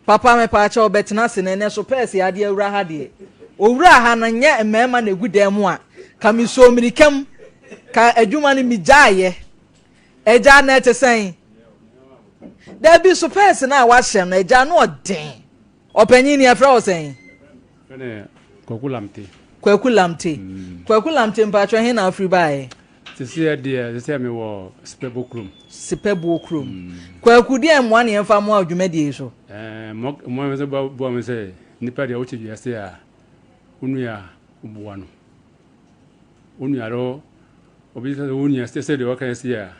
Papa mepaakyɛw bɛtena ase na ɛnɛ so pɛɛse adeɛ awura ha deɛ. Owura ha no nyɛ mmarima na egu dan mu a, ka mesoo mirika mu, ka adwuma no megyaeɛ. Agya na ɛte sɛn? Dabi so pɛɛse no a wahyɛ no agya no ɔden. Ɔpanyin ni ɛfrɛ wo sɛn? Fɛnɛ Kwaku Lamte. Kwaku Lamte. Kwaku Lamte mpatsɔ he na afiri baeɛ? Sisi yɛ deɛ sisi yɛ mi wɔ Sipɛbo kurom. Sipɛbo kurom. Kwaku deɛ mmoa ne yɛmfa mmoa dwumadie yi so. Ɛɛ mmoa mmoa mi sɛ boa mi sɛ nipa deɛ wote wiase a wo nua boa no. Wo nua do obi sɛ wo nua sɛ deɛ ɔka yɛ si a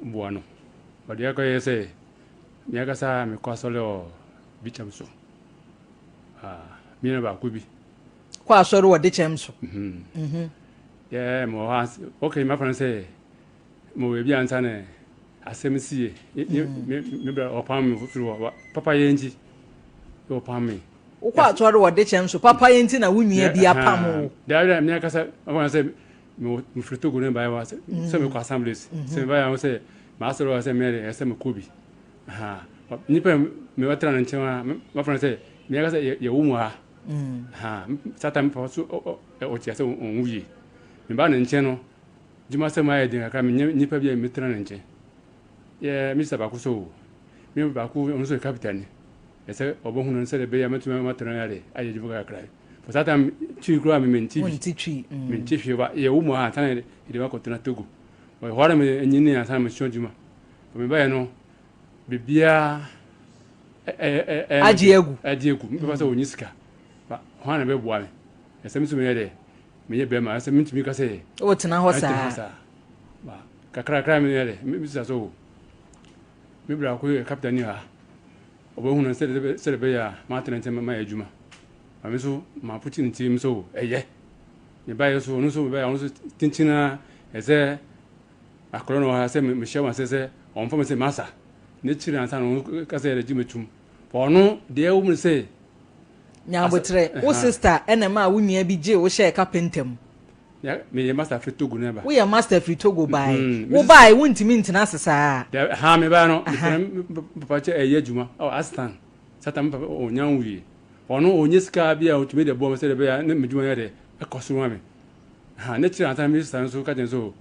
boa no. Ɔdeɛ akɔyɛ sɛ Me ankasa mekɔ asɔre wɔ Bikyɛm so. Ah, me nua baako bi. Kɔ asɔre wɔ Dikyɛm so. Mhm. Mhm. Yɛ mewɔ hɔ ansa. Okay, mafa no sɛ mewɔ baabi ansa na asɛm sie. Me me bra ɔpam me firi hɔ. Papa yɛ nti. Ɔpam me. Wokɔ asɔre wɔ Dikyɛm so. Papa yɛ nti na wo nua bi apam wo. Dabi dabi, me ankasa mafa no sɛ mefiri Togo ne baeɛ hɔ sɛ mekɔ assemblies. Sɛ mebaeɛ ho sɛ m'asɔre hɔ sɛ mɛyɛ sɛ mekɔ bi. Nipa mebɛtena ne nkyɛn a mɛfrɛ no sɛ meaka sɛ yɛwo mu ha. Satan mepa so ɔte sɛ ɔnwu yie. Meba ne nkyɛn no dwuma sɛ mayɛ den kakra menyɛ nipa bi a metena ne nkyɛn. Yɛ misa baako so me baako ɔno nso yɛ kapita ni. Ɛsɛ ɔbɛhu no sɛ ɛbɛyɛ mɛtumi matena no ade ayɛ adwuma kakra. For that time twi koraa me mente bi. Mente hwee ba yɛwo mu ha ansa na yɛde makɔtena Togo. Ɛhɔ ara menyini ansa na mesua adwuma. Mebaeɛ no biribiara agye agu. Agye agu. Mepɛ sɛ ɔnyi sika. Hwan na bɛboa me? Ɛsɛ me nso meyɛ dɛ meyɛ bɛrima ɛsɛ mentumi ka sɛ wotena hɔ saa. Kakrakra meyɛ dɛ mesisa so me bra ko yɛ kapita ni ha. Ɔbɛhu no sɛdeɛ ɛbɛyɛ a matena nkyɛn mayɛ adwuma. Ma me nso mapokyere ne tirim sɛ ɛyɛ. Mebaeɛ so ɔno nso mebaeɛ ɔno nso kyenkyen ara ɛsɛ akɔrɔ no wɔ ha sɛ mehyɛ wɔn ase sɛ ɔmfa me sɛ masa. N'akyiri ansa na ɔno ka sɛ yɛde gye me tum. Ɔno deɛ ɛwɔ mu ne sɛ Nyabotrɛ, wo sista ɛna ɛmaa wo nua bi gyee wo hyɛɛ kapenta mu. Meyɛ master firi Togo na ɛba. Woyɛ master firi Togo bae. Mm-hmm. Wo bae wontumi ntena ase saa. Ha me bae no, papa kyɛ ɛyɛ adwuma. Oh, astan. Satan me papa ɔnya nwie. Ɔno ɔnyɛ sika bi a ɔtumi de boa me sɛ ɛbɛyɛ ne medwuma yɛ dɛ ɛkɔ so ma me. Ha ne kyerɛ ansa me sister nso ka kyerɛ so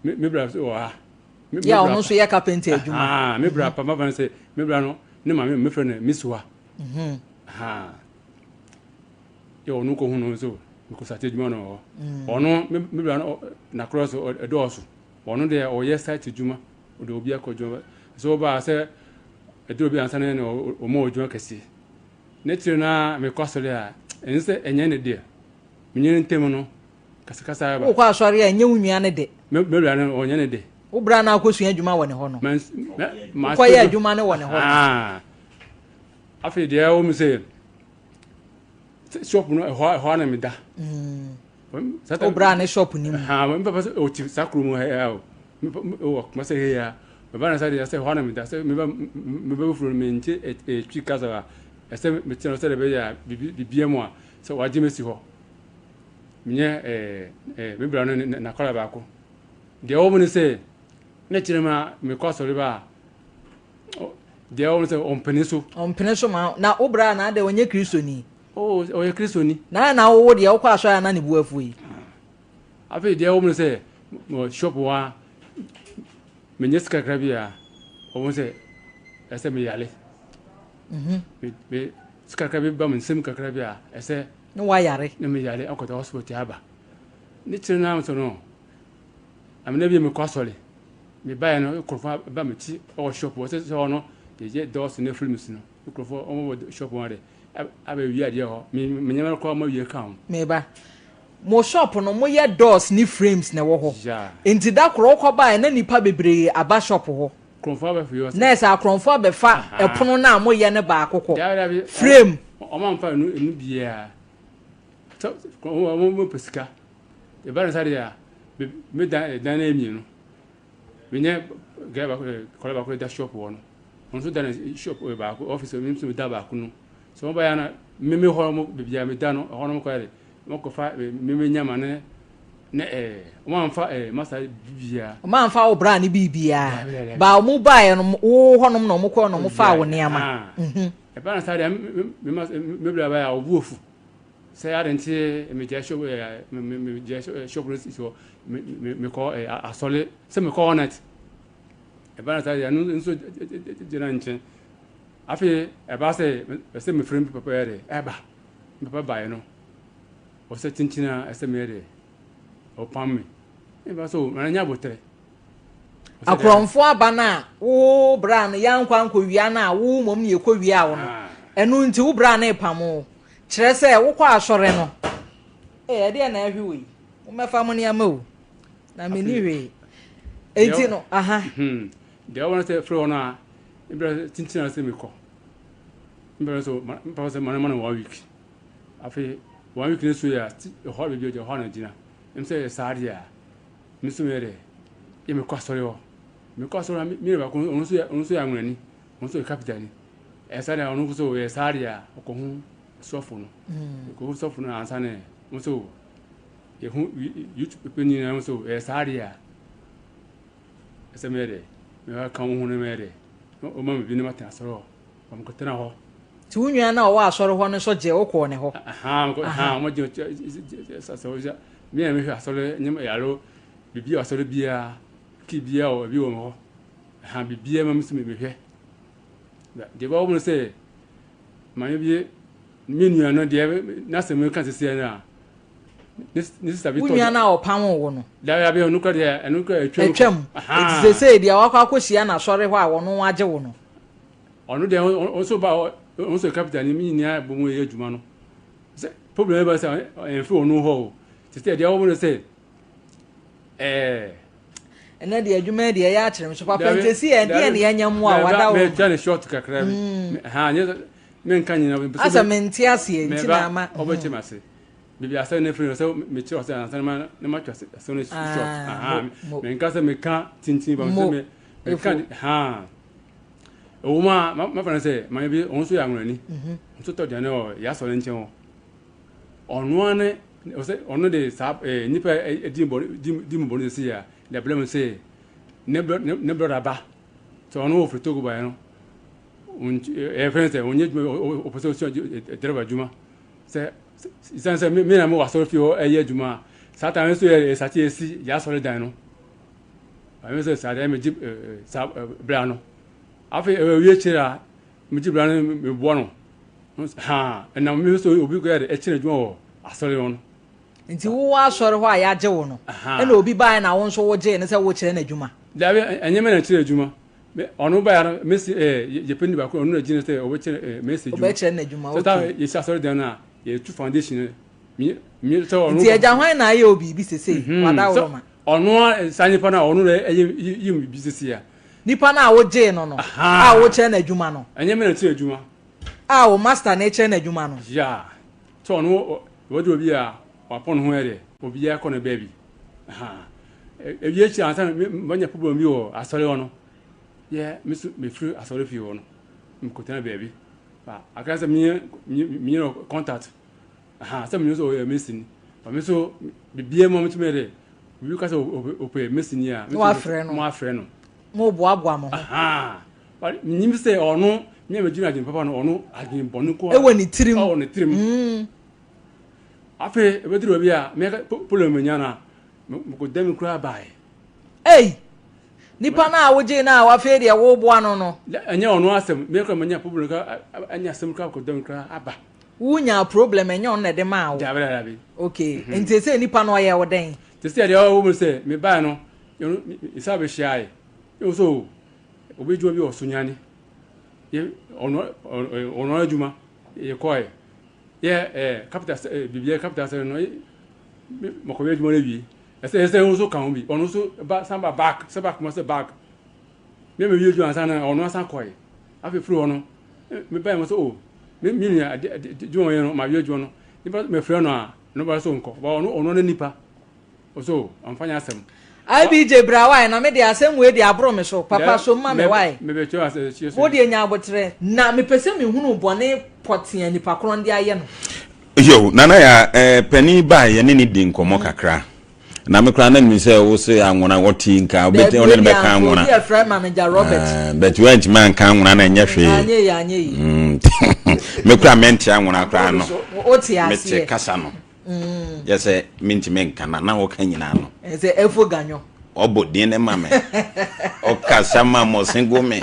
me bra wɔ ha. Yɛ ɔno nso yɛ carpenter adwuma. Ha me bra papa papa sɛ me bra no ne maame me frɛ no Miswa. Mhm. Ha. Yɛ ɔno kɔ hu no nso mekɔ sate adwuma no wɔ hɔ. Ɔno me bra no nakorɔ so ɛdɔɔso. Ɔno deɛ ɔyɛ site adwuma ɔde obi akɔ adwuma. Sɛ ɔbaa sɛ ɛduru bi ansa na ɔma adwuma kɛseɛ. Ne tiri no ara mekɔ asɔre a, ɛnyɛ sɛ ɛnyɛ ne deɛ. Menye no ntam no, kasakasa aba. Wokɔ asɔre a, ɛnyɛ wo nua no de. Me wura no, ɔnyɛ ne de. Wo bra no akɔsua adwuma wɔ ne hɔ no. Wokɔyɛ adwuma no wɔ ne hɔ no. Afei deɛ ɛwɔ mu sɛ, shop no ɛhɔ ɛhɔ na meda. Wo bra ne shop ni mu. Me papa sɛ ɔte saa kuro mu ha o. Wɔ kuma sɛ ha ya. Meba na sɛ deɛ sɛ ɛhɔ na meda sɛ meba meba foforo no mente ɛtwi kasa a ɛsɛ mekyerɛ no sɛ ɛbɛyɛ a bibia mu a sɛ wagye me si hɔ. Menyɛ ɛɛ me bra no n'akɔla baako. Deɛ ɛwɔ mu ne sɛ ne kyerɛ ma mekɔ asɔre ba a deɛ ɛwɔ mu sɛ ɔmpene so. Ɔmpene so ma na wo bra na adɛ ɔnyɛ Kristoni. Oh, ɔyɛ Kristoni. Na na wowo deɛ wokɔ asɔre a na ne bu afu yi. Afei deɛ ɛwɔ mu ne sɛ wɔ shop hɔ a menya sika kakra bi a wɔn sɛ ɛsɛ meyale. Mhm. Me sika kakra bi ba me nsam kakra bi a ɛsɛ. Ne wayare. Ne meyale akɔtɔ hospital aba. Ne kyerɛ no nso no amena bi mekɔ asɔre. Mebaeɛ no nkurɔfoɔ ba me ti wɔ shop hɔ sɛ sɛ hɔ no yɛyɛ dɔɔso ne films no nkurɔfoɔ wɔn wɔ shop hɔ de abɛwie adeɛ hɔ me me nneɛma koraa wɔn awie ka ho. Meba. Mo shop no mo yɛ doors ne frames na ɛwɔ hɔ. Nti da koro wokɔ baeɛ na nipa bebree aba shop hɔ. Akorɔmfoɔ aba fie hɔ. Nurse akorɔmfoɔ abɛfa ɛpono no a mo yɛ no baako kɔ. Dabi dabi. Frame. Wɔn amfa enu enu biara. Sɛ wɔn wɔn pɛ sika. Ɛba no saa deɛ a me dan ɛdan no yɛ mmienu. Menyɛ guy baako kɔla baako da shop hɔ no. Ɔno nso da ne shop baako office mi nso da baako no. Sɛ wɔn ba yɛ na meme hɔ mo baabi a meda no ɛhɔ no mo kɔ yɛ de wɔn kɔfa meme nyama ne. Na ɛɛ wɔn amfa ɛɛ masa biribiara. Wɔn amfa wo bra ne biribiara. Ba wɔn baeɛ no wo hɔnom na wɔn kɔɔ na wɔn faa wo nneɛma. Ɛba na saa deɛ me ma me bra baeɛ a ɔbu afu sɛ ade nti me gya shop ɛɛ me me gya shop no si hɔ me me me kɔ ɛɛ asɔre sɛ me kɔ all night. Ɛba na saa deɛ ɛno nso gyina nkyɛn. Afei ɛba sɛ ɛsɛ mefiri me papa yɛ de ɛba me papa baeɛ no. Ɔsɛ kyenkyen a ɛsɛ meyɛ dɛ ɔpam me. Meba so na nya aboterɛ. Akorɔmfoɔ aba no a wo bra no yɛankɔ ankɔwia no a wo mmom ne yɛkɔwiaa wo no, ɛno nti wo bra no repam wo. Kyerɛ sɛ wokɔ asɔre no, ee ɛdeɛ na ɛhwe wei, mommɛfa mo nneɛma o, na menni hwee. Enti no, aha. Hmm. Deɛ wɔn sɛ frɛ wɔn a, ebira kyenkyen a sɛ mekɔ. Mbɛrɛ so, mpɛ sɛ mana mana one week. Afei one week no so yɛ a, ɛhɔ baabi a ɔgyina hɔ na gyina. Ɛm sɛ yɛ saa deɛ a, me nso meyɛ dɛ, yɛ mekɔ asɔre hɔ. Mekɔ asɔre hɔ, me baako ɔno nso yɛ ɔno nso yɛ anwonani, ɔno nso yɛ kapitani. Ɛyɛ saa deɛ a, ɔno nso yɛ saa deɛ a, ɔkɔ ho sɔfo no. Ɔkɔ ho sɔfo no ansa na ɔno nso yɛho YouTube panyin na ɔno nso yɛ saa deɛ a, ɛsɛ meyɛ dɛ, mɛka wo ho no mɛyɛ dɛ, ɔma me bi na matena asɔre hɔ. Wɔkɔtena hɔ. Nti wo nua no a ɔwɔ asɔre hɔ no nso gyee wo kɔɔ ne hɔ? Ahaa, wɔgye sɛ me a mehwɛ asɔre nneɛma yaro biribi wɔ asɔre biara kii biara wɔ ebi wɔ hɔ ha biribiara ma me nso mehwɛ. Deɛ ɛbɛwɔ mu no sɛ maame bi me nua no deɛ n'asɛm ka sisi no a ne sista bi tɔ. Wo nua no a ɔpam wo no. Dabi ɛno kora deɛ ɛno kora atwam. Atwam. Eti sesei deɛ wakɔ akɔhyia n'asɔre hɔ a wɔn agye wo no. Ɔno deɛ ɔno nso ba ɔno nso yɛ capital ni mi nyinaa bɔ mu yɛ adwuma no sɛ problem ba sɛ ɛnfiri ɔno hɔ o te sɛ deɛ ɔwɔ no sɛ ɛɛ. Ɛnɛ deɛ adwuma yi deɛ ɛyɛ akyerɛ me so papa nti esi yɛ deɛ ne yɛnyɛ mmoa a wada wo. Mɛtwa ne short kakra bi mm. ha nyɛ menka nyina asɛ mente aseɛ nti na ama ɔbɛkyɛ me ase biribi asɛ ne firi no sɛ mekyerɛ sɛ ansa na matwa asɛm no short ah, menka sɛ meka tintin ba sɛ meka ha Ɛwom a, mɛfa no sɛ maame bi, ɔno nso yɛ anwonani. Mhm. Nso tɔ aduane wɔ yɛ asɔre nkyɛn hɔ. Ɔno ara ne ɔsɛ ɔno de saa ɛɛ eh, nipa ɛdi bɔ di di mu bɔ no sisi a de abirɛ mu sɛ ne brɔ ne ne brɔda ba sɛ ɔno wɔ firi Togo baeɛ no ɛyɛ fɛn sɛ ɔnyɛ adwuma ɔpɛ sɛ ɔsua driver adwuma sɛ sisan sɛ me na mo wɔ asɔre fie hɔ ɛyɛ adwuma a saa tan nso yɛ ɛsate esi yɛ asɔre dan no. Maame sɛ saa deɛ megye saa bra no. Afei ɛwie akyire a megye bra no meboa no. Ha ɛnam me so obi kɔyɛ de ɛkyerɛ adwuma wɔ asɔre hɔ no. Nti wowɔ asɔre hɔ a yɛagye wo no ɛna obi baeɛ na wo nso wogyee no sɛ wokyerɛ no adwuma? Dabi ɛnyɛ me na ɛkyerɛ adwuma. Ɔno baeɛ no mesi ɛɛ yɛpɛ ni baako ɔno na gyina sɛ ɔbɛkyerɛ ɛɛ mesi adwuma. Ɔbɛkyerɛ no adwuma okay. Sɛ yɛsi asɔre dan no a yɛtu foundation no. Nti agya hwan na ayɛ wo biribi sesei wadaworo ma? Ɔno a saa nipa no a ɔno na ɛyɛ yi mu biribi sisi a. Nipa no a wogyee no no a wokyerɛ no adwuma no. Ɛnyɛ me na kyerɛ adwuma. A wo master na ɛkyerɛ no adwuma no. Yeah. Sɛ ɔno wɔde obi a wapɔn ne ho yɛ dɛ obiara kɔ ne baabi. Ewie akyi ansa na manya problem bi wɔ asɔre hɔ no. Yɛ me so mefiri asɔre fie hɔ no mekɔtena baabi. Akra sɛ menyɛ menyɛ contact. Aha, sɛ menim sɛ ɔyɛ mesini. Ba me nso, biribiara mu a metumi yɛ dɛ, obi ka sɛ ɔpɛ mesini a, na wafrɛ no. Mo afrɛ no. Mo boaboa mo ho. Aha. Menim sɛ ɔno, me a megyina adwene papa no, ɔno adwene bɔne ko. Ɛwɔ ne tirim. Ɛwɔ ne tirim. Mm. Afei, ɛbɛduru baabi a, mɛka polo menya no a, mekɔda me koraa baeɛ. Ei! Nipa no a wogyee no a wafei deɛ woboa no no. Ɛnyɛ ɔno asɛm, me koraa manya problem koraa, anya asɛm koraa kɔda me koraa aba. Wo nyaa problem ɛnyɛ ɔno na ɛde maa wo. Dabi dabi. Okay, mm -hmm. nti sɛ nipa no ɔyɛ wo dɛn? Te sɛ deɛ ɔwɔ mu sɛ me bae no, yɛsa bɛhyiae. Yɛwɔ so obi adwuma bi wɔ Sunyani. Yɛ ɔno ɔno adwuma yɛkɔe. Yɛ ɛɛ capital sɛ biribiara capital sɛ no mɔkɔyɛ adwuma no awie. Ɛsɛ ɛsɛ ɔno nso ka ho bi. Ɔno nso ba san ba back sɛ back ma sɛ back. Me me wie adwuma ansa na ɔno asan kɔe. Afei firi hɔ no me bae mo sɛ o me me nua adwuma yɛ no ma wie adwuma no. Nipa mefrɛ no a no ba so nkɔ. Ba ɔno ɔno ne nipa. Ɔso ɔmfa nyɛ asɛm. IBJ bra wae na me deɛ asɛm wei deɛ aboro me so papa so ma me wae. Wo deɛ nya aboterɛ. Na mepɛ sɛ mehunu bɔne pɔtee a nipa korɔ no de ayɛ no. Yo, Nana ya eh, panin baa yɛne ne di nkɔmmɔ kakra. Na me koraa na menim sɛ wo se anwona wɔte nka wobɛtumi ɔne no bɛka anwona. Obi ɛfrɛ manager Robert. Ah, but woantumi anka anwona na ɛnyɛ hwee. Anyɛ yi anyɛ yi. Me koraa mente anwona koraa no. Wote aseɛ. Mete kasa no. Yɛ sɛ mentumi nka na na wɔka nyinaa no. Ɛsɛ efo ganyo. Ɔbɔ din ne ma me. Ɔkasa ma mɔsen gu me.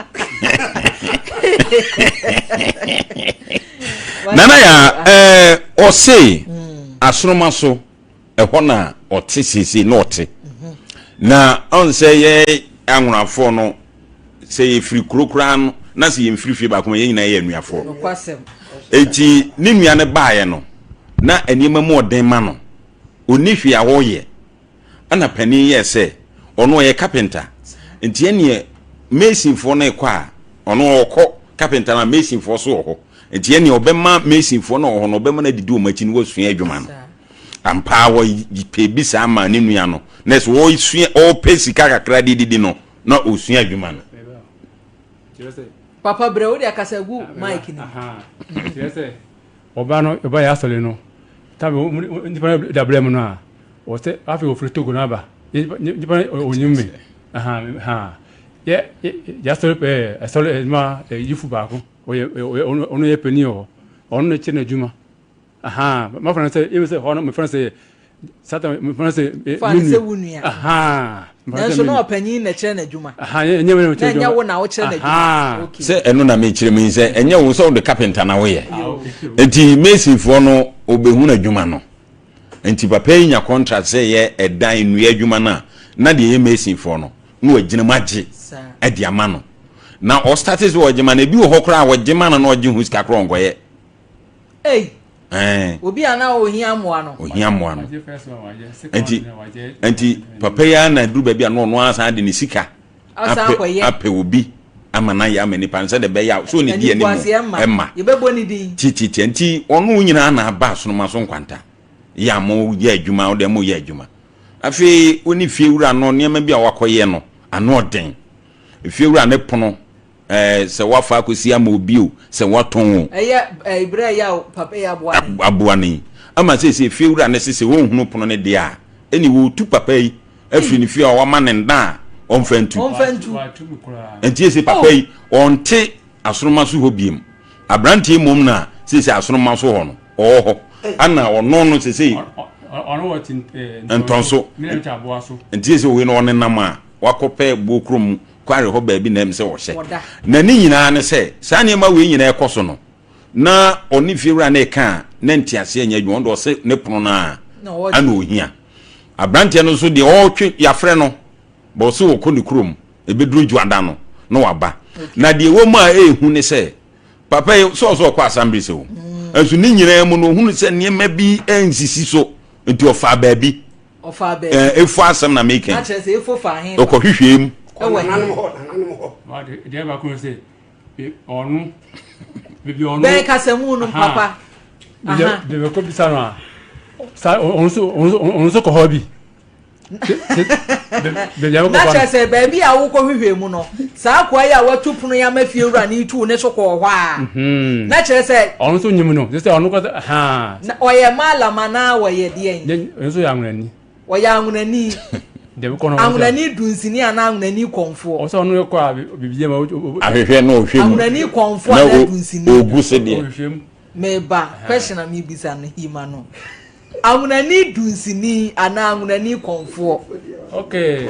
Nana ya ɛɛ ɔse asoroma so. Ɛhɔ na ɔte seesei na ɔte. Na ɔn sɛ yɛ anwonafoɔ no, sɛ yɛfiri kuro koraa no, na sɛ yɛmfiri fie baako ma yɛn nyinaa yɛ anuafoɔ. Enti ne nua no baeɛ no, na nneɛma mu ɔden ma no. Ɔnni hwee a ɔyɛ. Ɛna panin yɛɛ sɛ, ɔno ɔyɛ kapenta. Nti ɛneɛ masonfoɔ no rekɔ a, ɔno ɔkɔ kapenta no a masonfoɔ so wɔ hɔ. Nti ɛneɛ ɔbɛma masonfoɔ no wɔ hɔ no, ɔbɛma no adidi wɔn akyi na wasua adwuma no. Ampa ara wɔpɛ bi saa maa ne nua no, na sɛ ɔresua ɔrepɛ sika kakra de didi no, na ɔsua adwuma no. Papa brɛ wo de akasa gu mic ni. Kyerɛ sɛ ɔba no ɔba yɛ asɔre no tabi nipa no da brɛ mu no a ɔsɛ afei ofiri Togo no aba nipa no onyim mi yɛ yɛ asɔre ɛɛ asɔre ɛdwuma yifu baako ɔyɛ ɔno yɛ panyin wɔ hɔ ɔno na kyerɛ n'adwuma. Ahaa, mafrɛ no sɛ, ebi sɛ hɔ no, mefrɛ no sɛ, satan, mefrɛ no sɛ, Fa no sɛ wo nua. Ahaa. Nanso na ɔpanyin na ɛkyerɛ n'adwuma. Ahaa, ɛnyɛ wo na ɛkyerɛ adwuma. Na ɛnyɛ wo na wokyerɛ n'adwuma. Okay. Sɛ ɛno na mekyerɛ mu yi sɛ, ɛnyɛ wo sɛ wode kapenta na woyɛ. Nti masonfoɔ no, wɔbɛhunu adwuma no. Nti papa yi nya contract sɛ yɛ ɛdan nnua adwuma no a, na deɛ ɛyɛ masonfoɔ no, na wagyina mu agye de ama no. Na ɔstate sɛ ɔgye ma no, ebi wɔ hɔ koraa a ɔgye ma no na ɔgye ho sika koraa ɔnkɔyɛ. Ei! Ɛɛ. Obi a na ohia mmoa no. Ohia mmoa no. Nti nti papa yi ara na duru baabi a na ɔno ara san de ne sika apɛ apɛ obi ama no ayɛ ama nipa no sɛdeɛ ɛbɛyɛ a so ne di anim ɛma. Yɛbɛbɔ ne din. Tititi nti ɔno nyinaa na aba asonoma so nkwanta yɛ a mo yɛ adwuma wo deɛ mo yɛ adwuma. Afei wo ne fie wura no nneɛma bi a wakɔyɛ no ano ɔden. Fie wura ne pono Ɛɛ sɛ woafa akɔsi ama obi o, sɛ woatɔn o. Ɛyɛ ɛɛ berɛ a ɛyɛ a papa yi aboa ne. Aboa ne yi. Ama seesei fiewura no se sɛ ɔnhunu pono no deɛ a, ɛnni wɔretu papa yi afiri ne fie a wama no nna a ɔmfa ntu. Ɔmfa ntu. Nti seesei papa yi ɔnte asoroma so hɔ biom. Aberanteɛ mmom na seesei asoroma so hɔ no ɔwɔ hɔ. Ana ɔno no seesei. Ɔno wɔ ntɔnso. Nti seesei wei no ɔnenam a wakɔpɛ buo kurom Kware hɔ baabi na ɛm sɛ ɔhyɛ. Na ne nyinaa ne sɛ, saa nneɛma wei nyinaa ɛkɔ so no, na ɔne fiewura no reka a, na nteaseɛ nyɛ adwuma. Ɔno deɛ ɔse ne pono no a ana ɔhia. Aberanteɛ no nso deɛ ɔretwe, yɛafrɛ no, but ɔse ɔkɔ ne kurom, ɛbɛduru dwoada no na waba. Na deɛ ɛwɔ mu a ɛyɛ hu ne sɛ, papa yi sɛ ɔsɛ ɔkɔ assembly sɛ o, nso ne nyinaa mu no ɔhunu sɛ nneɛma bi nsisi so, nti ɔfaa baabi. Ɔfaa baabi. Ɛɛ efo asɛm na meka yi. Na kyerɛ sɛ efo faa he fa? Ɔkɔhwehwɛɛ mu. Ɛwɔ he? Nananom hɔ, nananom hɔ. Deɛ baako ne sɛ, ɔno, baabi ɔno. Bɛn kasamu no papa. Baabi ɔkɔ bisa no a, saa ɔno nso ɔno nso kɔ hɔ bi. Na kyerɛ sɛ baabi a wokɔhwehwɛ mu no, saa akoa yi a watu pono yi ama fiewura no yi tuu ne so kɔɔ hɔ a, mhm. na kyerɛ sɛ. Ɔno nso nyim no, sɛ ɔno kɔ ha. Na ɔyɛ malam anaa ɔyɛ deɛn? Ɔno nso yɛ anwonani. Ɔyɛ anwonani. Anwonani dunsini anaa anwonani kɔnfoɔ? Ɔsɛ ɔno kɔ a biribi yɛ ma. Ahwehwɛ na ɔhwɛ mu. Anwonani kɔnfoɔ anaa dunsini? Ogu se deɛ. Ɔhwehwɛ mu. Meba question a mebisa no hima no. Anwonani dunsini anaa anwonani kɔmfoɔ. Okay.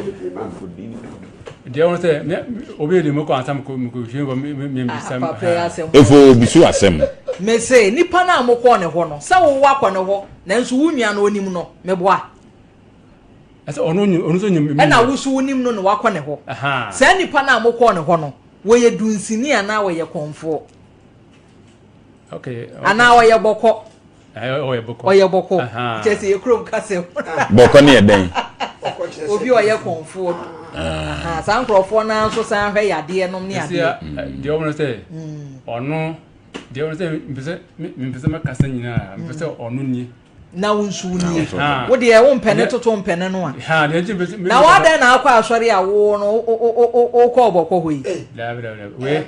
Deɛ wɔn sɛ me obi de mekɔ ansa mekɔ mekɔ hwɛ mekɔ me me bisa. Ah, papa yi asɛm. Efo obi so asɛm. Mese nipa no a mokɔɔ ne hɔ no sɛ wowɔ akɔ ne hɔ nanso wo nua no onim no meboa. Ɛsɛ ɔno ɔno nso nyim. Ɛna wo so wonim no na wakɔ ne hɔ. Saa nipa no a mokɔɔ ne hɔ no wɔyɛ dunsini anaa wɔyɛ kɔmfoɔ. Okay. Anaa ɔyɛ bɔkɔ. Ɔyɛ bɔkɔ. Ɔyɛ bɔkɔ. Kyerɛ sɛ yɛ kurom kasa mu. Bɔkɔ ne yɛ dɛn? Obi ɔyɛ kɔnfoɔ. Ah. Saa nkurɔfoɔ no nso san hwɛ yadeɛ nom ne adeɛ. Deɛ ɔmo no sɛ ɔno deɛ ɔmo sɛ mpɛ mpɛ sɛ mɛkasa nyinaa mpɛ sɛ ɔno nie. Na wo nso wo nie. Wo deɛ wo mpɛ ne toto mpɛ ne no a. Na wadɛn na akɔ asɔre a wo no wokɔ ɔbɔkɔ hɔ yi. Dabi dabi dabi wei.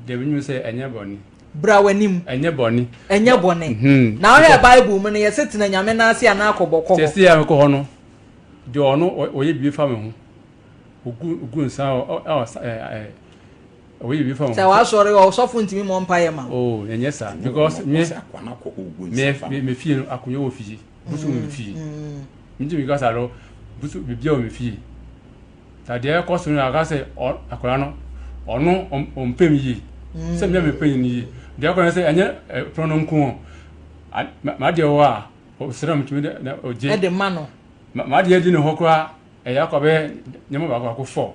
Deɛ menim sɛ ɛnyɛ bɔne. Bra w'anim. Ɛnyɛ bɔne. Ɛnyɛ bɔne. Mhm. Na wohwɛ Bible mu no yɛse tena Nyame nan ase anaa kɔ bɔkɔ hɔ. Sɛsei a mekɔ hɔ no. Deɛ ɔno ɔyɛ biribi fa me ho, ogu ogu nsa ɔ ɔ ɛ ɔyɛ biribi fa me ho. Sɛ wasɔre ɔsɔfo ntumi mmɔ mpaeɛ ma wo. Oh, ɛnyɛ saa because me me me fie no akonnwa wɔ fie, bosom wɔ me fie. Ntumi kasa no, bosom biribiara wɔ me fie. Ta deɛ ɛkɔ so no aka sɛ ɔ akwadaa no ɔno ɔmpɛ me yie sɛ me a mepɛ no yie. Deɛ ɛkɔ no sɛ ɛnyɛ ɛpono no nko o, m'adeɛ wɔ hɔ a ɔsrɛ me tumi de na ɔgye. Ɛde ma no. M'adeɛ di ne hɔ koraa ɛyɛ akɔ bɛyɛ nneɛma baako baako fɔ.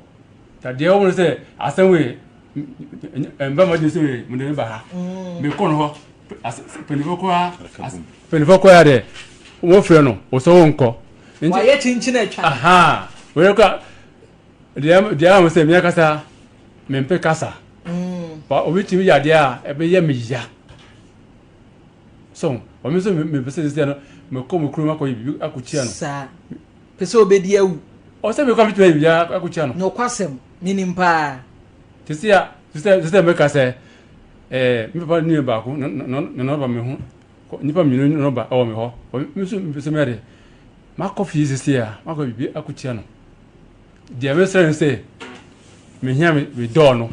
Ta deɛ ɛwɔ mu no sɛ asɛm wei ɛmba m'adwene sɛ wei mede ne ba ha. Mekɔ no hɔ mpanyinfoɔ koraa mpanyinfoɔ koraa deɛ wɔfrɛ no wɔsɛ wɔnkɔ. Wayɛ kyinkyin atwa. Aha wei koraa deɛ deɛ ahom sɛ mea kasa mempɛ kasa. Ba obi tumi yɛ adeɛ a ɛbɛyɛ me ya. So wɔn nso mepɛ sɛ sisi no mekɔ mo kurom akɔyɛ biribi akɔkyia no. Saa pɛ sɛ obɛdi awu. Ɔsɛ mekɔ metumi ayɛ biribi akɔkyia no. Nokwasɛm menim paa. Sisi a sisi sisi meka sɛ ɛɛ me papa nua baako na na ɔba me ho nipa mmienu na ɔba ɛwɔ me hɔ. Me nso mepɛ sɛ mɛyɛ de makɔ fie sisi a makɔ biribi akɔkyia no. Deɛ mesrɛ no sɛ mehia me dɔɔ no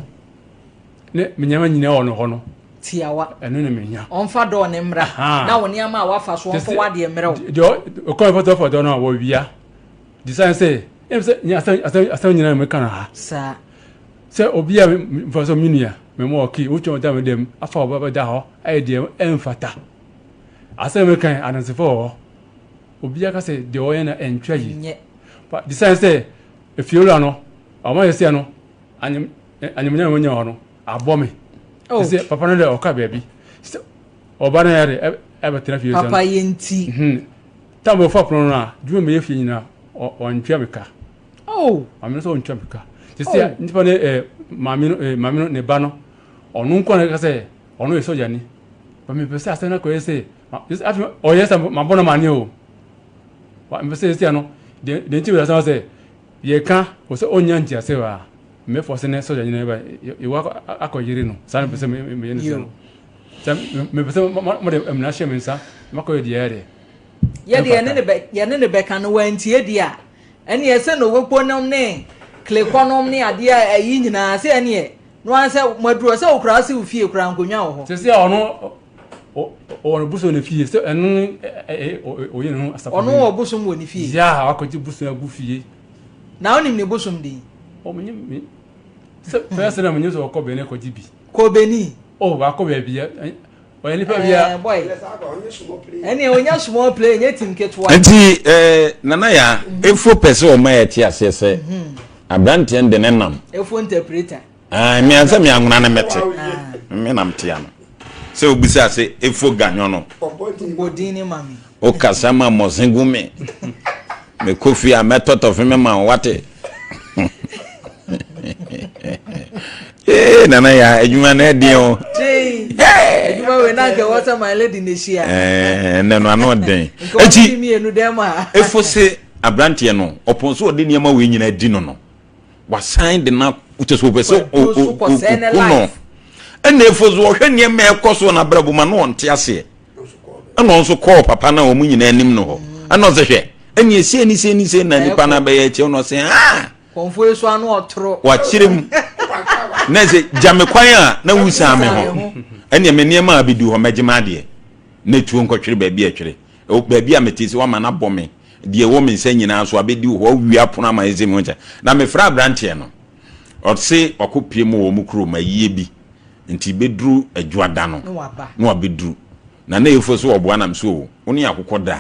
ne me nneɛma nyinaa wɔ no hɔ no. Tiawa. Ɛno na mehia. Ɔmfa dɔɔ ne mmra. Na wo nneɛma a wafa so ɔmfa w'adeɛ mmerɛ wo. Deɛ ɔkɔ ɛfɔ tɔ dɔɔ no a wɔwia. Design sɛ ɛm sɛ nyɛ asɛm asɛm asɛm nyinaa meka no ha. Saa. Sɛ obi a mfa so me nua mɛmɔ ɔki wotwa ɔda me dɛm afa ɔba bɛda hɔ ayɛ deɛ ɛmfata. Asɛm meka adansefo wɔ hɔ. Obiara ka sɛ deɛ ɔyɛ no ɛntwa yi. Nyɛ. Design sɛ efiewura no ɔmo ayɛ sɛ no anyim anyimnyam a wɔnya wɔ hɔ no abɔ me. Oh. Sɛ papa no dɛ ɔka baabi. Sɛ ɔba no yɛ de ɛbɛtena fie sɛ Papa yɛ nti. Mhm. Tam bɛfa pono no a dwuma meyɛ fie nyinaa ɔntwa me ka. Oh. Maame no sɛ ɔntwa me ka. Te sɛ oh. nipa no ɛ maame no ɛ maame no ne ba no ɔno nko na ɛka sɛ ɔno yɛ sɔgyani. Ba mepɛ sɛ asɛm no akɔyɛ sɛ afei ɔyɛ sɛ mabɔ no amaneɛ o. Mepɛ sɛ ɛsia no deɛ nti wɔ asɛm sɛ yɛka wɔ sɛ ɔnya ntease wɔ a mɛfɔ sɛ ne sɔgya nyina ba yɛwɔ akɔ yere no saa mepɛ sɛ meyɛ no sɛ no sɛ mepɛ sɛ mode mmara hyɛ me nsa makɔyɛ deɛ ɛyɛ deɛ yɛde yɛne ne bɛka no wantie deɛ a ɛneɛ sɛ na owokpo nom ne klekɔ nom ne adeɛ a ayi nyinaa sɛ ɛneɛ no ara sɛ moaduru sɛ wokura sɛ wo fie kura nkonnwa wɔ hɔ sɛ sɛ ɔno ɔwɔ no bosom ne fie sɛ ɛno ɔyɛ ne ho asafo ɔno wɔ bosom wɔ ne fie ya wakɔgye bosom agu fie na wonim ne bosom din ɔmenye me sɛ fɛsɛ sɛ na menye sɛ ɔkɔ bɛne kɔgye bi kɔ bɛni oh wakɔ baabi ɔyɛ nipa bi a boy ɛne ɔnya small play nyɛ team ketewa nti nana ya efo pɛ sɛ ɔma yɛ te aseɛ sɛ aberanteɛ no de ne nam efo interpreter mmea sɛ mmea nwona ne mɛte mme nam tea no sɛ obisa sɛ efo ganyɔ no wokasa ma mmɔsen gu me mekɔ fie a mɛtɔ tɔfe me ma wate ee nana ya adwuma no ɛdeɛ o adwuma wei na nka ɛwɔ sɛ my lady na ɛhyia ɛnɛ no ano ɔden eti mmienu dɛm a efo se aberanteɛ no ɔpɔn so ɔde nneɛma wei nyinaa di no no wasan de na kyɛ sɛ ɔpɛ sɛ ɔku no ɛna efo so ɔhwɛ nneɛma ɛkɔ so n'abrabɔ mu ano ɔnte aseɛ ɛna ɔnso kɔɔ papa no a wɔn nyinaa anim no hɔ ɛna ɔsɛ hwɛ ɛna esie ne sie ne sie na nipa no abɛyɛ akyɛ ɔna ɔsɛ aa kɔnfo yi so ano ɔtoro wakyerɛ mu na sɛ gya me kwan a na wusan me ho ɛnna me nneɛma a bɛdu hɔ mɛgye m'adeɛ na etuo nkɔtwere baabi a ɛtwere baabi a mete sɛ wama no abɔ me deɛ ɛwɔ me nsa nyinaa so abɛdi hɔ awie apono ama ɛsɛ mu nkyɛn na mefrɛ aberanteɛ no ɔse wakɔ pie mu wɔ mu kurom ayie bi nti bɛduru adwuada no na wabɛduru na na efo so ɔboa nam so o wo ne akokɔ da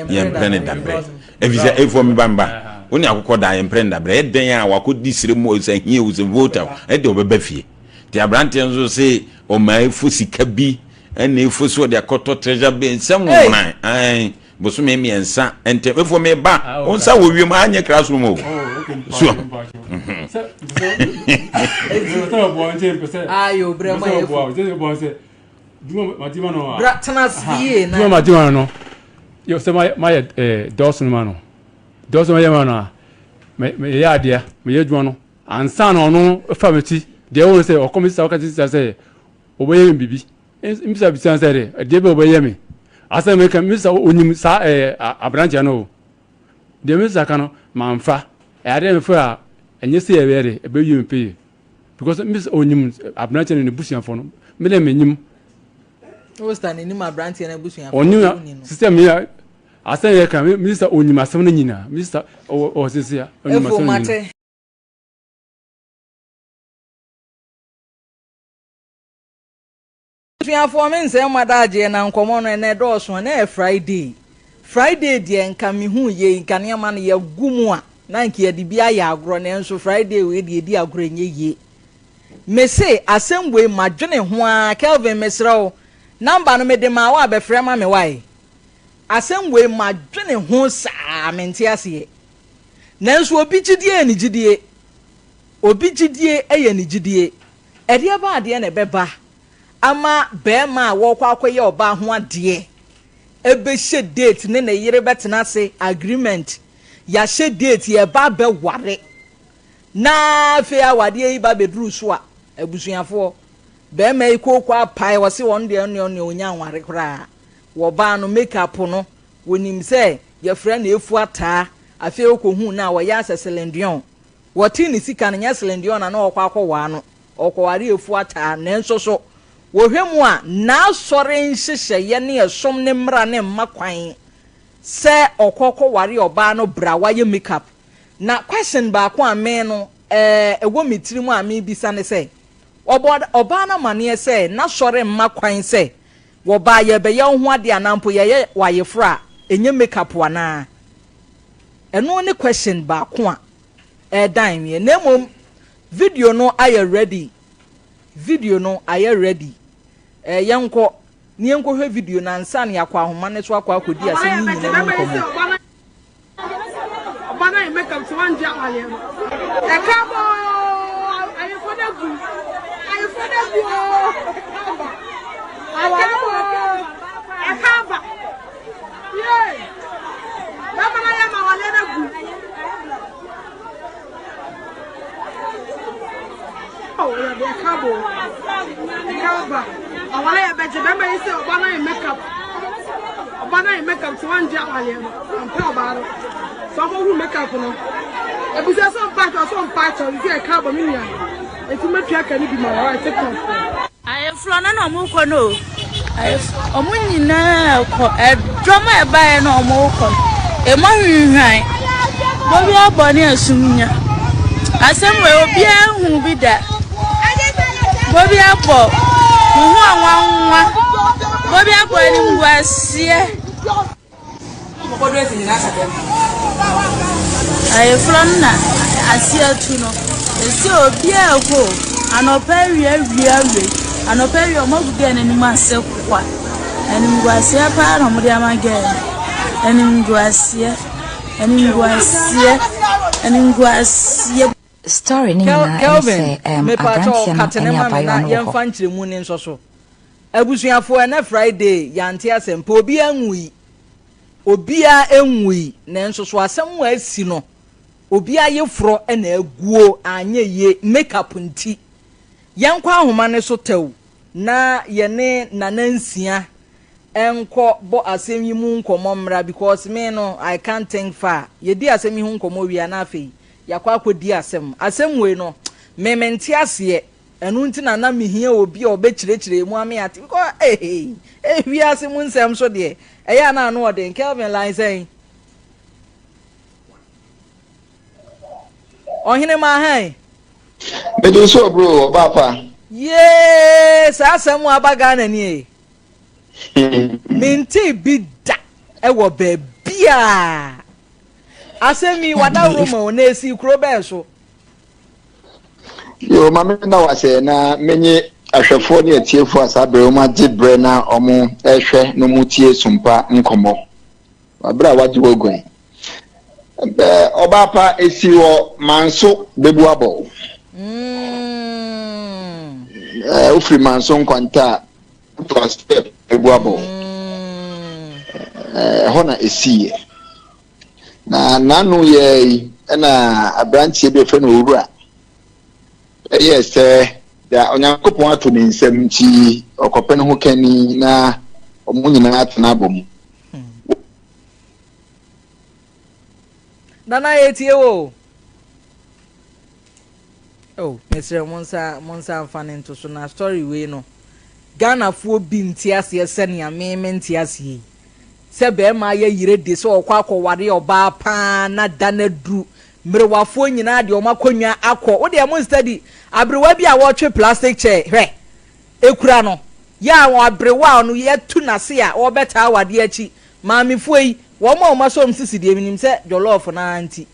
yɛmprɛ ne dabrɛ ɛfiri sɛ efo meba meba wo ne akokɔ da yɛmprɛ ne dabrɛ ɛdɛn a wakɔdi sere mu sɛ hia o sɛ vota ɛde ɔbɛba fie nti aberanteɛ nso se ɔma efo sika bi ɛna efo so ɔde akɔtɔ treasure bin nsɛm nwona ɛn bosome mmiɛnsa ntɛm efo meba wo nsa wɔ wiem anyɛ classroom o so ayo brɛ ma efo bra tena ase yie na dwuma ma dwuma no yɛ sɛ ma yɛ ɛɛ dɔɔso ma no dɔɔso ma yɛ ma no a mɛ mɛ yɛ adeɛ mɛ yɛ adwuma no ansa na ɔno fa mi ti deɛ wɔn sɛ ɔkɔ mi sisa ɔka ti sisa sɛ ɔbɛyɛ mi bibi mbisa bisa sɛ de ɛdeɛ bɛ ɔbɛyɛ mi asɛm mi ka mbisa onyim saa ɛɛ aberanteɛ no o. Deɛ me sista ka no manfa. Ɛyɛ adeɛ a mefa a ɛnyɛ sei a ɛbɛyɛ de ɛbɛwie me pɛyɛ because me sista ɔnyim aberanteɛ no ne busuafoɔ no me deɛ menyim. Wo sista no nim aberanteɛ no abusuafoɔ? Ɔnim sista me asɛm yɛ ka me sista ɔnyim asɛm no nyinaa me sista ɔwɔ ɔwɔ sisi a ɔnyim asɛm no nyinaa. Abusuafoɔ me nsɛm mu adagyeɛ na nkɔmmɔ no ɛnɛ ɛdɔɔso ɛnɛ yɛ Friday Friday deɛ nka mehu yei nka nneɛma no yɛgu mu a na nka yɛde bi ayɛ agorɔ nanso Friday wei deɛ yɛdi agorɔ ɛnyɛ yie mese asɛm wei madwene ho ara Kelvin mesrɛ wo number no mede maa wo a bɛfrɛ ma me wae asɛm wei madwene ho saa mente aseɛ nanso obi gyidie yɛ ne gyidie obi gyidie yɛ ne gyidie Ɛdeɛ ba adeɛ na ɛbɛba ama barima a wɔrekɔ akɔyɛ ɔbaa ho adeɛ ɛbɛhyɛ date ne ne yere bɛtena ase agreement yɛahyɛ date yɛreba abɛware na afei awadeɛ yi ba bɛduru so a abusuafoɔ barima yi kooko apae ɔse ɔno deɛ ɔne ɔne ɔnya nware koraa wɔbaa no make up no wɔnim sɛ yɛfrɛ no efu ataa afei ɔkɔhu no a ɔyɛ asɛ Celine Dion Wɔtee ne sika no, nyɛ Celine Dion na na ɔrekɔ akɔwaa no, ɔrekɔware Afua Ataa. Nanso so wɔhwɛ mu a, n'asɔre nhyehyɛeɛ ne ɛsom ne mmara no mma kwan sɛ ɔkɔ kɔware ɔbaa no berɛ a wayɛ make up. Na question baako a me no ɛwɔ me tirim a mebisa ne sɛ, ɔbɔ ɔbaa no amaneɛ sɛ n'asɔre mma kwan sɛ wɔbaa yɛrebɛyɛ wo ho adeɛ anaa mpo yɛyɛ wo ayeforɔ a, ɛnyɛ make up anaa? Ɛno ne question baako a ɛredan meɛ. Na mmom video no ayɛ ready. Video no ayɛ ready. Eh, yɛnkɔ na yɛnkɔhwɛ video no ansa na yɛakɔ ahoma no so akɔ akɔdi asɛm no nyinaa mu nkɔmmɔ. Ɔba no ayɛ makeup sɛ wangye awareɛ no. Ɛka bɔ ayefo no agu. Ayefo no agu oo. Ɛka bɔ ɛka aba. Yee! Bɛma no ayɛ ma awareɛ no agu. Awurade ɛka bo ɛka ba awale yɛ bɛgye bɛma yi sɛ ɔba no ayɛ makeup ɔba no ayɛ makeup sɛ wangye awareɛ no ɔmpɛ ɔbaa no sɛ ɔkɔhu makeup no ebisa sɛ ɔmpa akyɛw sɛ ɔmpa akyɛw nti ɛka bɔ me nua eti mɛtua ka no bi ma wɔn tiktok. Ayeforɔ no na ɔmo kɔ no o. Ayeforɔ ɔmo nyinaa kɔ ɛdɔm a ɛbaeɛ na ɔmo kɔ no. Emu ahwinhwan. Bobi abɔ ne asum nya. Asɛm wei obiara nhu bi da. Bobi abɔ mo ho anwanwa. Bobi abɔ animguaseɛ. Ayeforɔ no na ase atu no. Ese obiara rekɔ o. Anɔpa awia awia awie. Anɔpa awia wɔn agu girl no anim ase kwa. Animguaseɛ paa na wɔde ama girl no. Animguaseɛ, animguaseɛ, animguaseɛ. Story no nyinaa ne Kelvin, sɛ ɛɛm mepaakyɛw abranteɛ no katene ne ma me abaayewa na no wɔ hɔ. yɛmfa nkyerɛmu no nsɔ so. Abusuafoɔ, ɛnɛ Friday, yɛante asɛm pa, obiara nwui. Obiara nwui, nanso so asɛm a asi no, obi ayeforɔ na aguo, anyɛ yie, make up nti. Yɛnkɔ ahoma no so tɛw na yɛne Nana Nsia nkɔ bɔ asɛm yi mu nkɔmmɔ mmra because me no, I can't think far. Yɛdi asɛm yi ho nkɔmmɔ wie a na afei yɛakɔ akɔdi asɛm. Asɛm wei no, me mente aseɛ. Ɛno nti na na mehia obi a ɔbɛkyerɛkyerɛ mu ame ate because hey, hey, wiase mu nsɛm so deɛ ɛyɛ a na ano ɔden. Kelvin line sɛn? Ɔhene ma han. Mede so bro ɔbaa pa. Yee saa asɛm aba Ghana nie. Mentee bi da ɛwɔ baabiaa. Asɛm yi wadaworo ma o na esi kuro bɛn so? Yo, ma me na wase na menye ahwɛfoɔ ne atiefoɔ a saa berɛ wɔn agye berɛ na wɔn ɛhwɛ na wɔn tie sumpa nkɔmmɔ. Berɛ a wagye waguan. Ɔbaa pa esi wɔ manso bɛbu abɔ. Mm. Wofiri manso nkwanta a woto ase bɛbu abɔ. Ɛhɔ na esiiɛ. Na n'ano yɛɛ yi ɛna aberanteɛ bi a wɔfrɛ no Owura ɛyɛɛ sɛ da Onyankopɔn ato ne nsam nti ɔkɔpɛ ne ho kani na wɔn nyinaa atena abɔ mu. Nana yɛtie wo o. Oh, mesrɛ mo nsa mo nsa mfa ne nto so na story wei no Ghanafoɔ bi nte aseɛ sɛnea me mente aseɛ yi. Sɛ bɛrima ayɛ yere de sɛ ɔkɔ akɔware ɔbaa paa na da no aduru mmerewafoɔ nyinaa deɛ wɔn akonnwa akɔ. Wo deɛ mo study aberewa bi a wɔretwe plastic chair hwɛ ekura no yɛ a aberewa a ɔno yɛatu n'ase a ɔrebɛtaa awadeɛ akyi maamefoɔ yi wɔn a wɔn asɔ wɔn sisi deɛ menim sɛ jollof no ara nti.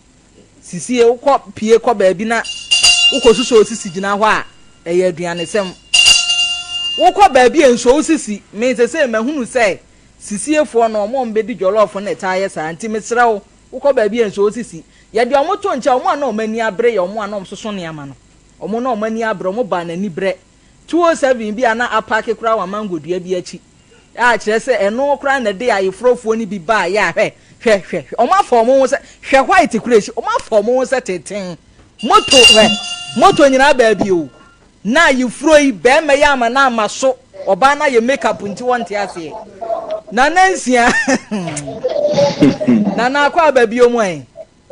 Sisie, wokɔ pue kɔ baabi na wokɔsusu wo sisi gyina hɔ a, ɛyɛ aduanesɛm. Wokɔ baabi a nsuo wo sisi. Me sesei mahunu sɛ sisiefoɔ no wɔn a wɔbɛdi jollof no na ɛtaa yɛ saa. Nti mesrɛ wo, wokɔ baabi a nsuo wo sisi. Yɛde wɔn to nkyɛn, wɔn a na wɔn ani abere yɛ wɔn a na wɔsoso nneɛma no. Wɔn na wɔn ani abere, wɔn baa no aniberɛ. 207 bi a na apaake koraa wɔ amango dua bi akyi a kyerɛ sɛ ɛno koraa na ɛde ayeforɔfoɔ no bi baeɛ a hwɛ hwɛ hwɛ hwɛ wɔn afa wɔn ho sɛ hwɛ white koraa esi wɔn afa wɔn ho sɛ teten moto hwɛ moto nyinaa baabi o na ayeforɔ yi bɛrima yi ama na ama so ɔbaa no ayɛ make up nti wɔnte aseɛ nana nsia nana akɔ aba bio mu ɛ.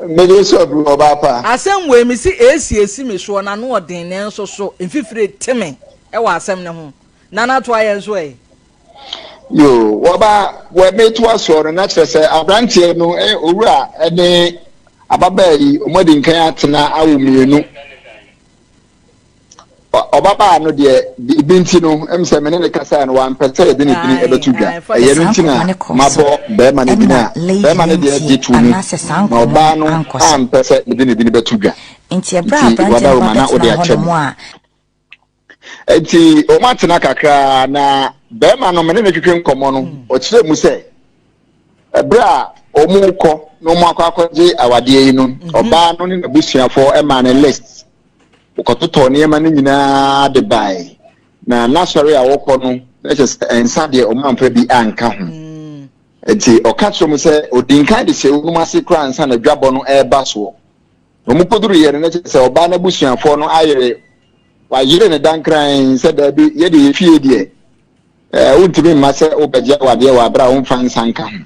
Mede so aburu ɔbaa pa. Asɛm wei mese esi esi me soɔ n'ano ɔden nanso so mfifire te me wɔ asɛm no ho. Nana toa yɛn so ɛ. Yoo, wɔba wɔ metoa soɔ no na kyerɛ sɛ aberanteɛ no owura ne ababaa yi wɔn adi nkan atena awo mmienu. Ɔbabaa no deɛ biribi nti no ɛm sɛ me ne ne kasaeɛ no wampɛ sɛ yɛde ne dini ɛbɛto dwa. Sɛ Ɛyɛ no saa nti nkɔmmɔ na no kɔɔ so mabɔ bɛrima no dini na a lady bɛrima no no deɛ antie gye too mu anaasɛ saa na nkɔmmɔ ɔbaa no no ankɔ so. ampɛ sɛ mede ne dini bɛto dwa. Enti ɛberɛ a Nti aberanteɛ no ba wadaroma na wode bɛtenaa akyɛ hɔnom me. a, Nti wɔn atena kakra na bɛrima no me ne no twetwe nkɔmmɔ no ɔkyerɛ mu sɛ ɛberɛ a wɔn rekɔ na wɔn akɔ akɔgye awadeɛ yi no ɔbaa no ne n'abusuafoɔ maa ne list wɔkɔtotɔ nneɛma no nyinaa de bae na n'asɔre a wɔkɔ no na kyerɛ sɛ nsa deɛ wɔn amfa bi anka ho nti ɔka kyerɛ mu sɛ odi nkan de hyɛ wɔn ase koraa ansa na dwabɔ no ɛreba soɔ wɔn kɔduru yɛ no na kyerɛ sɛ ɔbaa n'abusuafoɔ no ayere wayere ne dankran sɛ daabi yɛde yɛ fie deɛ ɛɛ wontumi mma sɛ wobɛgye awadeɛ wɔ abere a womfa nsa nka ho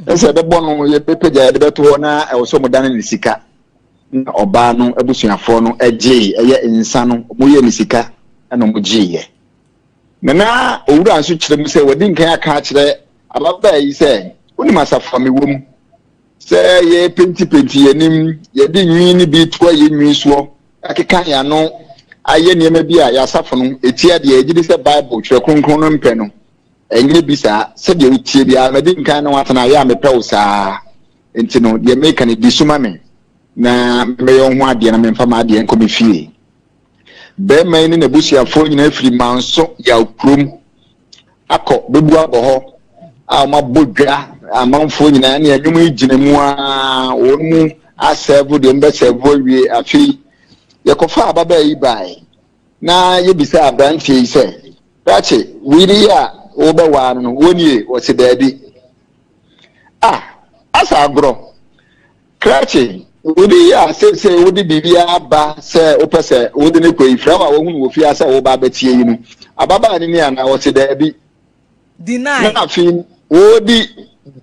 ɛsɛ ɛbɛbɔ no yɛbɛpagya yɛde bɛto hɔ na ɛwɔ sɛ ɔmo ne sika na ɔbaa no abusuafoɔ no gyee ɛyɛ nsa no ɔmo yɛ ne sika ɛna ɔmo gyeeɛ na na owura nso kyerɛ mu sɛ wɔde nkan aka akyerɛ ababaa yi sɛ wonim asafo a mewɔ mu sɛ yɛpentipenti yɛn anim yɛde nwi no bi toa yɛn nwi soɔ akeka yɛn ano ayɛ nneɛma bi a yɛasafo no etia deɛ yɛgye di sɛ bible twerɛ kronkron no mpɛ no ɛnyɛ bi saa sɛdeɛ wotie biara madi nkan na watena ayɛ a mepɛ wo saa nti no deɛ meka no di so ma me na mɛyɛ wo ho adeɛ na memfa m'adeɛ nkɔ me fie bɛrima yi ne n'abusuafoɔ nyinaa firi manso yaw kurom akɔ bɛbu abɔ hɔ a wɔabɔ dwa amanfoɔ nyinaa ne anwom yi gyina mu a wɔn mu asɛɛbo deɛ wɔbɛsɛɛbo awie afei yɛkɔfa ababaa yi bae na yɛbisa aberanteɛ yi sɛ krakye wiri yi a wobɛwaa no no wɔnie wɔse daabi ah asa agorɔ krakye wodi yi a seesei wode biribiara ba sɛ wopɛ sɛ wode ne kɔ yi frɛ wo a wɔhunu wɔ fie sɛ woba abɛtie yi no ababaa no ni anaa wɔse daabi Deny. Na afei wɔdi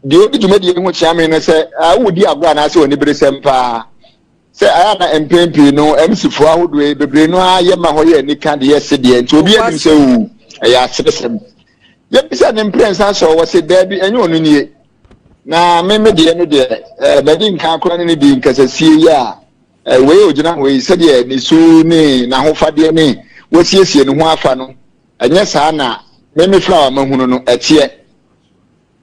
deɛ ɔdi dwumadie ho kyea me no sɛ wodi agorɔ anaasɛ wɔ aniberesɛm paa sɛ ayɛ na mpɛn pii no mcfoɔ ahodoɔ yi bebree no ara yɛ ma hɔ yɛ anika de yɛ se deɛ nti obi anim sɛ o ɛyɛ aseresɛm yɛbisa ne mprɛnsa sɛ ɔwɔ se daabi ɛnyɛ ɔno nie na me me deɛ no deɛ ɛɛ bɛdi nkan koraa ne ne di nkasasie yi a ɛɛ wei ogyina hɔ yi sɛdeɛ ne su ne n'ahofadeɛ ne wɔsiesie ne ho afa no ɛnyɛ saa na me me flower mahunu no ɛteɛ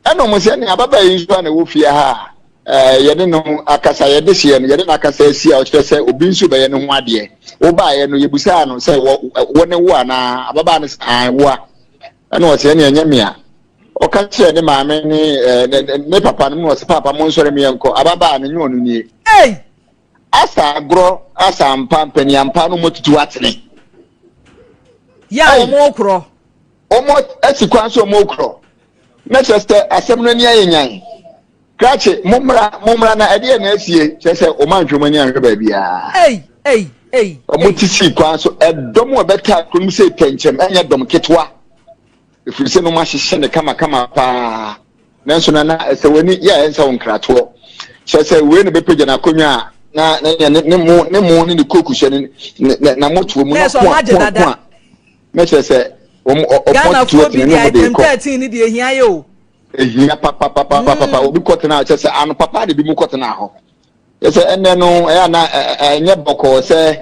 ɛna ɔmo sɛ ne ababaa yi nso a na ɛwɔ fie ha a ɛɛ yɛde no akasa yɛde seɛ no yɛde no akasa asi a ɔkyerɛ sɛ obi nso bɛyɛ ne ho adeɛ wobaeɛ no yɛbusaa no sɛ wɔ wɔ ne wo anaa ababaa no sɛ an woa ɛna ɔsɛ ɛne ɛnyɛ mea ɔka kyerɛ ne maame ne ɛɛ ne papa no mu ɔsɛ papa mo nsɔre mi yɛnkɔ ababaa no nyɛ ɔno nie asa agorɔ asa ampa mpanyampa no mo tutu atene. Yɛ a wɔn korɔ. Wɔn asi kwan so wɔn korɔ. Na kyerɛ sɛ asɛm no ani ayɛ nyan. Krakye mo mmra mo mmra na ɛdeɛ na asie kyerɛ sɛ wɔn antwe wɔn ani anhwɛ baabiara. Ei ei ei. Wɔn ti sii kwan so ɛdɔm a ɛbɛtaa kurom sɛ tɛnkyɛm ɛnyɛ dɔm ketewa. Ɛfiri sɛ no ahyehyɛ ne kamakama paa. Nanso nana ɛsɛ w'ani yɛ a ɛnsɛ wo nkratoɔ. Kyerɛ sɛ wei na bɛpagya n'akonnwa a na na ne ne mo ne mo ne ne koku hyɛ ne ne n'amotoɔ mu na ko a ko a ko a na kyerɛ sɛ wɔn ɔpɔn tuo tene ne wɔn de kɔ. 13 ni deɛ ehia yɛ o. Ehia papapapapapa mm. Obi kɔtena kyerɛ sɛ ano papa de bi mu kɔtena hɔ. Kyerɛ sɛ ɛnɛ no ɛyɛ ana ɛnyɛ bɔkɔɔ sɛ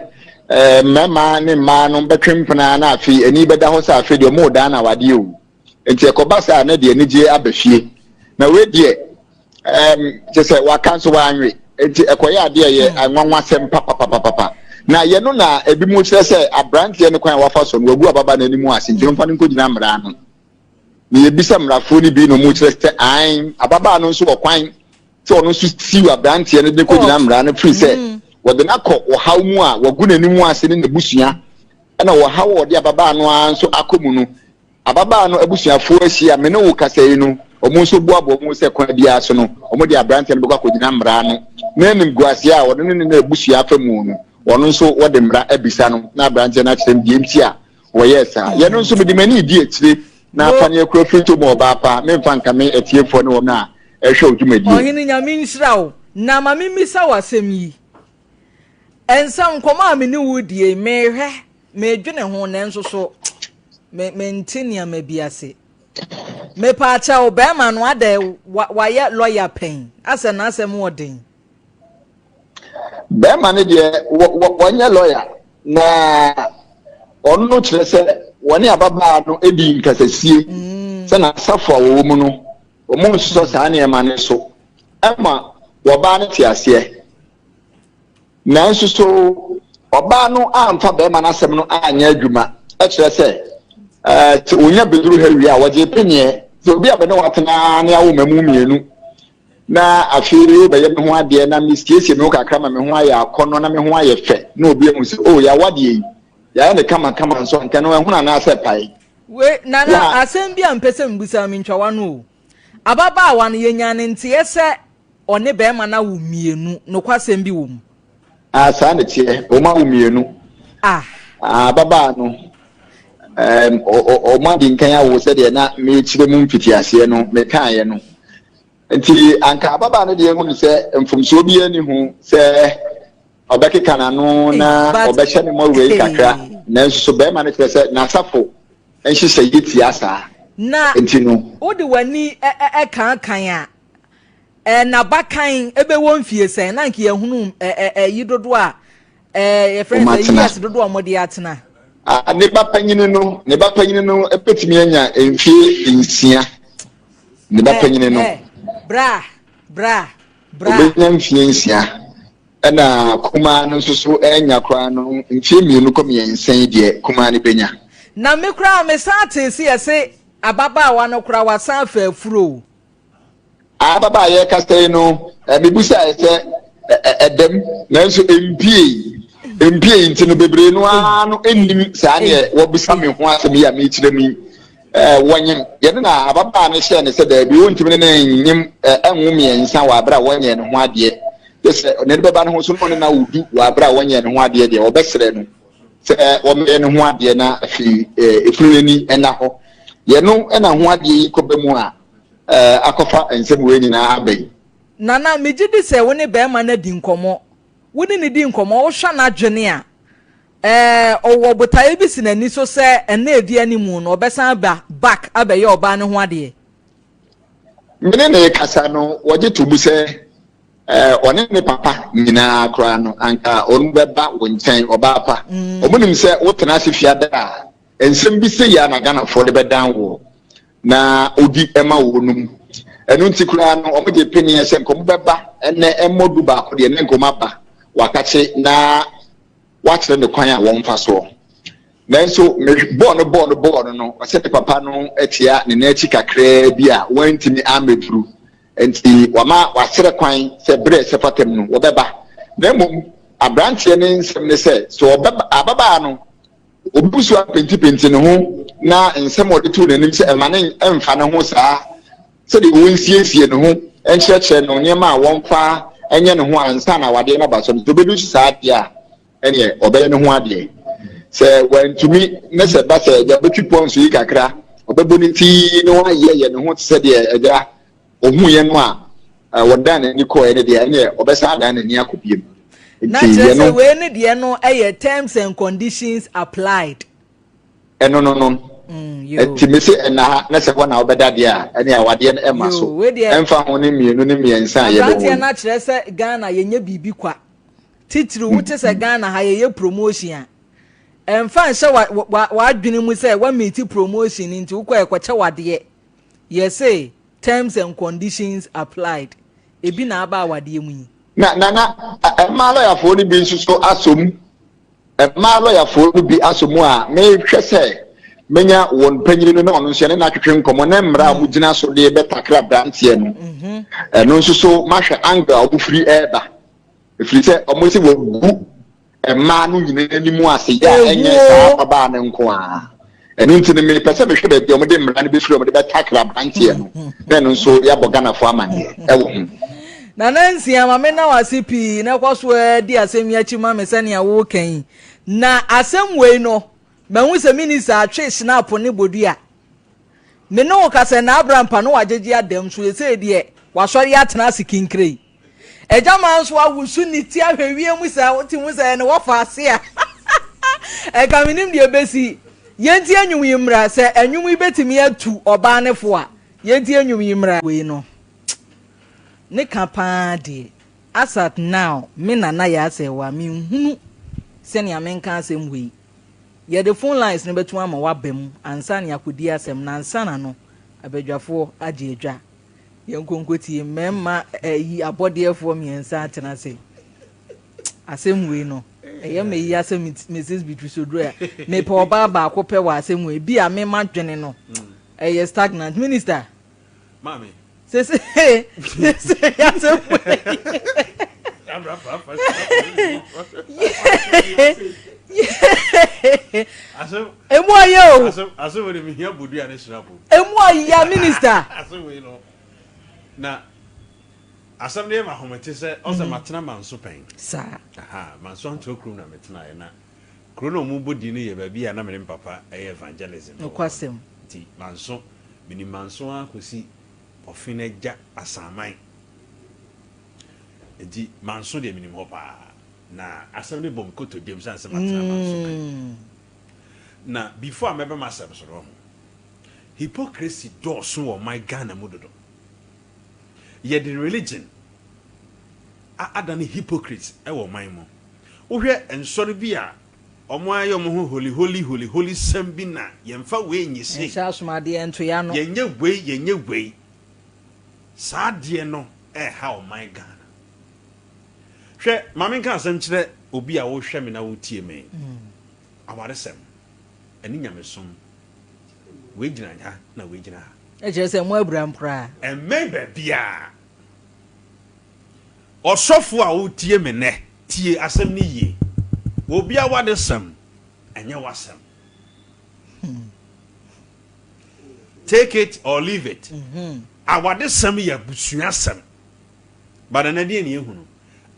ɛɛ mmarima ne mmaa no bɛtwe mpena na afei ani bɛda hɔ sɛ afei deɛ wɔn redan na awadeɛ o. Nti ɛkɔba saa na deɛ anigyeɛ aba fie. Na wei deɛ ɛɛm kyerɛ sɛ waka nso wanwe. Nti ɛkɔyɛ adeɛ ɛyɛ hmm. anwanwasɛm papapapapa. Na yɛn no na ebi mu kyerɛ sɛ aberanteɛ no kwan a wafa so no wagu ababa n'anim ase nti ɔmfa no nkɔgyina mmara ano. Na yɛbisa mmarafoɔ no bi na wɔn kyerɛ sɛ ae ababaa no nso wɔ kwan sɛ ɔno nso siw aberanteɛ no de kɔgyina mmara no firi sɛ hmm. wɔde no akɔ ɔhaw mu a wagu n'anim ase ne n'abusua ɛna ɔhaw a ɔde ababaa no ara nso akɔ mu no Ababaa no abusuafoɔ ahyia a me ne wo kasa yi no, wɔn nso boaboa wɔn ho sɛ kwan biara so no, wɔde aberanteɛ no bɛkɔ akɔgyina mmara ano. Na animguaseɛ a ɔno ne ne n'abusua afa mu no, ɔno nso wɔde mmara abisa no, na aberanteɛ no akyerɛ no deɛ nti a wɔyɛɛ saa. Yɛno nso, mede m'ani redi akyire na apaneɛ kura firi tɔ mu ɔbaa pa, memfa nkame atiefoɔ ne wɔn a ɛrehwɛ wo dwumadie. Ɔhene Nyame nhyira wo. Na ma memmisa wo asɛm yi. Ɛnsɛ nkɔmmɔ a me ne wo redie yi, mehwɛ Medwene ho nanso so me mente nneɛma bi ase. Mepaakyɛw, bɛrima no adɛ wayɛ lɔya pɛn? Asɛ n'asɛm wɔ den. Bɛrima no deɛ wɔnyɛ lɔya na ɔno no kyerɛ sɛ wɔne ababaa no di nkasasie mm. sɛ n'asafo a wɔwɔ mu no wɔn nsosɔ saa nneɛma no so ɛma wɔbaa no te aseɛ. Nanso so ɔbaa no amfa barima no asɛm no anyɛ adwuma? Ɛkyerɛ sɛ, sɛ onya beduru ha wie a, wɔgye peneɛ sɛ obi a bɛne watena ne awo mmamu mmienu na afei wobɛyɛ me ho adeɛ na mesiesie me ho kakra ma me ho ayɛ akɔnnɔ na me ho ayɛ fɛ na obi ahu sɛ o oh, yɛawa deɛ yi yɛayɛ ne kamakama nso anka no ɛhono anaasɛ pae. Wei nana asɛm bi a mpɛ sɛ mbisa mentwa w'ano o. Ababaawa no yɛnyaa ne nteɛ sɛ Ɔne barima no awo mmienu. Nokwasɛm bi wɔ mu. Ah, saa na ɛteɛ. Wɔn awo mmienu. Ah. Ah, ababaa no, um, wɔn adi nkan awo sɛdeɛ na mekyerɛ mu mfitiaseɛ no, mekaeɛ no. Nti anka ababaa no deɛ hu no sɛ mfomsoɔ biara ni ho sɛ ɔbɛkeka n'ano na ɔbɛhyɛ ne mmɔwerɛ kakra, nanso so barima no kyerɛ sɛ n'asafo nhyehyɛeɛ tia saa. Na nti no, wode w'ani ɛkankan a, Eh, n'abakan bɛwɔ mfie sɛn? Na nka yɛhunu eh, eh, yi dodoɔ a eh, yɛfrɛ no sɛ years dodoɔ a wɔde atena. Ah, ne ba panyini no, ne ba panyini no bɛtumi anya mfie nsia. Ne ba panyini no. Eh, bra, bra, bra. Obɛnya mfie nsia. Ɛna kumaa no nso so anya koraa no mfie mmienu kɔ mmiɛnsa yi deɛ kumaa no bɛnya. Na me koraa mesan tee se yɛse ababaawa no koraa wasan afa afuro o. Ababaa a yɛrekasa yi no, mibisae sɛ ɛdam, nanso empiei. Empiei nti no, bebree no ara no nnim saa neɛ wɔbisa me ho asɛm yi a merekyerɛ mu yi. Wɔnyem. Yɛne na ababaa no hyɛɛ no sɛ daabi, wɔntumi ne no nnyem nwo mmiɛnsa wɔ abere a wɔnyɛɛ ne ho adeɛ. Gye sɛ n'ani bɛba ne ho so na ɔne no awo du wɔ abere a wɔnyɛɛ ne ho adeɛ deɛ, wɔbɛsrɛ no sɛ wɔmmɛyɛ ne ho adeɛ na afei efunu no ani nna hɔ. Yɛno na ho adeɛ yi kɔba mu a, akɔfa nsɛm wei nyinaa aba yi. Nana, megye di sɛ wo ne barima no adi nkɔmmɔ. Wo ne no di nkɔmmɔ, wohwɛ n'adwene a, ɛɛ, ɔwɔ botaeɛ bi si n'ani so sɛ nna a ɛdi anim no, ɔbɛsan aba back abɛyɛ ɔbaa no ho adeɛ. Me ne no rekasa no, wɔgye to mu sɛ ɔne ne papa nyinaa koraa no, anka wɔn bɛba wo nkyɛn, ɔbaa pa. Mm. Wɔn nim sɛ wotena ase fiada a, nsɛm bi sei a na Ghanafoɔ de bɛdan woɔ. na odi ma wɔnom. Ɛno nti koraa no, wɔgye peneɛ sɛ nka wɔbɛba ɛnɛ mmɔ du baako deɛ ne nka wɔaba wakakye na wakyerɛ ne kwan a wɔmfa soɔ. Nanso bɔɔl no bɔɔl no bɔɔl no no, ɔsɛ ne papa no atia ne nan akyi kakraa bi a wantumi ammɛduru. Nti wama wasrɛ kwan sɛ berɛ a ɛsɛ fata mu no wɔbɛba. Na mmom aberanteɛ no nsɛm ne sɛ, sɛ ɔbɛba ababaa no Obi so apentipenti ne ho na nsɛm a ɔde too n'anim sɛ mma no mfa ne ho saa, sɛdeɛ wɔnsiesie ne ho nkyerɛkyerɛ no nneɛma a wɔmfa nyɛ ne ho ansa na awadeɛ no aba so no, sɛ ɔbɛdu so saa deɛ a, ɛneɛ ɔbɛyɛ ne ho adeɛ. Sɛ wantumi ne sɛ ba sɛ agya bɛtwi pɔnso yi kakra, ɔbɛbɔ ne ti na wayɛyɛ ne ho te sɛ deɛ agya ɔhuiɛ no a, wɔdan n'ani kɔɛ no deɛ, ɛneɛ ɔbɛsan adan n'ani akɔ biem. Na Nti kyerɛ sɛ yɛno wei ne deɛ no yɛ terms and conditions applied. Ɛno no no. Yoo. Nti me se ɛna ha na sɛ hɔ na wobɛda deɛ a, ɛne awadeɛ no ɛma Yoo, so. wei deɛ Ɛmfa ho ne mmienu ne mmiɛnsa a yɛbɛwɔ aberanteɛ yi. no akyerɛ sɛ Ghana yɛnyɛ biribi kwa. Titiriw wote sɛ Ghana ha yɛyɛ promotion a, ɛmfa nhyɛ wa wa w'adwene mu sɛ woameeti promotion nti wokɔ ɛkɔkyɛ w'adeɛ. Yɛse terms and conditions applied. Ebi na aba awadeɛ mu yi. Na Nana, mmaa lɔyafoɔ no bi nso so asɔ mu. Mmaa lɔyafoɔ no bi asɔ mu a mehwɛ sɛ menya wɔn panyini no na ɔno nso yɛne no atwetwe nkɔmmɔ ne mmara a wɔgyina so de bɛtakra aberanteɛ no. Ɛno nso so mahwɛ angle a wɔfiri ɛreba. Ɛfiri sɛ wɔn sɛ wɔagu mmaa no nyinaa anim ase yɛ a ɛnyɛ saa ababaa no nko ara. Ɛno nti no mepɛ sɛ mehwɛ baabi a wɔde mmara no bɛfiri a wɔde bɛtakra aberanteɛ no na ɛno nso yɛabɔ Ghanafoɔ amanneɛ ɛwɔ ho. Nana Nsia, ma menna wo ase pii na kɔ so ara di asɛm yi akyi ma me sɛnea woreka yi. Na asɛm wei no, mahu sɛ minista atwe Schnapp ne bodua. Me ne wo kasa yi, N'Abrampa no wagyegye adam so, seesei deɛ wasɔre atena ase kinkirei. Agyama nso awosu ne ti ahwɛ wiem saa, wote mu sɛ ɛne wɔfa ase a, ɛka menim deɛ ɛbɛsi. Yɛntie nnwom yi mmra, sɛ nnwom yi bɛtumi atu ɔbaa ne fo a, yɛntie nnwom yi mmra. Wei no, ne ka paa deɛ, as at now, me Nana Yaa Serwaa, menhunu sɛnea menka asɛm wei. Yɛde phone lines no bɛtum ama woaba mu ansa na yɛakɔdi asɛm no, ansa na no, abadwafoɔ agye adwa. Yɛnkɔ nkɔtie mmarima ayi abɔdeɛfoɔ mmiɛnsa atena ase. Asɛm wei no, ɛyɛ me ya sɛ Mrs. Beatrice Oduro a mepɛ ɔbaa baako pɛ wɔ asɛm wei bi a me madwene no ɛyɛ stagnant. Minister. Maame. Sese sese asɛm wei. Emu ayɛ o. Asɛm wei de mehia bodua ne hyira po. Emu ɔya minister. Asɛm wei no na asɛm no yɛ ma ahomete sɛ ɔsɛ mm. matena manso pɛn. Saa. Aha manso antoa kurom na metenaeɛ na kuro no ɔmo bɔ din no yɛ baabi a na mene papa ɛyɛ evangelism. Nokwasɛm. Nti manso menim manso ara kɔsi ɔfe no agya asaman. Nti manso deɛ menim hɔ paa na asɛm no bɔ me kotodwam sane sɛ matena manso pɛn. Mm. Na before a mɛba m'asɛm so no wahu. Hypocrisy dɔɔso wɔ ɔman Ghana mu dodo. Yɛde religion a adane hypocrites wɔ ɔman mu. Wohwɛ nsɔre bi a wɔn ayɛ wɔn ho holy holy holy holy sɛm bi na yɛnfa wei nye sei. Yɛnhyɛ asomadeɛ nto y'ano. Yɛnyɛ wei yɛnyɛ wei. Saa adeɛ no ɛreha ɔman Ghana. Hwɛ ma menka asɛm nkyerɛ obi a wohwɛ me na wotie me. Awaresɛm ɛne nyamesom Wei gyina ha na wei gyina ha. Ɛkyerɛ sɛ mo aburam koraa. Ɛmmɛn baabiara. Ɔsɔfo a wotie me nnɛ, tie asɛm no yie. Obi awadesɛm, ɛnyɛ w'asɛm. Take it or leave it. Awadesɛm yɛ abusuasɛm. But ɛnɛ deɛ ne yɛhu no,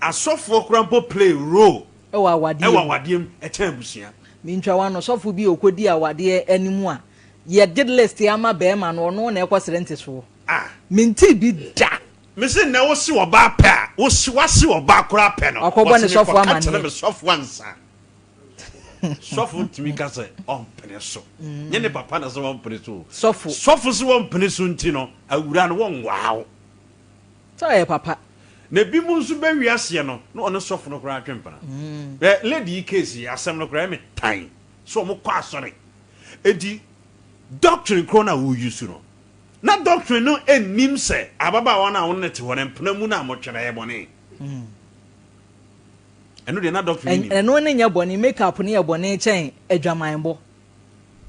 asɔfoɔ koraa mpo play role Ɛwɔ awadeɛ ɛwɔ mu. awadeɛ mu ɛkyɛn abusua. Mentwa w'ano, sɔfo bi a ɔkɔdi awadeɛ anim a, yɛde list ama barima no, ɔno na ɛkɔsrɛ ntesoɔ. Ah. Mentee bi da. Mese nnɛ wose ɔbaa pɛ a, wose wase ɔbaa koraa pɛ no, Wakɔbɔ ne wɔse sɔfo mekɔka amaneɛ. kyerɛ me sɔfo ansa. Sɔfo ntumi ka sɛ ɔmpene so. Nyɛ ne papa na sɛ ɔmpene so o. Sɔfo. Sɔfo se ɔmpene so nti no, awura no wɔnwaa wo. Sɛ ɔyɛ papa. Na ebinom nso bɛ wiaseɛ no na ɔne sɔfo no koraa twe mpena. Hwɛ lady yi case yi asɛm no koraa ɛyɛ me tan sɛ ɔmo kɔ asɔre enti doctrine korɔ no a wo use no na doctrine no nnim sɛ ababaawa no a wo ne no te hɔ no mpena mu no a motwe no ɛyɛ bɔne. Ɛno deɛ na doctrine no nim. Ɛno ne nyɛ bɔne make up no yɛ bɔne kyɛn adwamanbɔ.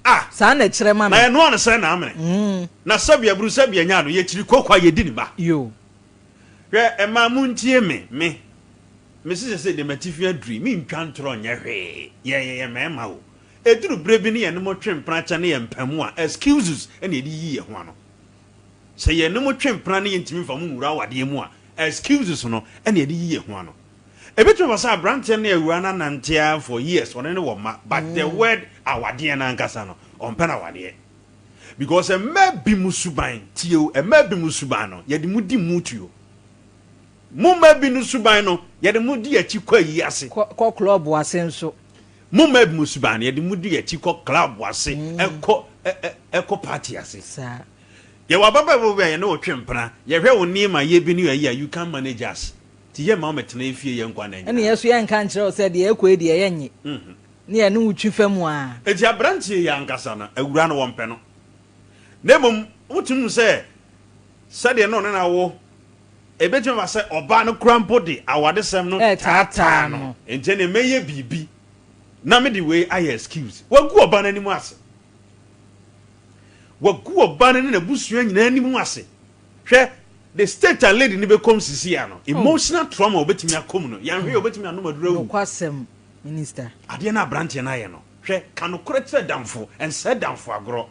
Ah! Saa na ɛkyerɛ ma me. Na yɛnoa no sɛn na amene? Na sɛbi aburu sɛbi anya no, yɛkyiri koko a yɛdi ne ba. Yo. Hwɛ, mmaa montie me, me, mese sɛsei deɛ m'atifi aduru yi, mentwa ntorɔ nyɛ hwee, yɛn yɛyɛ mmarima o, ɛduru berɛ bi ne yɛne mo twe mpena kyɛ ne yɛn mpa mu a, excuses na yɛde yiyi yɛn ho ano. Sɛ yɛne mo twe mpena ne yɛntumi mfa mo nwura awadeɛ mu a, excuses no na yɛde yiyi yɛn ho ano. Ebetumi aba sɛ aberanteɛ ne awuraa no anante ara for years, ɔne no wɔ mma, but the word awadeɛ no ankasa no, ɔmpɛ no awadeɛ. Because mmaa bi mu suban, tie o, mmaa bi mu suban no, yɛde mu di mu tuo. Mo mma bi no suban no, yɛde mo di akyi kɔ ayi ase. Kɔ kɔ club ase nso. Mo mma bi mo suban no, yɛde mo di akyi kɔ club ase, ɛkɔ ɛ ɛ ɛkɔ party ase. Saa. Yɛwɔ ababaawa bi a yɛne wo twe mpena, yɛhwɛ wo nneɛma yɛ bi ne ayi a, you can't manage us. Nti yɛmma wo mmɛtena yɛ fie yɛn nkwa nna Ɛne nyinaa. yɛ nso yɛnka nkyerɛ wo sɛ deɛ ɛkɔ yi deɛ yɛnnye. Ne yɛne wo twi fa mu ara. Enti aberanteɛ yi ankasa no, awuraa no wɔmpɛ no. Na mmom wotumi hu sɛ sɛdeɛ na ɔne no awo, ɛbɛtumi aba sɛ ɔbaa no koraa mpo de awadesɛm no taataa no. Enti ɛnneɛ mɛyɛ biribi na mede wei ayɛ excuse. Wagu ɔbaa no anim ase. Wagu ɔbaa no ne n'abusua nyinaa anim ase. Hwɛ, the state a lady no bɛkɔm sisi ano, oh. emotional trauma ɔbɛtumi akɔm no, yɛnhwɛ yɛ ɔbɛtumi anom aduru awu. Nokwasɛm, minister. Adeɛ no aberanteɛ no ayɛ no, hwɛ, ka nokorɛ kyerɛ damfo, ɛnsɛe damfo agorɔ.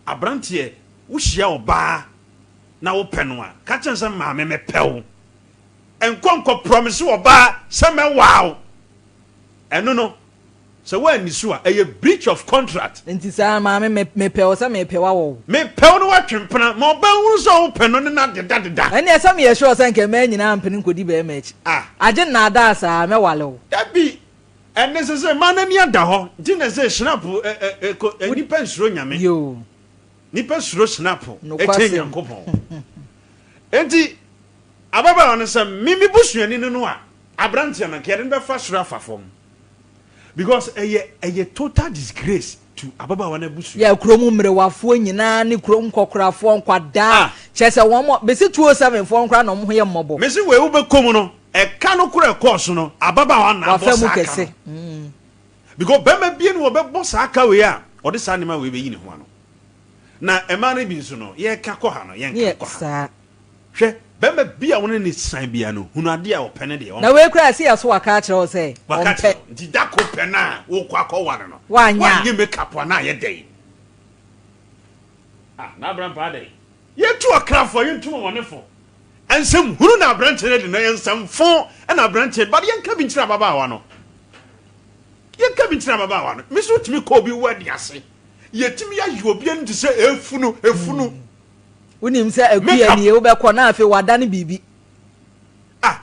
Aberanteɛ, wohyia ɔbaa na wopɛ no a, ka kyerɛ no sɛ maame mepɛ wo. Nkɔ nkɔ promise ɔbaa sɛ mɛwaa wo. Ɛno no, sɛ woanni so a, ɛyɛ breach of contract. Nti saa maame me mepɛ wo sɛ mepɛ wo awɔ wo. Mepɛ wo na woatwe mpena ma ɔbaa nhunu sɛ wopɛ no ne no adedadeda. Ɛnneɛ sɛ meyɛ sure sɛ nka mmaa nyinaa mpene nkɔdi barima akyi. Ah. Agye nnaadaa saa, mɛwale wo. Dabi, Ɛnɛ sɛ sɛ mmaa no ani ada hɔ nti na sɛ snap ɛ ɛ ko nipa nsuro nyame. Yoo. Nipa suro snap ɛkyɛn Nokwasɛm. Nyankopɔn. Enti ababaawa no sɛ me me busuani no no a abranteɛ no nka yɛde no bɛfa soro afa fam because ɛyɛ ɛyɛ total disgrace to ababaawa no abusua. Yɛ kurom mmerewafoɔ nyinaa ne kurom nkɔkorafoɔ nkwadaa Ah. kyerɛ sɛ wɔn bɛsi 207 foɔ nkoraa na wɔn ho yɛ mmɔbɔ. Mese wei wobɛkɔ mu no Ɛka no koro a ɛkɔɔ so no, ababaawa na abɔ Wafa mu saa ka kɛse. no. Because barima bie no wɔbɛbɔ saa ka wei a, ɔde saa nneɛma wei bɛyi ne ho ano. Na mmaa no bi nso no, yɛka kɔ ha no, Ne yɛnka yɛ nkɔ ha. saa. Hwɛ, barima bi a wo ne no san biara no, hunu adeɛ a ɔpɛ ne deɛ Na ɔmpɛ. wei koraa ɛsɛ yɛ so waka akyerɛ wo sɛ Waka ɔmpɛ. akyerɛ wo. Nti da koro pɛ no a wokɔ akɔware no, Woanyɛ a. woanyɛ makeup a na ayɛ dɛn? Ah, na abrampa adɛn? Yɛtu ɔkra fo a, yɛntu ɔmɔne fo. Nsɛm hunu na aberanteɛ no adi na ɛyɛ nsɛm fo na aberanteɛ no but yɛnka bi nkyerɛ ababaawa no. Yɛnka bi nkyerɛ ababaawa no. Me nso wotumi kɔ obi wedding ase. Yɛtumi ayi obi anim te sɛ efunu efunu. Hmm. Wonim sɛ akua Makeup. nie wobɛkɔ na afei wadane biribi. Ah,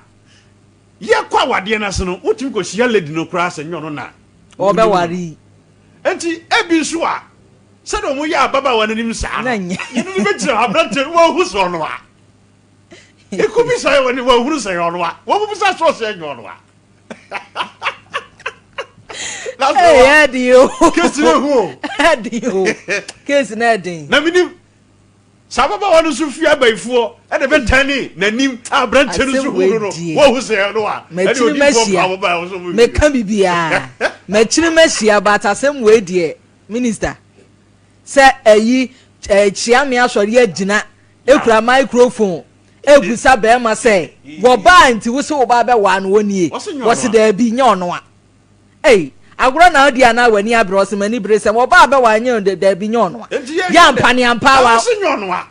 yɛkɔ awadeɛ no ase no wotumi kɔhyia lady no koraa sɛ nyɛ ɔno na wonim no. Ɔbɛware yi. Enti ebi nso a sɛdeɛ wɔyɛ ababaawa no anim saa no Na nyɛ. yɛne no bɛgyina hɔ aberanteɛ no wahu sɛ ɔno a. Ekubisa yɛ wɔn wɔhunu sɛ yɛ ɔno a wɔbisa sɛ ɔsɛ nyɛ ɔno a. Ee ɛdi o. Kesi na ehu o. Ɛdi o. Kesi na ɛdin. Na mi nim saa ababaawa no nso fi abayifoɔ ɛna bɛ tɛn ne n'anim a aberanteɛ no nso hunu no wɔhu sɛ ɔno a ɛna odi fɔ pa ababaawa nso mu. Meka bibiara mɛkyiri mɛhyia but asɛm wei deɛ minister sɛ ɛyi ɛkyia mi asɔre agyina. Ekura microphone ebisa bɛrima sɛ wɔbaa nti wo se wo ba bɛwaa no wɔnie wɔse daabi nyɛ ɔno a ei agorɔ na odi anaa w'ani abere ɔse m'ani bere sɛ wɔbaa bɛwaa nyɛ daabi nyɛ ɔno a yɛ ampa ne ampa wa ɔse nyɛ ɔno a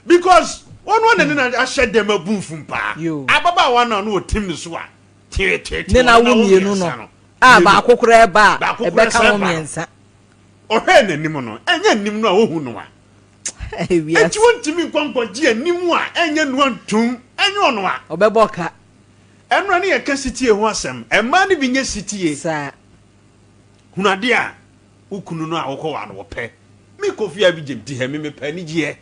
because wɔn a n'ani na ahyɛ dɛm abu nfum paa ababaawa no a no ɔtim ne so a teetee ne na wo mmienu no a baako koraa ɛba a ɛbɛka ho mmiɛnsa Ɔhwɛɛ n'anim no, ɛnyɛ anim no a ohu no a. Enti wontumi nkɔ nkɔgye anim a ɛnyɛ noa ntom, ɛnyɛ ɔno a. Ɔbɛbɔ ka. Ɛno ne yɛka sitie ho asɛm. Mmaa no bi nyɛ sitie. Saa. Hunu adeɛ a wo kunu no a wokɔwaa no wɔpɛ. Me Kofi Abigye mte ha, me mepɛ anigyeɛ.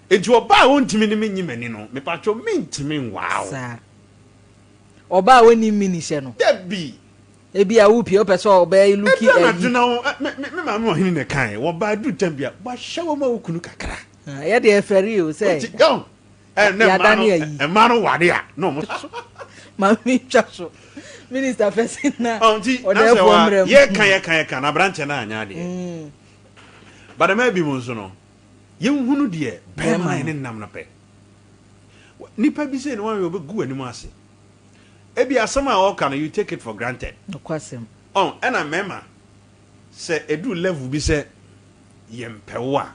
Enti ɔbaa a ɔntumi ne me nye m'ani no, mepatwɔ mentumi nwaa wo. Saa. Ɔbaa a ɔnnim mini hyɛ no. Dabi. Ebia wopie wopɛ sɛ ɔbɛyɛ luki Ebi ayi. anadwo na wo me me me maame ɔhene na ɛkae wɔba aduru tam bi a wahyɛ wɔn ma wo kunu kakra. Ah, yɛ deɛ ɛfɛre o sɛ. Oti yɔn ɛ ne mmaa no mmaa no ware a na wɔn so. Maame twa so minister fɛsi na ɔda ɛfoɔ mmerɛ mu. Yɛ kan yɛ kan yɛ kan na aberanteɛ na anya adeɛ. Mm. Badama bi mu nso no yɛnhunu deɛ bɛrima na yɛ ne nam no pɛ. Nipa bi sɛ ne wɔn yɛ ɔbɛgu anim ase. Ebia asɛm a ɔreka no you take it for granted. Nokwasɛm. Ɔn, ɛna mmarima, sɛ ɛduru level bi sɛ yɛmpɛ wo a,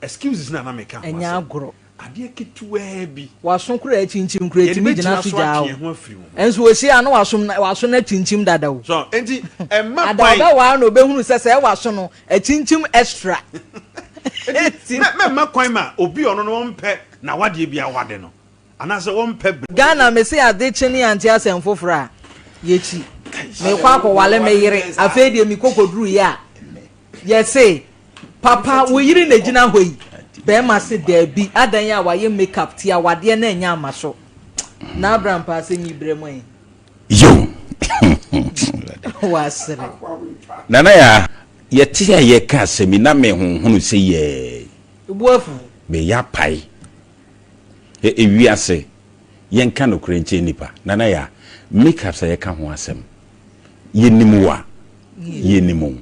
excuses no a na meka ho Ɛnyɛ asɛm. agorɔ. Adeɛ ketewaa bi. W'aso koraa akyinkyim koraa Yɛde ɛtumi gyina bɛgyina so so gyaa atwe wo. yɛn ho afiri wo ho. Ɛnso ɔhyia a na w'aso no w'aso no akyinkyim dada o. So, enti ɛmma Ada kwan. ɔbɛware no ɔbɛhunu sɛ sɛɛ w'aso no akyinkyim extra. Enti mɛ mɛmma kwan ma obi a ɔno no ɔmpɛ. Na wadeɛ bi awade no anaasɛ wɔmpɛ bere. Ghana mese ade kye ne ante asɛm foforɔ a yɛkyi mekɔ akɔwale me yere afei deɛ mekɔ kɔduru yɛ a yɛse papa wo yere na gyina hɔ yi bɛrima se daabi adan a wayɛ make up ti awadeɛ na ɛnyɛ ama so na abra mpa asɛm yi brɛ mu ɛ. Yo. Wasere. Nana ya yɛte a yɛka asɛm yi na mehonhono sɛ yɛɛ. Wo bo afu. Meyɛ apae. Ɛ ewiase, yɛnka nokorɛ nkyerɛ nnipa. Nana Yaa, makeups a yɛka ho asɛm, yɛnim wo a, yɛnim wo.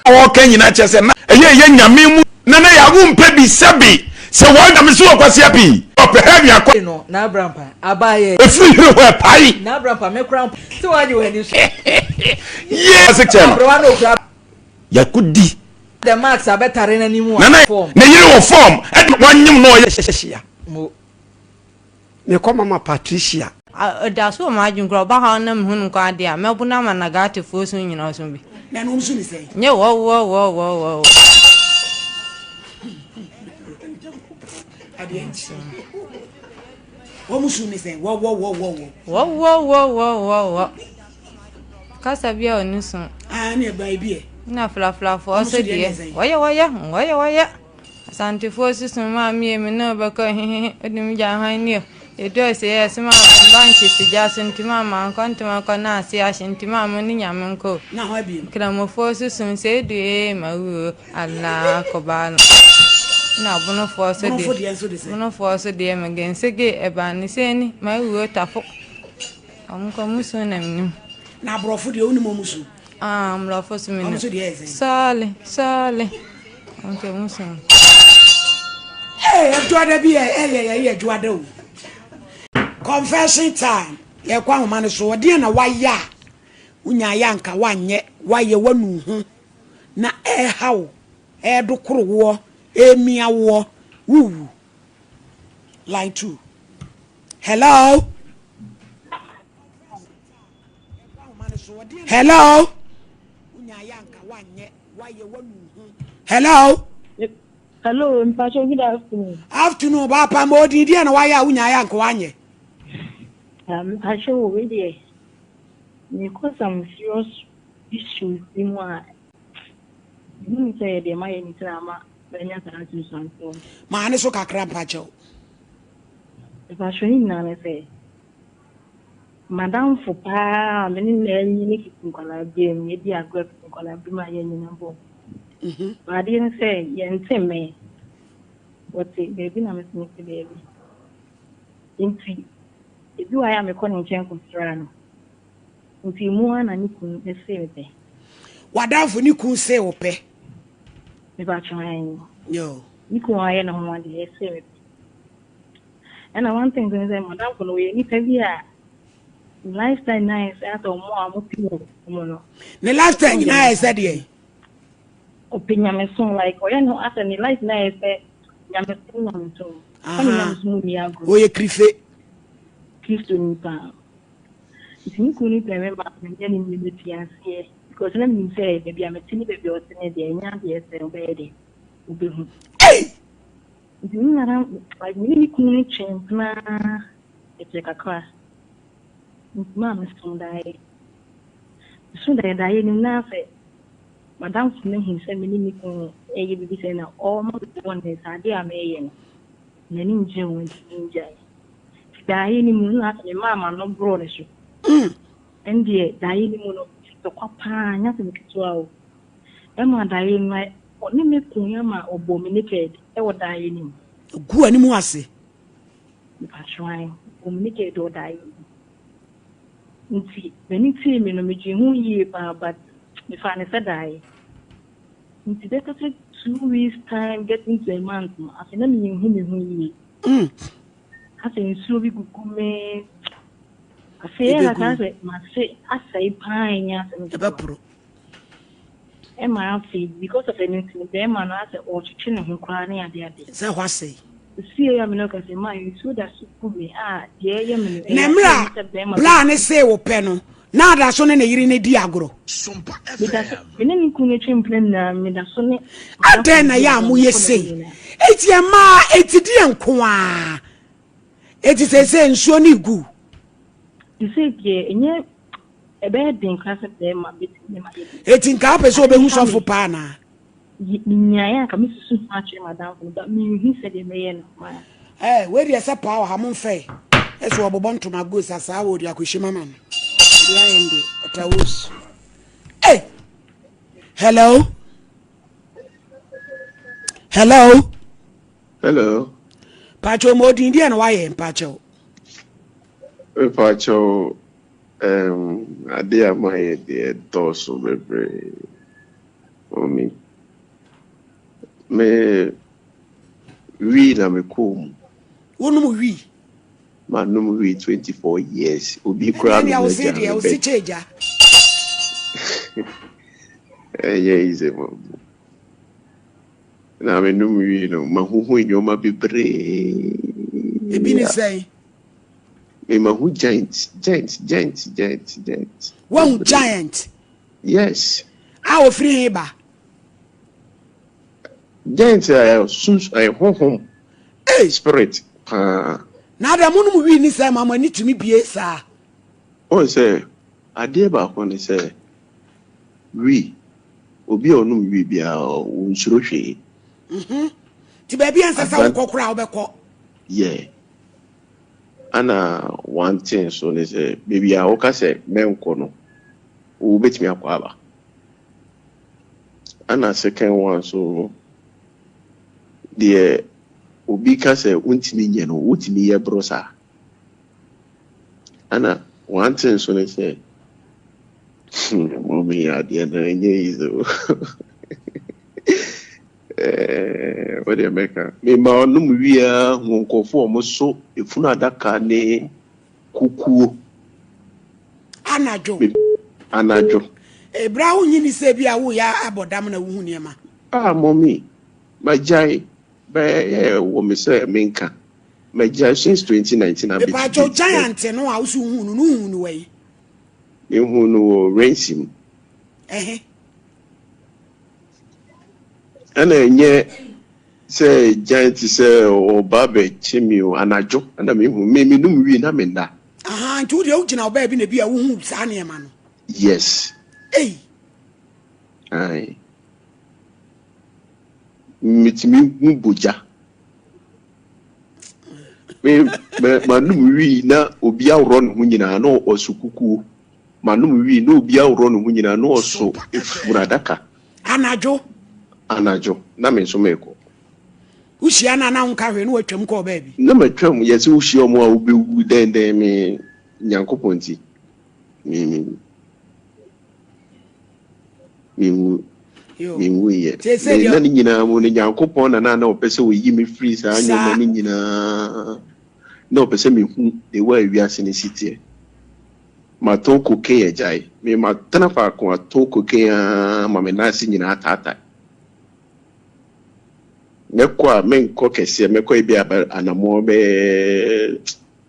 A wɔka nyinaa kyerɛ sɛ na ɛyɛ ɛyɛ Nyame mu. Nana Yaa, wompɛ bi sɛbe sɛ wɔn Nyame so wɔ kwasea pii. Ɔpɛ hɛ nua kɔ. No, na abrampa, aba yɛ. Ɛfiri hene hɔ ɛpae. Na abrampa, me koraa mpo, sɛ woagye w'ani so. Yee, ase kyɛ no. Aberewa na okura. Yɛakɔdi. The max abɛtare n'anim a Nana form. ne yere wɔ form ɛna wanyem na ɔyɛ hyia. Mo. Mekɔ mama Patricia. Ɛda so wɔ m'adwene koraa, ɔba ha na mehu no nko ara deɛ a, mɛbo no ama Nagatefoɔ su nyinaa ɔso bi. Na ɛno wɔn su ne sɛn? Nyɛ wɔwɔwɔwɔwɔ. Adeɛ nkyi. Wɔn su ne sɛn? Wɔwɔwɔwɔwɔ. Wɔwɔwɔwɔwɔ. Kasa bi a ɔni so. Ah, ne ɛba ebi ɛ. Na flaflafoɔ so deɛ, wɔyɛ wɔyɛ, wɔyɛ wɔyɛ. Asantefoɔ susu maa mie me ne wobɛkɔ hehehe, wode me gya hwan ni o. Yɛdu ase yɛ soma mba nkye si gya so nti maa mankɔ ntoma kɔ na ase ahye nti maa mo ne nyame nkɔ o. Na hɔ abiem. Nkramofoɔ susu sɛ edu ee ma wu o, Allah kɔbaa no. Na abonofoɔ so deɛ, Abonofoɔ deɛ nso de sɛ. Abonofoɔ so deɛ megensege ɛbaa ne sɛ ni ma wu o tafo. Ɔmo kɔ ɔmo su na menim. Na aborɔfo deɛ wonim ɔmo su? Ah, mmorɔfo so menim. Ɔmo so deɛ yɛ sɛn? Sɔɔle, sɔɔle. Ɔmo nso ɔmo su. Ee, adwoada bi yɛ ɛyɛ yɛ yɛ adwoada o. Confession time, yɛkɔ ahoma no so, ɔdeɛn na wayɛ a wonyaeɛ a anka woanyɛ, woayɛ woanu ho na ɛreha wo, ɛredokoro woɔ, ɛremia woɔ, wowu. Line 2. Hello. Hello. Hello. Hello, Mpacho, good afternoon. Afternoon, Papa. Mo di di na waya unya ya nko anye. Mpacho, we dey. Me cause some serious issues bi mu a. Mehu sɛ deɛ mayɛ ne tiri ama manya saa nsunsuansoɔ. Maa ne so kakra mpakyɛw. Mpakyɛw ne nyinaa ne sɛ, m'adamfo paa a me ne no anyini fiti nkwadaa berɛ mu, yɛdi agorɔ fiti nkwadaa berɛ mu a yɛanyini abom. Mhm. Adeɛ ne sɛ yɛnte mmɛn. Wɔte baabi na me nso mete baabi. Nti ebi wɔ ha a mekɔ ne nkyɛn kɔsra no. Nti emu ara na ne kunu see me pɛ. W'adamfo ne kun see wo pɛ? Mepakyɛw aane. Yo. Ne kunu ayɛ ne ho adeɛ see me pɛ. Ɛna one thing nso ne sɛ madamfo no ɔyɛ nipa bi a ne lifestyle nyinaa yɛ sɛ asɛ ɔmo a ɔmo pɛ nyamesom no. Ne lifestyle nyinaa yɛ sɛ deɛn? Ɔpɛ nyamesom like ɔyɛ ne ho asɛ ne life nyinaa yɛ sɛ nyamesom nyamesom. Ɔne nyamesom nni agorɔ. Ɔyɛ krife. Kristoni paa. Nti me kunu no pɛ me ma menyɛ ne nneɛma pii aseɛ because na menim sɛ baabi a mete ne baabi a ɔte no deɛ ɛnyɛ adeɛ sɛ ɔbɛyɛ dɛ ɔbɛhu. Ei! Nti me nyinaa like me ne me kunu no twee mpena ɛkyɛ kakra. Nti maa meso daeɛ. Meso daeɛ daeɛ no mu na sɛ madamfo no ahu sɛ me ne me kunu ɛyɛ biribi sɛ na ɔma me bɔne sɛ adeɛ a meyɛ no n'ani ngye ho nti mengyae. Daeɛ no mu no na asɛ memaa m'ano boroo ne so. Ɛndeɛ daeɛ no mu no, ntɔkwa paa, nyɛ asɛm ketewa o. Ɛmaa daeɛ no mu ɔne me koeɛ ama ɔbɔɔ me naked wɔ daeɛ no mu. Gu anim ase. Mepakyɛw ae, ɔbɔɔ me naked wɔ daeɛ no mu. Nti m'ani tee me no, medwen ho yie paa but mefaa no sɛ daeɛ. Nti bɛka sɛ 2 weeks time getting to a month no, afei na menhu me ho yie. Asɛ nsuo bi gugu me. Afei ɛyɛ kakra sɛ mase asɛe paa ɛnyɛ asɛm ketewa. Ɛbɛporo. Ɛma afei because of ɛno nti no bɛrima no asɛ ɔretwetwe ne ho koraa ne ade ade. Sɛ hɔ asɛe. Osie a me ne ɔka sɛ maa nsuo da so gu me a deɛ ɛyɛ me no Na ɛyɛ mmerɛ adeɛ a sɛ bɛrima bra ne see wo pɛ no, Na ada so ne ne yere no di agorɔ. Meda so, me ne me kunu no twe mpena nyinaa, meda so ne. Adɛn na yɛ a moyɛ sei? Eti ɛmaa eti deɛ nko ara. Eti seesei nsuo no regu. Seesei deɛ ɛnyɛ ɛbɛyɛ den koraa sɛ bɛrima bɛtumi ne ma yɛ bi. Eti nka wopɛ sɛ wobɛhu sɔfo paa anaa? Menyaeɛ anka mesusu ho akyerɛ m'adamfo no but menhu sɛdeɛ mɛyɛ no ma. Eh, wei deɛ sɛ paa wɔ ha momfɛe. Ɛsɛ wɔbobɔ ntoma goes asaa wɔ de akɔhyɛ mama no. Deɛ ayɛ no deɛ ɔta wos. Hey! Hello? Hello? Hello. Pakyɛw ma odin deɛ na wayɛ mpakyɛw. Mpakyɛw um, ade a mayɛ deɛ dɔɔso bebree. Mami, me wii na me kɔɔ mu. Wonom wii? Manom wii 24 years. Obi koraa nom agya me bɛ. Ɛnyɛ easy ma mo. Na menom wii no, mahuhu nneɛma bebree. Ebi ne sɛn? Me mahu giant, giant, giant, giant, giant. Wahu giant? Yes. A ofiri he ba? Giant a sunsun ɛyɛ honhom. Hey. Spirit paa. Na ada mo nom wii ni sɛ ma mo ani tumi bie saa. Wɔn sɛ adeɛ baako ne sɛ wii obi a ɔnom wii biara ɔnsuro hwee. Mhm. Ti baabi a ɛnsɛ sɛ wokɔ koraa wobɛkɔ. Yeah. Ana one thing so ne sɛ baabi a woka sɛ mɛnkɔ no wobɛtumi akɔ aba. Ana second one so deɛ obi ka sɛ wontumi nyɛ no wotumi yɛ boro saa. Ana one thing so ne sɛ mɔmi adeɛ no ɛnyɛ easy o. Eh, wo deɛ mɛka. Mema ɔnom wie ara hu nkurɔfoɔ a wɔso efunu adaka ne kukuo. Anadwo. Anadwo. Ebere a wonyi ni sɛ bi a woyɛ abɔ dam na wohu nneɛma. Ah, mɔmi, magyae bɛyɛ wɔ me sɛ menka. Magyae since 2019 abɛti. Mepaakyɛw giant no a wosi wohu no no wohu no wɔ yi? Mehu no wɔ Rensi mu. Ɛhe? Ɛna ɛnyɛ sɛ gyan te sɛ ɔba bɛkye me o, anadwo ɛna mehu, me menum wii na menna. Ahaa, nti wo deɛ wogyina wo baabi na bi a wohu saa nneɛma no. Yes. Ei. Ae. Metumi hu bogya. Me, me, manum wii na obi aworɔ ne ho nyinaa na ɔso kukuo. Manom wii na obi aworɔ ne ho nyinaa na ɔso funu adaka. Anadwo. Anadwo, na me nso merekɔ. Wohyia no a na wonka hwee na watwam kɔɔ baabi. Na matwam, yɛse wohyia wɔn a wobɛwu dɛn dɛn me Nyankopɔn nti me me menwu menwuiɛ. Me na ne nyinaa mu no Nyankopɔn na na na ɔpɛ sɛ ɔyi me firi saa nneɛma no nyinaa na ɔpɛ sɛ mehu the way a wiase no si teɛ. Matɔn cocaine agyae. Me matena faako atɔn cocaine ara ma me nan ase nyinaa ataatae. Mɛkɔ a menkɔ kɛseɛ, mɛkɔ ebi a anammɔn bɛyɛ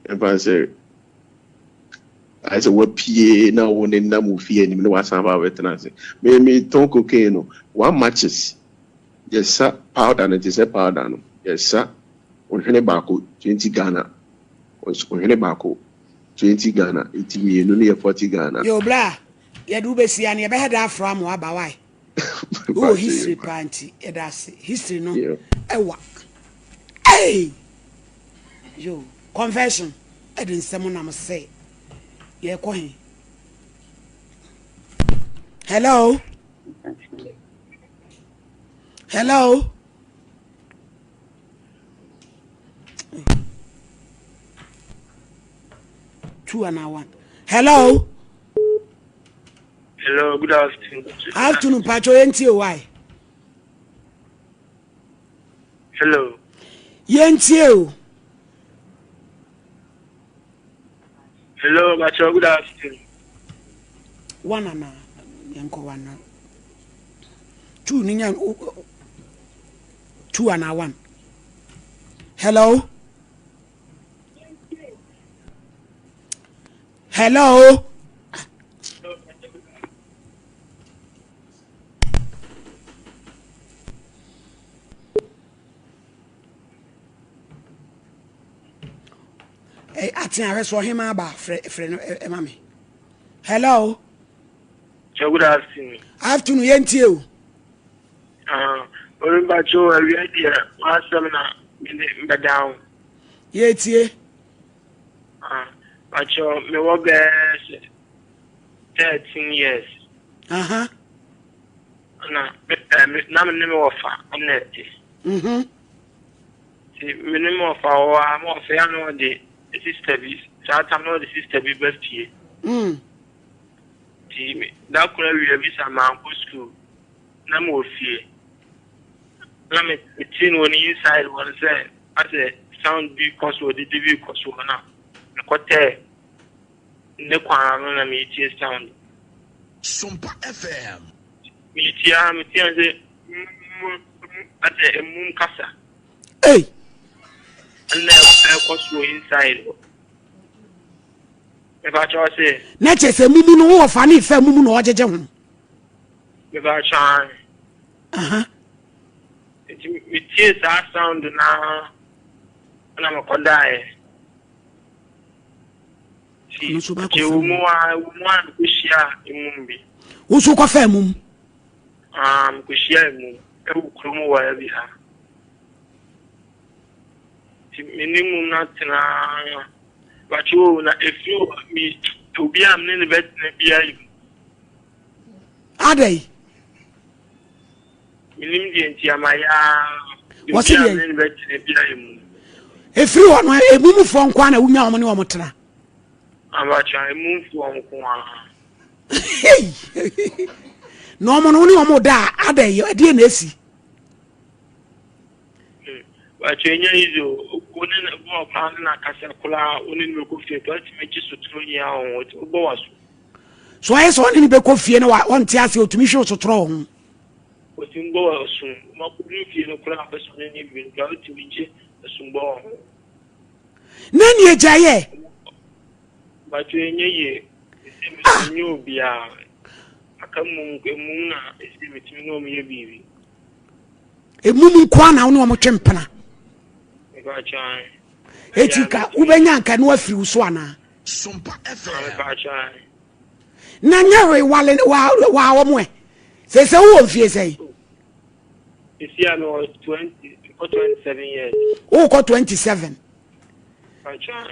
mfa no sɛ ayɛ sɛ wapue na wo ne nam wo fie anim na wasan aba abɛtena ase. Me metɔn cocaine no one matches yɛsa powder no te sɛ powder no yɛsa ohwene baako 20 Ghana ohwene baako. 20 Ghana nti mienu no yɛ 40 Ghana. Yoo bra yɛde wo bɛsi ano yɛbɛhɛ da afra ama waba wai wowɔ history paa nti yɛda ase history no ɛwa ei yoo confession ɛde nsɛm nam sɛ yɛkɔ he hello hello Two and one. Hello. Hello, good afternoon. Afternoon, Pacho yentie why? Hello. Yentie o. Hello, Pacho, good afternoon. One ana yenko one. Two ni nya 2 anaa 1. Hello? Hello? Ate ahwɛ so ɔhemaa ba frɛ frɛ no ɛma me. Hello. Sir, good afternoon. Afternoon, yɛntie o. Ah, Orimbacho, awia deɛ w'asɛm na mede mbɛda ho. Yɛtie. Ah, bacho, mewɔ bɛɛ sɛ 13 years. Aha. Na me, eh, me, na me ne me wɔfa ɛna ɛte. Mhm. Nti me ne me wɔfa wɔ hɔ a, me wɔfa yɛ a na ɔde sister bi, saa tam na ɔde sister bi ba fie. Nti me, da koro awia bi sa mankɔ school, na mewɔ fie. Na me metee no wɔ ne inside hɔ no sɛ asɛ sound bi kɔ so, dede bi kɔ so hɔ na mekɔtɛɛ ne kwan ano na meretie sound. Sompa FM. Meretie ara meteɛ sɛ mm asɛ mmum kasa. Ei! Ɛna ɛkɔ so wɔ inside hɔ. Mepa kyɛw se. Na kyerɛ sɛ mumu no wowɔ fa ne fa mumu na ɔgyegye ho. Mepa kyɛw ae. Aha. Nti metie saa sound na na mekɔdaeɛ. Ɔno nso bɛkɔ fam. Ɛwɔ mu a ɛwɔ mu a mekɔhyia emum bi. Wo nso wokɔfa emum? Ah, mekɔhyia emum ɛwɔ kurom wɔ ha bi ha. Nti me ne mum no atena bakye o na efiri hɔ me obi a me ne no bɛtena biara yi mu. Adɛn? Menim deɛ nti ama yaa. Wɔsi deɛ. Obi a me ne no bɛtena biara yi mu. Efiri hɔ no emumfoɔ nko ara na wonya wɔn ne wɔn tena. Abacha emumfoɔ nko ara. Na wɔn no wo ne wɔn da a adɛn ɛdeɛ na esi. Bàtchɛ enya easy o, wo ne no bɔ ɔpaa ne no akasa koraa wo ne no bɛkɔ fie koraa ɔtumi gye sotoro nyia wo ho, ɔtumi bɔ w'aso. So ayɛ sɛ ɔne no bɛkɔ fie na ɔnte aseɛ ɔtumi hwe wo sotorɔ wɔ ho. Ɔtumi bɔ w'aso, makɔduru fie no koraa pɛ sɛ ɔne no wie no koraa ɔtumi gye asom bɔ wɔ ho. Na ne agya yɛ? Bàtchɛ ɛnyɛ yie, ɛsɛ mesɛ nyɛ obiara, aka mum, mum na ɛsɛ metumi ne ɔmo yɛ biribi. Emum nko ara na wo ne wɔn twe mpena. Eti ka wobɛnya nka no afiri wo so anaa? Na nyɛ hwee wale wa wa wɔn ɛ. Sɛ sɛ wowɔ mfie sɛn? Esi a mewɔ 20, mekɔ 27 years. Wokɔ 27.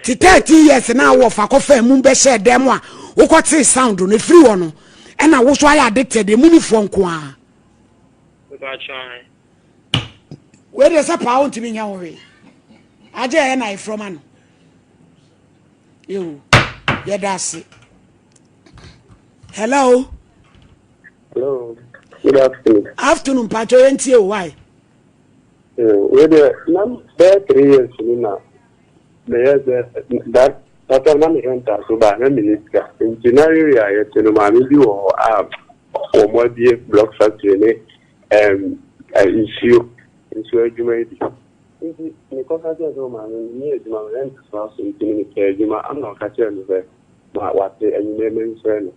Ti 13 years na wɔ fa kɔfa mu bɛhyɛ dɛm a wokɔtee sound no efiri hɔ no ɛna wo so ayɛ addicted emumfoɔ nko ara. Wei deɛ sɛ paa wontumi nyɛ ho hwee agye ɛyɛ na ayefrɔ ma no yo yɛda ase hello hello good afternoon afternoon mpakyɛ yɛntie o why Wei deɛ na bɛyɛ 3 years ni na meyɛ sɛ that that time na mehwɛ ntaaso ba na menni sika nti na area a yɛte no maame bi wɔ hɔ a wɔn abue block factory ne ɛm nsuo nsuo adwuma yi bi nti mekɔka kyerɛ sɛ maame menni adwuma mehwɛ ntaaso aso nti no mepɛ adwuma ana ɔka kyerɛ me sɛ ma wate anwummerɛ memfrɛ no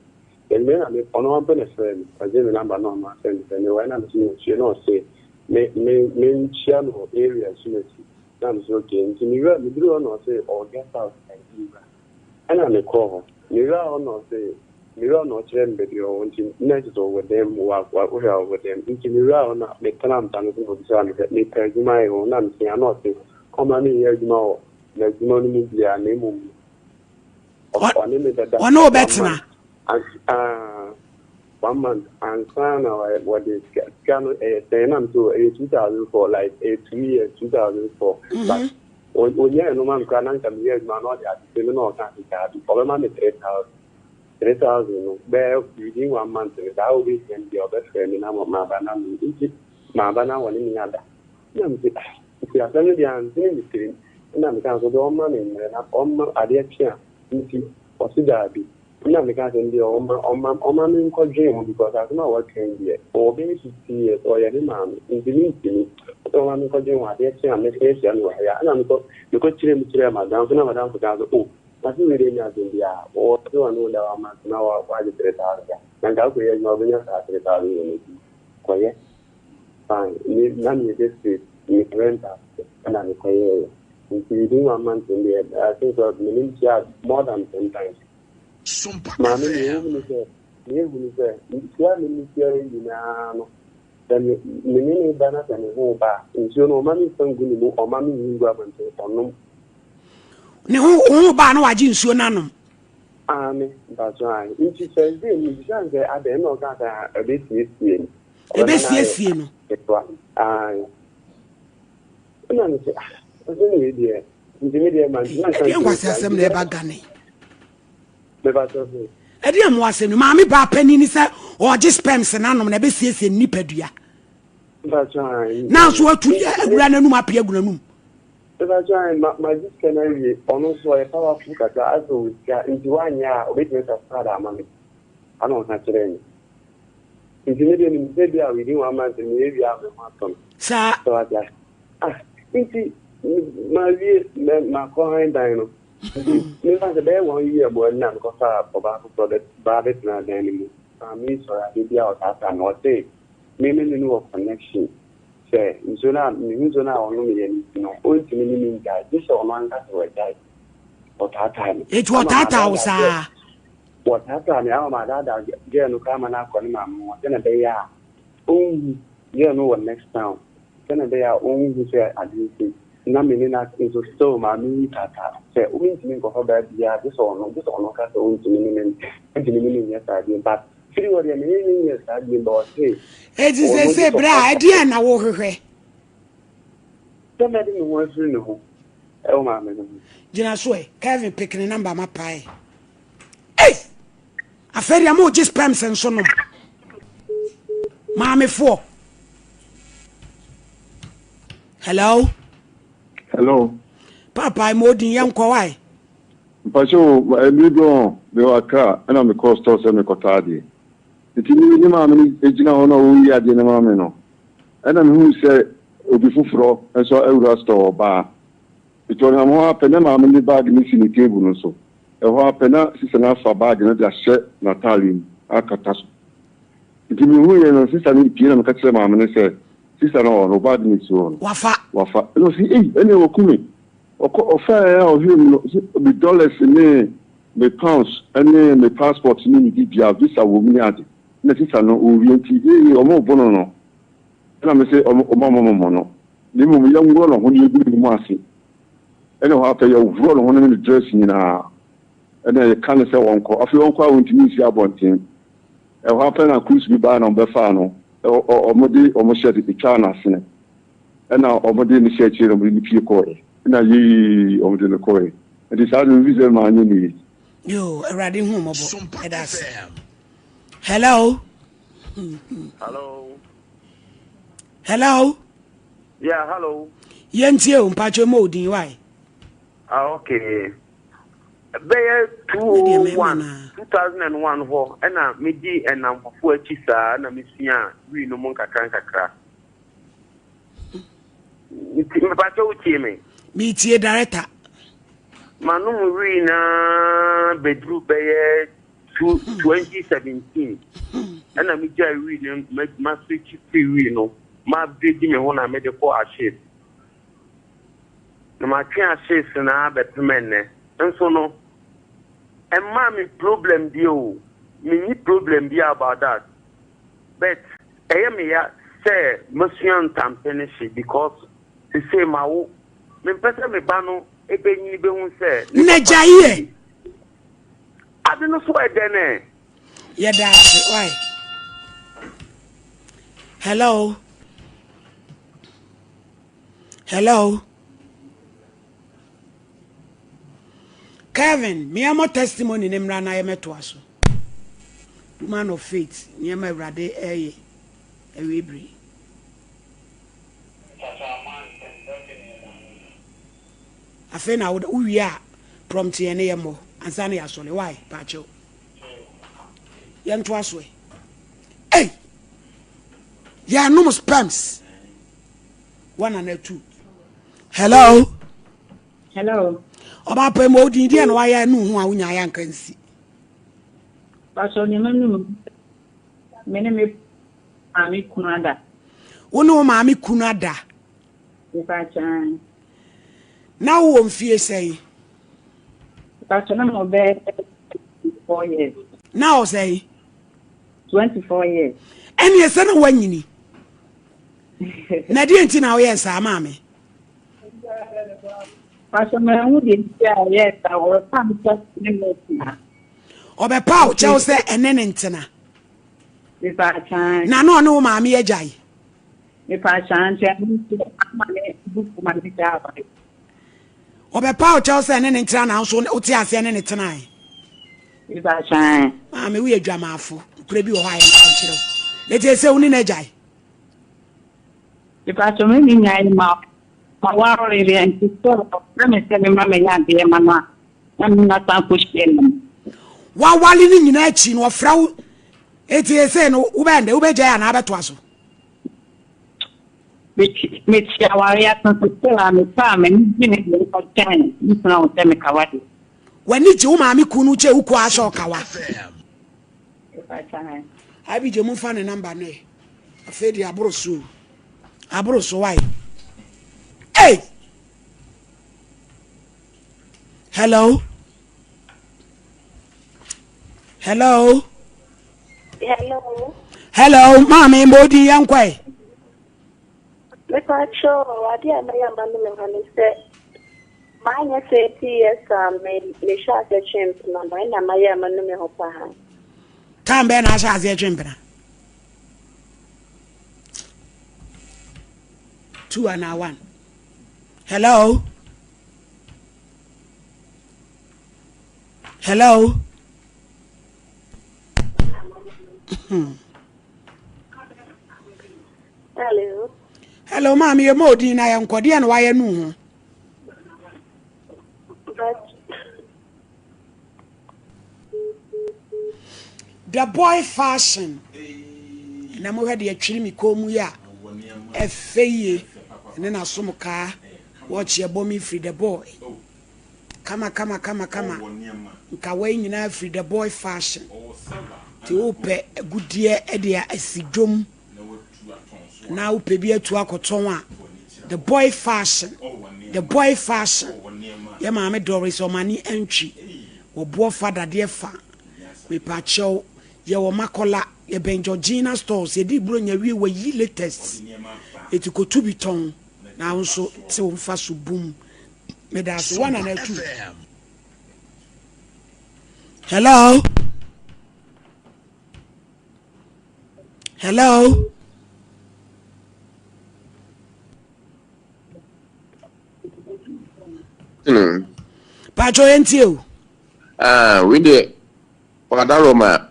anwummerɛ na me ɔno ampɛ na ɛfrɛ me ɔgye me number na ɔno afrɛ me sɛ mewɔ ɛna me so mewɔ fie na ɔse me me menhyia no wɔ area sumasi Na me se okay, nti me wura meduru hɔ na ɔse ɔwɔ guest house a ɛdi wura. Ɛna me kɔɔ hɔ. Me wura hɔ na ɔse me wura hɔ na ɔkyerɛ me baabi ɔwɔ nti na ɛkyerɛ sɛ ɔwɔ dan mu wa wa wohwɛ a ɔwɔ dan mu. Nti me wura hɔ na me tena mpa no so na ɔbisaa me sɛ mepɛ adwuma ayɛ wɔ hɔ na me se na ɔse ɔmma me nyɛ adwuma wɔ n'adwuma no mu biara na mmom no ɔne me bɛda Ɔne wo one bɛtena. month. Ah, one month ansa na wɔde sika sika no ɛyɛ sɛn na nso ɛyɛ 2004 like ɛyɛ 2 years 2004 but onyɛ ɛno ma me koraa na nka meyɛ adwuma na ɔde atete me na ɔka ase daa bi ɔbɛma me 3000 3000 no bɛyɛ within one month no saa wobɛhia me deɛ ɔbɛfrɛ me na maaba na me nti maaba na wɔne me ada na mese ah nti asɛm no deɛ antene me tirim na meka so deɛ ɔmma me mmerɛ na ɔmma adeɛ kye a nti ɔse daabi. Nna meka sɛ ndeɛ ɔma ɔma ɔma me nkɔ dwen ho because asɛm a waka yi deɛ ɔwɔ bɛyɛ 50 years ɔyɛ me maame nti me ntumi ɔsɛ ɔma me nkɔ dwen ho adeɛ kye a mɛsan ahyia no wɔ ha yi a ɛna mekɔ mekɔ kyerɛ mu kyerɛɛ madamfo na madamfo kaa sɛ oh na se wei deɛ nyɛ asɛm biara ɔwɔ sɛ ɔne wo da one month na wa wagye 3000 a na nka wokɔyɛ adwuma wobɛnya saa 3000 wɔ n'akyi kɔyɛ fine me na meyɛ desperate me rent ase ɛna mekɔyɛɛyɛ. Nti within one month no deɛ I think sɛ me ne no hyiaa more than ten times. Maame nea ɛwɔ mu ne sɛ, nea ehu ne sɛ, hyia a me ne no hyia yi nyinaa no, sɛ me me ne no da na sɛ ne ho reba a, nsuo no ɔmma me mfa ngu ne mu, ɔmma me nyi ngu abɔnten, ɔnom. Ne ho wo ho ba a na wagye nsuo no anom. Aane, mpakyɛw aane. Nti first day no mebisaa no sɛ adɛn ɛna ɔkaa sɛ ah ɛbɛsiesie no. Ɔbɛma no ayɛ Ɛbɛsiesie no. ketewa. Aane. Ɛna mese ah ɔsɛ ne wei deɛ nti me deɛ mantumi anka Ɛdeɛ nkyerɛ obiara nkwaseasɛm nti na deɛ ɛba Ghana yi. mepakyɛw sɛ. Ɛdeɛ mmoasɛm ni. Maame baa panin ni sɛ ɔregye sperms no anom na ɛbɛsiesie ne nipadua. Mpakyɛw aane. Nanso watu awura n'anum apue agu n'anum. Mepakyɛw ae ma magye sika no awie ɔno nso ɔyɛ powerful kakra asɛ ɔwɔ sika nti wanyɛ a ɔbɛtumi atwa card ama me ana ɔka kyerɛɛ me nti me deɛ menim sɛ bi a within one month meyɛ wie a me ho atɔ me Saa. sɛ wate ase ah nti mawie makɔ han dan no nti mefa sɛ bɛyɛ one year mu ɛna mekɔfa ɔbaa foforɔ bɛ baa bɛtena dan no mu maame sɔre adeɛ bi a ɔtaataa me ɔse me ne no wɔ connection Sɛ nsuo no a me nsuo no a ɔnomeeɛ no nti no, ɔntumi ne me nnyae, gye sɛ ɔno ankasa wagyae. Ɔtaataa me. Enti Ama ɔtaataa wo madaadaa saa? Wɔtaataa me ama madaadaa girl no koraa ma no akɔ ne maame hɔ sɛdeɛ ɛbɛyɛ a ɔnhu. Girl no wɔ next town. Sɛdeɛ ɛbɛyɛ a ɔnhu sɛ ade nti na me ne no ate nso still maame yi taataa me sɛ mentumi nkɔfa baa biara gye sɛ ɔno, gye sɛ ɔno ka sɛ ɔntumi ne me ɔntumi ne me nyɛ saa bio but Firi hɔ deɛ me ne no nyɛ saa bio but ɔse. Eti ɔno sese gye sɛ bra ɔka ɛdeɛn na wohwehwɛ? Sɛ mɛde me ho afiri ne ho ɛwɔ maame no ho. Gyina so ɛ, Kevin pick ne number ma pae. Ei! Afei deɛ mo gye sperms nso nom. Maamefoɔ. Hello? Hello. Papa, mo odin yɛn kɔ wae. Mpakyɛ o, mmere bi wɔ hɔ, mewɔ Accra ɛna mekɔɔ store sɛ mekɔtɔ adeɛ. Nti me ne maame no gyina hɔ na ɔreyi adeɛ no ma me no, ɛna mehuu sɛ obi foforɔ nso awura store, ɔbaa. Nti ɔnam hɔ ara pɛ na maame no de bag no si ne table no so. Ɛhɔ ara pɛ na sista no afa bag no de ahyɛ n'ataadeɛ mu akata so. Nti mehuiɛ no, sista no repue na meka kyerɛɛ maame no sɛ, sista no wɔ hɔ no, bag no si hɔ no, Wafa. wafa. Ɛna ɔse, ei, ɛnneɛ waku me. Ɔkɔ ɔfaeɛ a ɔhwɛɛ mu no ɔse me dollars ne me pounds ne me passport ne me biribiara visa wɔ mu ne ade na sista no ɔrewie nti ee ɔmo rebo no no ɛna me se ɔmo ɔmo mmɔ no na mmom yɛnworɔ ne ho na yɛgu n'anim ase ɛna hɔ afei yɛworɔ ne ho ne ne dress nyinaa ɛna yɛka no sɛ ɔnkɔ afei ɔnkɔ a ɔntumi nsi abɔnten ɛhɔ afei na cruise bi baa na ɔmo bɛfaa no ɔmo de ɔmo shirt twaa n'asene. Ɛna wɔn de no hyɛɛ akyire na wɔn de no pie kɔɔɛ. Ɛna yei wɔn de no kɔɔɛ. Nti saa de no mefi sɛ manyɛ no yie. Yoo awurade hu mmɔbɔ yɛda ase. Hello. Hello. Hello. Yeah, hello. Yɛntie o mpakyɛ ma odin wae. Ah, okay. Bɛyɛ 201, 2001 hɔ ɛna medi ɛnamfofo akyi saa na mesua wii no mu nkakra nkakra. Nti mepakyɛ wo tie me. Metie director. Manom wii na bɛduru bɛyɛ 2017 ɛna megyae wii no ma switch firi wii no ma upgrade me ho na mede kɔ ahyees na matwe ahyees na bɛpem ɛnnɛ nso no ɛmmaa me problem bi o menni problem bi about that But ɛyɛ me ya sɛ masua ntampe no hye because sesei mawo. Mempɛ sɛ me ba no bɛnyini bɛhu sɛ ne Na papa gyae ɛ. fie. Ade no so ɛdɛn ɛ? Yɛda ase why? Hello. Hello. Kevin, meɛmɔ testimony ne mmra na yɛmɛtoa so. Woman of faith, nneɛma Awurade ɛyɛ awie bere. Afei na wowie a prompt yɛn ne yɛmmɔ ansa na yɛasɔre. Why? Paakyɛw. Yɛntoa so ɛ. Ei! Yɛnom sperms. One and two. Hello. Hello. Ɔba pɛ mu odin deɛ na wayɛ no ho a wonya ayɛ anka nsi. Pastor nneɛma no mu me ne me maame kunu ada. Wo ne wo maame kunu ada. Mepa kyan. Na wowɔ mfie sɛn? Mpakyɛ na mewɔ bɛyɛ 24 years. Na wɔ sɛn? 24 years. Ɛneɛ sɛ na woanyini. Na deɛ nti na woyɛɛ saa maame? Mpakyɛ manhu deɛ nti a ɔyɛɛ saa ɔbɛpa me kyɛw ne me ntena. Ɔbɛpa wo kyɛw sɛ ɛne ne ntena. Mepaakyɛn. Na na ɔne wo maame agyae? Mepaakyɛn nti ɛno nti ama ne bufu ma ne gyaa aware. Ɔbɛpa wo kyɛw sɛ ɛne ne ntena na nso wote aseɛ ne ne tenae? Mepaakyɛn. Maame woyɛ dwamaafo nokorɛ bi wɔ hɔ a yɛnka nkyerɛ wo. Na ɛti sɛ wo ne no agyae? Mepaakyɛw me ne nyae ma ma ware deɛ nti sɛ ɔfrɛ me sɛ memmra mɛyɛ adeɛ ma no a na me na san kɔhyia no mu. Wawale no nyinaa akyi no ɔfrɛ wo eti ese no wobɛyɛ ndɛ wobɛgyae anaa abɛtoa so? Mete aware ase nso still a mepɛ a m'ani gye ne deɛ ɔkyɛn me kunu a ɔhyɛ me kawa deɛ. W'ani gye wo maame kunu no kyɛ wo kunu a ahyɛ ɔkawa? IBJ momfa ne number no ɛ. Afei deɛ aboro so o. Aboro so why? Hey! Hello? Hello? Hello. Hello, maame mbɔ odin yɛn kɔe. Mepa kyɛw, ade a mɛyɛ ama no me ho ne sɛ maanyɛ 20 years a me mehyɛ ase twe mpena no ɛna mayɛ ama no me ho paa. Time bɛn na ahyɛ aseɛ twe mpena? 2 anaa 1. Hello? Hello? Hello. Hello, maame yɛ ma odin na yɛ nkɔ deɛ na wayɛ no ho. But The boy fashion. Na mohwɛ deɛ twere me kɔn mu yi a ɛfɛ yie ɛne n'asom kaa wɔkye ɛbɔ me firi the boy kama kama kama kama nkawa yi nyinaa firi the boy fashion nti wopɛ agudeɛ de asi dwom na wopɛ bi atu akɔtɔn a the boy fashion the boy fashion yɛ maame Doris ɔmane antwi wɔboɔ fa dadeɛ fa mepakyɛw yɛwɔ makɔla yɛbɛn Georgina stores yɛde buro nya wie wayi latest eti kotu bi tɔn na wo nso te wo mfa so bum meda ase one and two hello Hello. Hmm. Pacho yɛn tie o. Ah, we de wada Roma.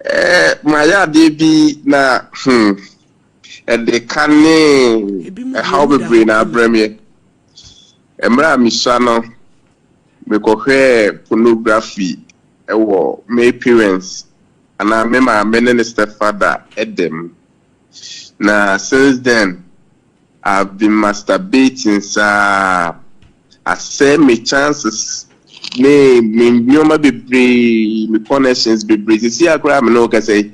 Eh, ma yɛ adeɛ bi na hmm ɛde ka ne ɛhaw bebree na abrɛ meɛ. Mmerɛ a mesua no, mekɔhwɛɛ pornography wɔ me parents anaa me maame ne ne stepfather dɛm. Na since then, I've been masturbating saa. Asɛe me chances ne me nneɛma bebree, me connections bebree. Seesei ara koraa a me ne wo kasa yi,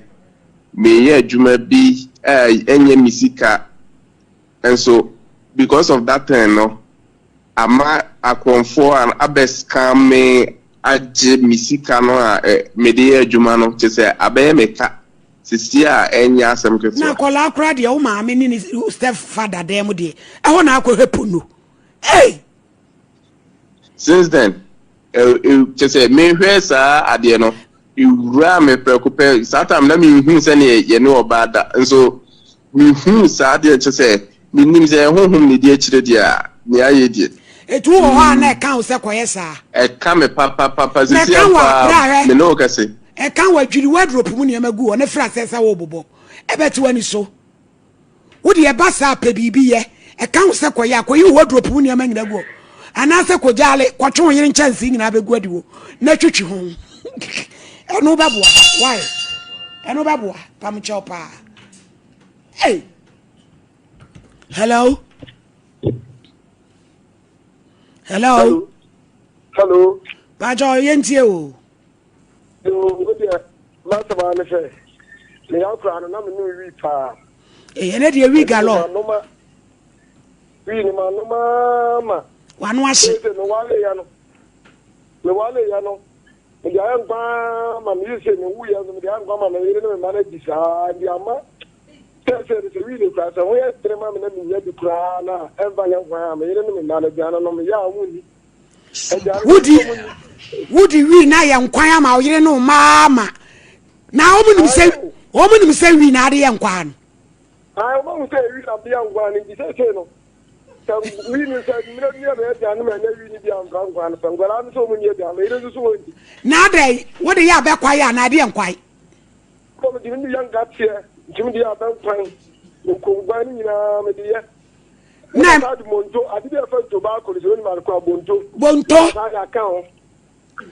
meyɛ adwuma bi a ɛnyɛ me sika nso because of that thing no, ama akorɔmfoɔ a abɛ scam me agye me sika no a mede yɛ adwuma no kyerɛ sɛ abɛyɛ me ka sisi a ɛnyɛ asɛm Na ketewa. akwadaa koraa deɛ wo maame ne ne step father dan mu deɛ ɛhɔ na akɔhwɛ pono. Hey! Since then, kyerɛ sɛ mehwɛ saa adeɛ no, ewuraa me prɛko pɛ. Saa time na menhuu sɛdeɛ yɛne ɔbaa da. Nso mehuu saa adeɛ kyerɛ sɛ menim sɛ honhom na ɛdi akyire deɛ a, nea ayɛ deɛ. Etu wɔ hɔ a na ɛka wo sɛ kɔyɛ saa. Ɛka me papapapa Na sisi ɛka wɔ ampa abere a hwɛ. me ne wo kɛse. Ɛka wɔ adwiri wardrobe mu nneɛma gu hɔ na firi aseɛ sɛ worebobɔ. Ɛbɛte w'ani so. Wo deɛ ɛba saa a, pɛ biribi yɛ. Ɛka wo sɛ kɔyɛ a, kɔyi wo wardrobe mu nneɛma nyinaa gu hɔ. Anaasɛ kɔgyaale, kɔtwe wo yere nkyɛnsee nyinaa bɛgu adiwo na twitwi ho. Ɛno bɛboa. Why? Ɛno bɛboa. Pam kyɛw paa. Hey! Hello? Hello? Hello. Pàjọ yẹn tie o. Yoo, wo deɛ m'asɛm ara ne sɛ, meyɛ akora no na menom wii paa. Ee, ɛnɛ deɛ wii galɔ. Wii no manom ara ma. W'ano ahye. Seesei mewareeɛ no, mewareeɛ no, mede ayɛ nkwa ara ma me yere sei, mewuiɛ nso mede ayɛ nkwa ma me yere ne me mma no adi saa nti ama seesei no sɛ wii no koraa sɛ ho yɛ dene ma me na menya bi koraa no a ɛmfa nyɛ nkwa a me yere ne me mma no aduane no meyɛ a wɔn nni. Aduane no Wodi wɔn nni. wodi wii na yɛ nkwan ama wo yere ne wo mma ama na wɔn nim sɛ wɔn nim sɛ wii na ade yɛ nkwan no. Ae, wɔahu sɛ wii na mede yɛ nkwan no nti seesei no Sɛ wi no sɛ mmerɛ bi yɛ aduane ma ɛnɛ wi no bi amfra nkwan no pɛ nkwadaa no sɛ wɔn nni aduane meyere nso so wɔn nni. Na adɛn wode yɛ abɛ kwae anaa ɛdeɛ nkwae? Kɔ mede me de yɛ nkateɛ ntumi de yɛ abɛ nkwan nkonkwan no nyinaa mede yɛ. Na saa de monto ade bi a ɛfɛ nto baako no sɛ onim ade kɔ a bonto. Bonto. Saa de aka ho.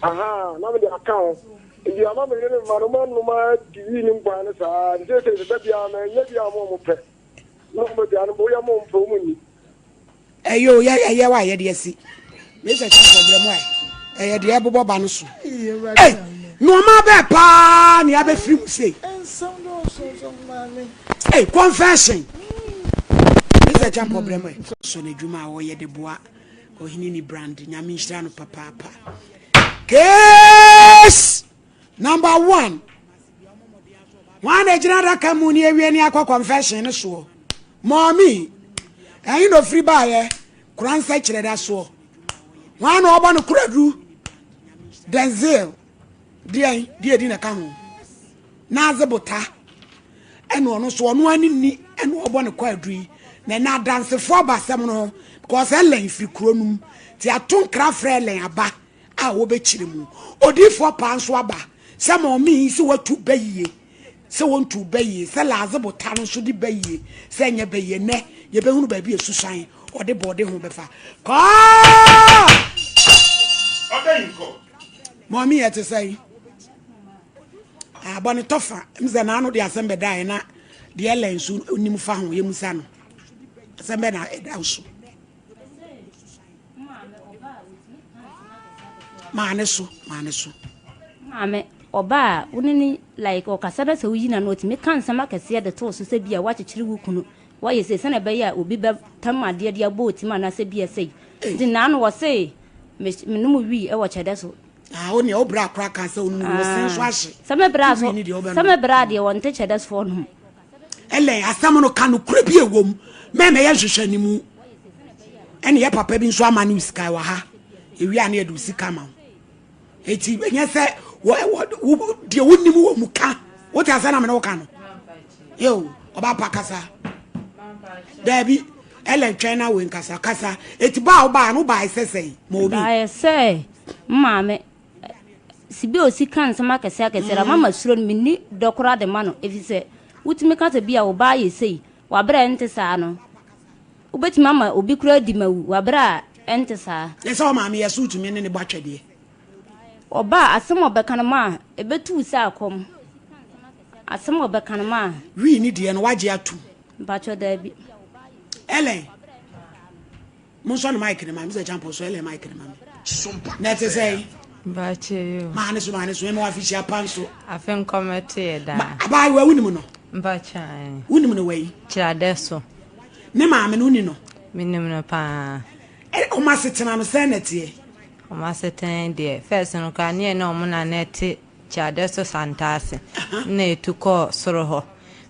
Aha na mede aka ho. Nti ama me yere ne mma no ma nnoma di wi ne nkwan no saa. Nti sɛ sɛ da biara ma ɛnyɛ bi a mo pɛ. Ɛyɛ o, ɛyɛ wa yɛde asi. Mesa kyɛ kɔ brɛ mu ayɛ. Ɛyɛ deɛ ɛbobɔ ba no so. Ei, nneɛma bɛɛ paa ne abɛfiri mu sei. Ei, confession. Mesa kyɛ mpɔ brɛ mu ayɛ. So n'adwuma a ɔyɛ de boa ɔhene ni brand. Nyame nhyira no papaapa. Case number one. Hwan na ɛgyina adaka mu ne awie ne akɔ confession no soɔ? Mɔmi, ɛhe na ofiri baayɛ? Kora nsa kyerɛ da soɔ. Hwan na ɔbɔ no koraduru? Denzel, deɛn, deɛ ɛdi na ɛka ho. N'adze bota, ɛna ɔno nso ɔno ani ni ɛna ɔbɔ ne kɔ aduru yi. Na ɛna adansefoɔ aba asɛm no ho because Ellen firi kuro no mu. Ti ato nkra frɛ Ellen aba. a wɔbɛkyerɛ mu. Odiyifoɔ paa nso aba sɛ ma ɔme yi sɛ watu ba yie, sɛ wɔntu ba yie, sɛ laadze bota no nso de ba yie, sɛ ɛnyɛ ba yie. Nnɛ yɛbɛhunu baabi a susan ɔde bɔɔde ho bɛfa. Kɔɔ! Mɔmi yɛ te sɛ abɔ ne tɔfa m sɛ naano de asɛm bɛdaeɛ na deɛ ɛlɛ nso nim fa ho yɛmusa no asɛm bɛ na ɛda so. Maa ne so, maa ne so. Maame, ɔbaa a wo ne ne like ɔkasa na sɛ woyi n'ano ɔtumi ka nsɛm akɛseɛ de to wo so sɛ bi a woakyekyere wo kunu, woayɛ sei sɛnea ɛbɛyɛ a obi bɛtam adeɛ de abɔ wo tim anaasɛ bi a sei. Nti naano wɔse me menom wii wɔ kyɛdɛ so. Ah, wo nea wo bra koraa ka sɛ wonom wii, wo se nso ahye. Sɛ me bra so, Wii ne deɛ wobɛnom. sɛ me bra deɛ wɔnte kyɛdɛ soɔ nom. Ɛlɛn asɛm no ka nokorɛ bi ɛwɔ mu mɛmɛyɛ nhwehwɛnimu ɛne yɛ papa bi nso ama ne sika wɔ ha ewie a ne yɛde sika ma wo eti ɛnyɛ sɛ wɔ wɔ deɛ wonim wɔ mu ka wote asɛ na mene wo ka no yo ɔba pa kasa daabi ɛlɛn twɛn na wei nkasa kasa eti ba a wobaa no wobaa sɛ sɛn ma obi baayɛ sɛ maame Sibi a osi ka nsɛm akɛse akɛse ara, mama suro no, minni dɔ koraa de ma no, efisɛ wotumi ka sɛ bi a wo ba ayɛ sei wɔ bere a ɛnte saa no, wobetumi ama obi koraa adi ma awu wɔ bere a ɛnte saa. Yɛ sɛ ɔmaame yɛ so wotumi ne ne bɔ atwɛdeɛ. Ɔba a, asɛm a ɔbɛka no ma ebetu wo sɛ akɔm. Asɛm a ɔbɛka no ma. Wii ne deɛ no wagye atum. Mpakyɛw daabi. Ellen. Monsɔ no mic no ma me sɛ champo sɔ ɛlɛ mic no ma me. Na ɛte sɛ Mpakyɛ yo. Maa ne so maa ne so ɛma wafihyia pa nso. Afe nkɔmɛto yɛ daa. Abaayewa wonim no? Mpakyɛ ae. Wonim no wai? Kyerɛadɛ so. Ne maame no woni no? Menim no paa. Ɔmo asetena no sɛn na ɛteɛ? Ɔmo asetena deɛ first no koraa ne yɛ ne ɔmo na na ɛte Kyade so Santase na etu kɔɔ soro hɔ.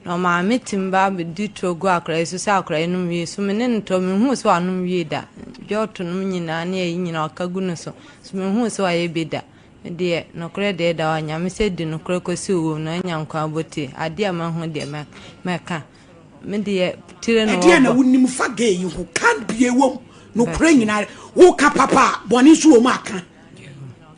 Na ɔmaame tim ba bɛdi turo gu akwadaa yi so sɛ akwadaa yi nom wie. So me ne no tɔ, menhuu sɛ wanom wie da. Dwɔto nom nyinaa ne ayi nyinaa ɔka gu no so. So menhuu sɛ wayɛ bi da. Me deɛ, nokorɛ deɛ ɛda hɔ a, Nyame sɛ di nokorɛ kɔsi owuo mu na wanya nkwa abotire. Adeɛ a mahu deɛ mɛka. Me deɛ, tire na Ɛdeɛn na wɔbɔ. wonim fa gay yi ho? Ka bie wom. Nokorɛ nyinaa. Woka papa a, bɔne nso wɔ mu a, ka.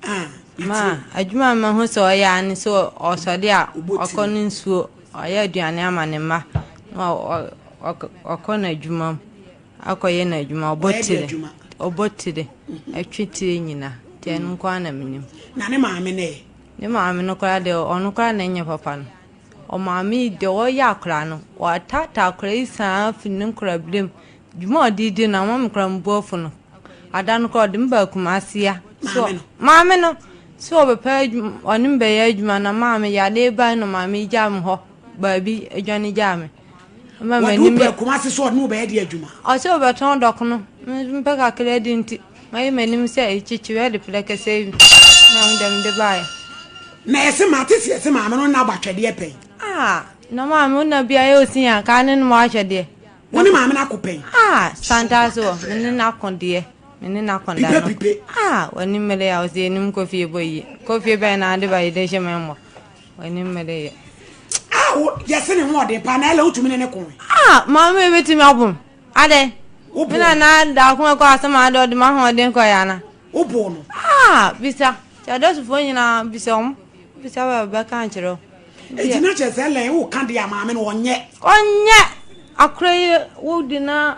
Ah, Ma, adwuma a mahu sɛ ɔyɛ ara ne sɛ ɔsɔre a ɔkɔ ne nsuo, ɔyɛ aduane ama ne mma, na ɔkɔ n'adwuma mu akɔyɛ n'adwuma, ɔbɔ tire, ɔbɔ tire, ɛtwe tire nyina, nti ɛno nko ara na menim. Na ne maame no ɛ? Ne maame no koraa deɛ, ɔno koraa na ɛnyɛ papa no. Ɔmaame yi deɛ ɔyɛ akwadaa no, wataataa akwadaa yi saa firi ne nkwadaa mu. Dwuma a ɔde redi no ama me koraa me bo afu no. Ada no koraa ɔde me baa Kumasi ha. Maame no. Maame no. Sɛ ɔbɛpɛ adwuma ɔne me bɛyɛ adwuma na maame yadeɛ bae na maame yi gyaa me hɔ baabi adwane gyaa me. Wɔde wo baa Kumasi sɛ ɔne wo bɛyɛ de adwuma. Ɔsɛ ɔbɛtɔn dɔkono. Me nso mepɛ kakra di nti, mayi m'anim sɛ kyekyereɛ de prɛkɛsɛ yi na me deɛ mede baeɛ. Na yɛse mate se yɛse maame no nna aba twɛdeɛ pɛn. Ah, na maame wo na bia yɛ osi a, kaa ne no mo ahwɛdeɛ. Wo ne maame no ako pɛn? Ah, Santase wɔ, me ne no ako deɛ, me ne no ako da no. Pipe pipe. Ah, w'ani mmere a, ɔse yɛnim kofie bɔ yie. Kofie bɛn na ade ba yɛde hyɛ me mmɔ. W'ani mmere yɛ. Ah, wo, yɛse ne ho ɔden paa, na ɛlɛ wotumi ne ne ko? Ah, maame ebetumi abom. Adɛn? Wo Me na na daako ɛkɔ asɛm a ade ɔde m'ahoɔden kɔ yɛ ana? Wo boo no? Ah, bisa. Kyadɔsofoɔ nyinaa bisa wɔn. Bisa bɛ bɛka akyerɛ wo. Enti na kyerɛ sɛ Ellen wo ka deɛ a maame no ɔnyɛ. Ɔnyɛ! Akora yi wo de na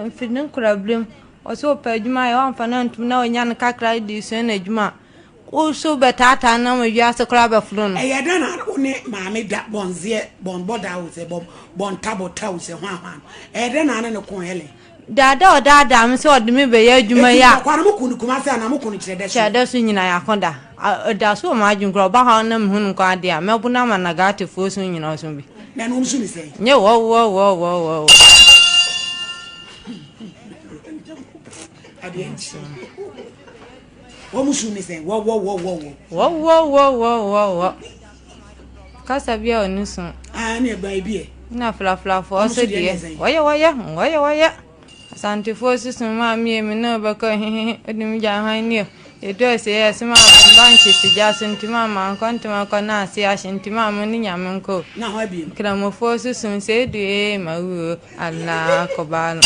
firi ne nkoraberɛ mu ɔsɛ ɔpɛ adwuma ayɛ wamfa no antum na ɔnya no kakra de sua n'adwuma a wo so bɛtaataa no ama wiase koraa bɛforo no. Ɛyɛ dɛn na wo ne maame da bɔnzeɛ bɔnbɔ da o sɛ bɔ bɔntabɔ ta o sɛ hwan hwan no ɛyɛ dɛn na ne no ko Helen. Daadaa a ɔdaadaa me sɛ ɔde me bɛyɛ adwuma yi a. Enti ntɔkwa no mo ko no Kumasi anaa mo ko no Kyerɛdɛ so? Kyerɛdɛ so nyinaa yɛako da. Ɛda so wɔ m'adwene koraa ɔba ha na mehu no nko ara deɛ a mɛbo no ama Nagatefoɔ su nyinaa so bi. Na ɛno wɔn su ne sɛn? Nyɛ wɔwɔwɔwɔwɔ. Adeɛ nkyi. Wɔn su ne sɛn? Wɔwɔwɔwɔwɔ. Wɔwɔwɔwɔwɔ. Kasa bi a ɔni so. Ah, ne ɛgba ebi ɛ. Na flaflafoɔ so deɛ. Wɔyɛ wɔyɛ, wɔyɛ wɔyɛ. Asantefoɔ susu maa mie me ne wobɛkɔ hehehe wode me gya hwan nie yɛdu asie yɛ se maa me mba nkye si gya so nti maa mankɔ ntɛm akɔ na ase ahye nti maa mo ne nyame nkɔ o. Nkramofoɔ susu sɛ edu ee mawu o Allah kɔbaa no.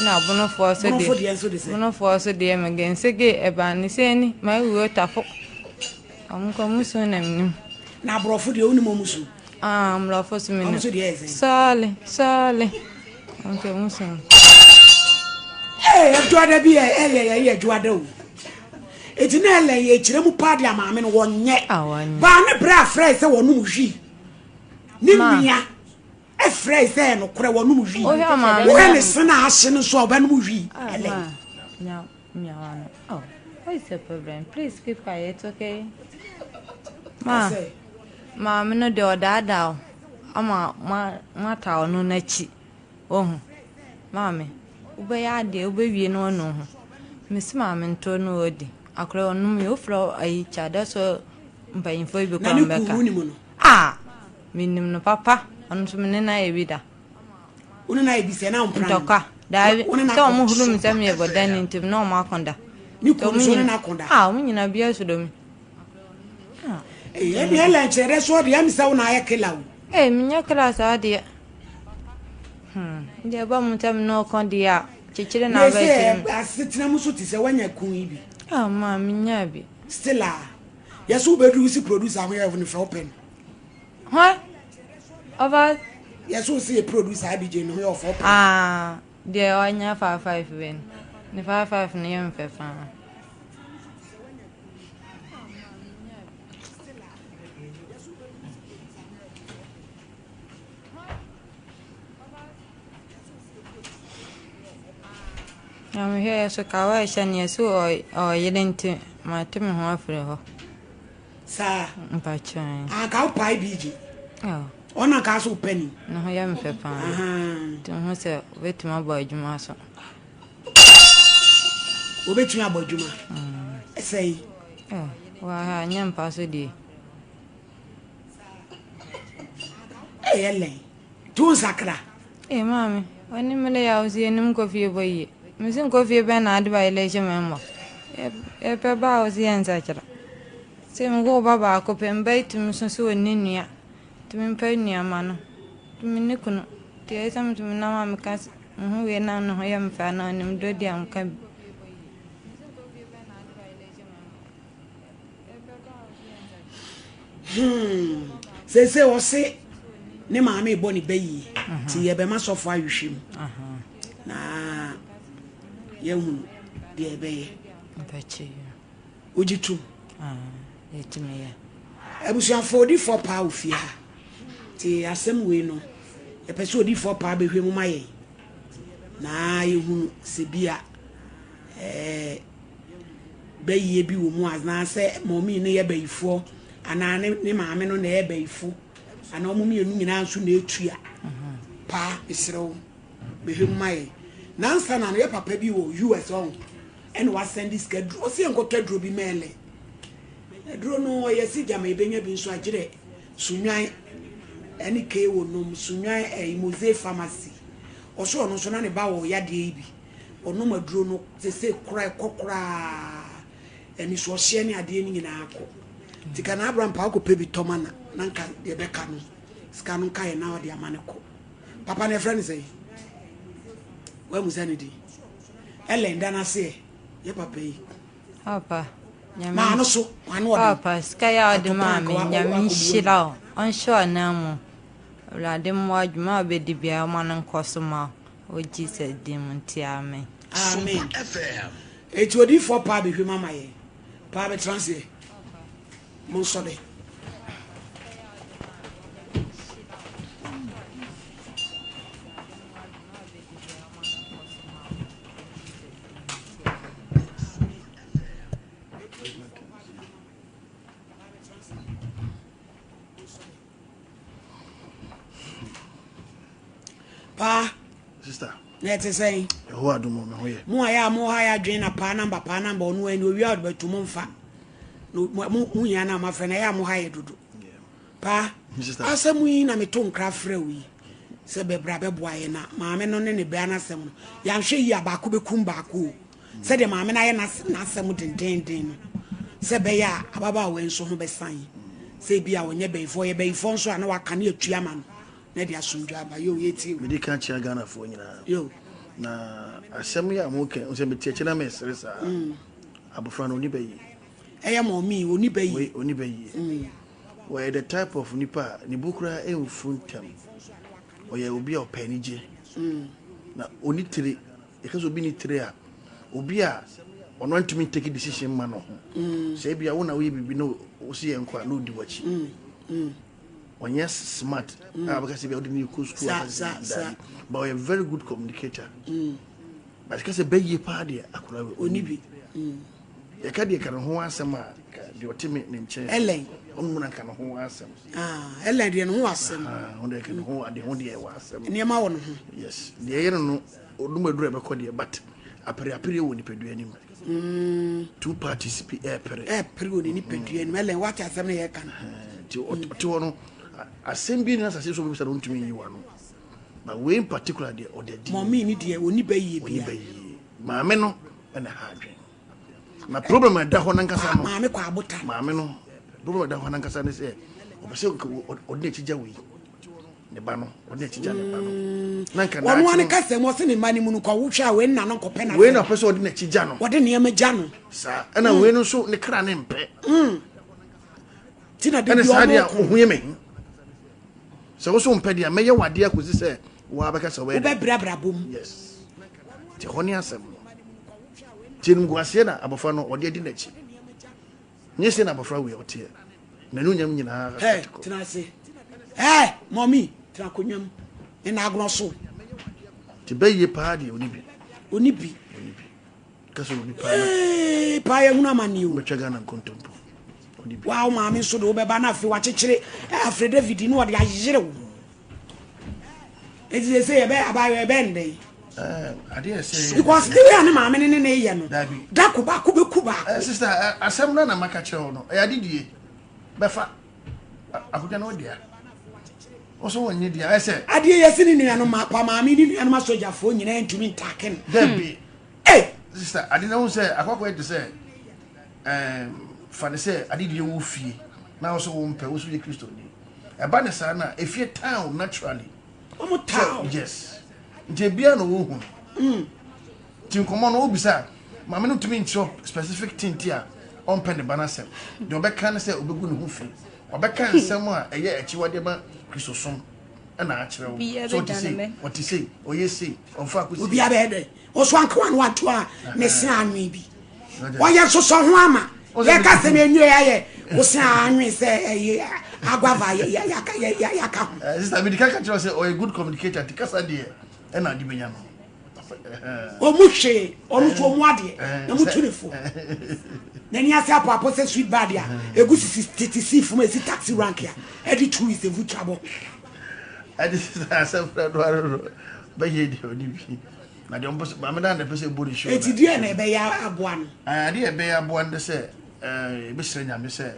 Na abonofoɔ so deɛ bonofoɔ so deɛ megensege ɛbaa ne sɛ ni mawu o tafo. Ɔmo kɔ ɔmo su na menim. Na aborɔfo deɛ wonim ɔmo su? Ah, aborɔfo so menim. Ɔmo so deɛ ɛsɛn? Sɔɔle, sɔɔle. Ɔmo deɛ ɔmo su. Ee, adwoada bi yɛ ɛyɛ yɛ adwoada o. Eti na ɛlɛ yɛ kyerɛ mu paa de amaame no wɔnyɛ. Ah, wɔnyɛ. Baa ne brɛ afrɛ sɛ wɔnom hwi. Ne nua ɛfrɛ sɛ ɛnokorɛ wɔnom hwi. Wohwɛ ne sene ahye no so a ɔbɛnom hwi. Ɛlɛ. Mia wano. Oh, what is your problem? Please keep quiet, okay? Ma, maame no deɛ ɔdaadaa o ama ma mata ɔno n'akyi. Wohu? Maame, wobɛyɛ adeɛ wobɛwie na wanu ho. Mesi maame nto no ɔdi. Akora ɔnom yɛ wofrɛ ayi kyada so mpanyinfoɔ yi bi Na koraa ne kunu mbɛka. wonim no? Ah, menim no papa. Ɔno nso me ne no ayɛ bi da. Wo ne no ayɛ bi sɛ na wompra no? Ntɔkwa. Daabi. Wo ne no Sɛ akɔ? wɔn huru mi sɛ meyɛ bɔdani nti na wɔn ako da. Ne kunu nso wo ne no ako da? Ah, wɔn nyinaa biara suro mi. Ah. Ee, ɛdeɛ ɛlɛ nkyerɛ dɛ so ɔdeɛ ɛmi sɛ wo na ayɛ kila o. Ee, menyɛ kila saa deɛ. Hmm, deɛ ɛba mu sɛ me ne ɔkɔ deɛ a, kyekyere na abɛ kyerɛ mi. Sɛ asetena mu so te sɛ woanya kun yi bi. Ah, maa menya bi. Still a, yɛsɛ wobɛduru wo si producer ho yɛ ne fɛ wopɛ no. Hwan? Ɔba. Yɛ so sɛ yɛ producer Abigye ne ho yɛ ɔfɔ paa. Ah, deɛ ɔnya 55 bɛ no. Ne 55 no yɛ mfɛ paa. Na mehwɛ yɛ so kawa ɛhyɛ no yɛ so ɔyere nti mate me ho afiri hɔ. Saa. Mpakyɛw. Anka wo pae BJ. Oh. Ɔna nka so wopɛ ni. Ne ho yɛ me fɛ paa. Nti ho sɛ wobɛtumi abɔ adwuma so. Wobɛtumi abɔ adwuma. Ɛsɛ yi. Oh, wɔ ha nyɛ mpa so deɛ. Ɛyɛ lɛn. Tu nsakra. Ee maame, w'ani mmere yɛ a wo se yɛnim nkɔ fie bɔ yie. Mese nkɔ fie bɛn na ade ba yɛlɛ hyɛ me mmɔ. Yɛpɛ ba a wo se yɛ nsakyera. Se mewoo ba baako pɛ, mba yi tumi so sɛ ɔnni nua. Nti mempɛ nua ma no. Nti menni kunu. Nti ɛyɛ sɛ me nso menam a meka se mehu wei na ne ho yɛ me fɛ anaa ɔnim dɔ di a meka bi. Hmm. Seesei ɔse ne maame rebɔ ne ba yie nti yɛbɛma sɔfo ahwehwɛ mu na yɛahunu deɛ ɛbɛyɛ. Wogye tom? Abusuafoɔ odifoɔ paa wɔ fie ha nti asɛm wei no yɛpɛ sɛ odifoɔ paa bɛhwɛ mu ma yɛn na yɛhunu sɛ bi a ɛɛ bayie bi wɔ mu anaasɛ mɔmii no yɛ bayifoɔ anaa ne ne maame no na ɛyɛ bayifo anaa wɔn mmienu nyinaa nso na etua paa mesrɛ wo bɛhwɛ mu ma yɛn. Nansa na no yɛ papa bi wɔ US ɔho ɛna wasɛnde sika duro ɔsi yɛn kɔtɔ aduro bi mɛɛlɛ aduro no ɔyɛ si gyama ebenya bi nso agyerɛ sunwan ɛne kee wɔ nom sunwan ɛyi moze pharmacy ɔso ɔno nso na ne ba wɔ yadeɛ yi bi ɔnom aduro no sese kora ɛkɔ koraa anisoɔhyeɛ ne adeɛ no nyinaa kɔ nti ka na abra mpa akɔpɛ bi tɔma na na nka deɛ bɛka no sika no nka yɛ na ɔde ama no kɔ Papa no yɛfrɛ no sɛn? Wamu sɛ ne din. Ellen da n'ase ɛ. Yɛ papa yi. Papa, nyame. Maa no so, maa no ɔden. Papa, sika yɛ a ɔde maa me, nyame nhyira wo. Ɔnhyɛ w'anan mu. Awurade mmoa adwuma a wobɛdi biara ɔma no nkɔ so ma wo. Wɔ Jesus din mu nti, amen. Amen. Eti odiyifoɔ paa bɛhwɛ mu ama yɛn. Paa bɛtena ase ɛ. Monsɔre. Paa. Sister. Na ɛte sɛn? Yehowa adom o, me ho yɛ. Mo a yɛ a mo ha yɛ adwene na paa namba paa namba ɔno ani owia ɔde bɛto mo mfa. Mo mo hia na mafrɛ na yɛ a mo ha yɛ dodo. Paa. Asɛm yi na meto nkra frɛ wo yi sɛ bɛbra bɛboa yɛ na maame no ne ne bɛa no asɛm no yɛanhwɛ yi a baako bɛkum baako o. Sɛdeɛ maame no ayɛ n'asɛm dendenden no sɛ ɛbɛyɛ a ababaawa yi nso ho bɛsan sɛ ebi a ɔnyɛ bayifoɔ ɔyɛ bayifoɔ nso a na waka ne atua ama no na ɛde asomdwoe aba. Yo, yɛtie o. Medi kan kyea Ghanafoɔ nyinaa. Yo. Na asɛm yi a moka yi, sɛ mete akyi na mesere saa. Mm. Abɔfra no, ɔni bɛ yie. Ɛyɛ mɔmi, ɔni bɛ yie. Ɔni bɛ yie. Mm. Wɔyɛ the type of nipa a ne bo koraa ɛmfu ntɛm. Ɔyɛ obi a ɔpɛ anigye. Mm. Na ɔni tire. Yɛka sɛ obi ni tire a, obi a ɔno antumi ntake decision ma no ho. Mm. Sɛ ebia wo na woyɛ biribi na wosi yɛn kɔ a na ɔdi w'akyi. Mm. Mm. Ɔnyɛ smart mm. a bɛka sɛ bia wode ne kɔ school dabi but ɔyɛ very good communicator. Mm. But ka sɛ bɛyie paa deɛ akora wei ɔni bi. Mm. Yɛka deɛ ka ne ho asɛm a deɛ ɔte me ne nkyɛn. Ellen. Ɔno mu na ka ne ho asɛm. Ah, Ellen deɛ ne ho asɛm. Ah, ɔno deɛ ka ne ho ade ho deɛ ɛwɔ asɛm. Nneɛma wɔ ne ho. Yes, deɛ ɛyɛ no no Odum aduru a ɛbɛkɔ deɛ but apereapereɛ wɔ nipadua no mu. Mm. Two parties bi ɛɛpere. Ɛɛpere wɔ ne nipadua no mu. Ɛlɛn wate asɛm no yɛka no. Nti ɔte hɔ no asɛm bi na asase so bɛbisa no ntumi nyi wa no. But wei in particular deɛ ɔde adi. Mɔmi ni deɛ ɔni bɛ yie bia. Ɔni bɛ yie. Maame no ɛna ha adwene. Na problem a ɛda hɔ nankasa no. Maame kɔ abota. Maame no problem a ɛda hɔ nankasa ne sɛ ɔpɛ sɛ ɔde n'akyi gya wei. Ne ba no, ɔde n'akyi gya ne ba no. Mm. Na nka Ɔno ara ne kasa mu ɔse ne mma no mu no kɔ wohwɛ a wei nna no nkɔpɛ na. Wei na ɔpɛ sɛ ɔde n'akyi gya no. Ɔde nneɛma gya no. Saa ɛna mm. wei no nso ne kra ne mpɛ. Mm. Ti na de bi ɔmo ko. Ɛna saa deɛ ohun yɛ me. Sɛ woso mpɛ deɛ mɛyɛ wadeɛ akɔsi sɛ wɔabɛka sɛ wɔyɛ. Wobɛbrabra bom. Yes. Ti hɔ ne asɛm no. Ti animguaseɛ na abɔfra no ɔde adi n'akyi. Nyɛ sei na abɔfra wei ɔteɛ. N'anuonyam nyinaa Hey, kɔ. tena ase. Hey, mɔmi, tena akonnwa mu. Ne na agorɔ so. Te bɛyie paa deɛ ɔni bi. Ɔni bi. Ɔni bi. Ka sɛ ɔni paa na. Ee, paa yɛ hunu amane o. Bɛtwa Ghana nkontompo. Ɔni bi. Wa wo maame nso de wobɛba na afei wakyekyere Afre David na ɔde ayere wo. Eti sɛ sɛ yɛbɛ abayewa yɛbɛ ndɛn. Adeɛ sɛ. Because the way a ne maame ne ne ne yɛ no. Dabi. Dako baako bɛku baako. Eh, sister, asɛm no na maka kyerɛ wo no. Ɛyɛ ade die. Bɛfa akonnwa no dea. Wo so wonnye dea. Ɛyɛ sɛ. Adeɛ yɛ si ne nuanom ma pa maame ne nuanom asogyafoɔ nyinaa ntumi ntaake no. Dabi. Hey! Sister, ade no ho sɛ akɔkɔ yɛ te sɛ ɛɛm fa ne sɛ ade die wo fie na wo so wo mpɛ wo so yɛ Kristoni. Ɛba ne saa na efie town naturally. Wɔn town. Yes. Nti ebia na wɔhu no. Mm. Nti nkɔmɔ no wobisa maame no ntumi nkyerɛ specific thing ti a ɔmpɛ ne ba no asɛm. Deɛ ɔbɛka ne sɛ ɔbɛgu ne ho fi. Ɔbɛka nsɛm a ɛyɛ akyiwadeɛ ma Kristosom ɛna akyerɛ wo. Sɛ ɔte sei, ɔte sei, ɔyɛ sei, ɔmfa akɔsi. Obi abɛyɛ dɛ. Ɔso ankoa no wato a ne se anwe bi. Ɔyɛ nsosɔ ho ama. Yɛka sɛ na enwie ayɛ wo se anwe sɛ ɛyɛ aguava yɛaka ho. Eh, sister, mede ka ka kyerɛ sɛ ɔyɛ good communicator nti kasa deɛ ɛna ade bɛnya no. Ɔmu hwee, ɔno nso ɔmu adeɛ, na mutu ne fo. N'ani ase apoapo sɛ sweet bad a egu sisi tete si fam esi taxi rank a ɛde tu is evu trabɔ. Ɛde sister asɛm fɛ no ano no bɛyɛ deɛ ɔde bi. Na deɛ ɔmpɛ sɛ maame dan na ɛpɛ sɛ ɛbɔ ne show. Eti deɛ na ɛbɛyɛ aboa no. Adeɛ ɛbɛyɛ aboa no de sɛ ɛbɛsrɛ Nyame sɛ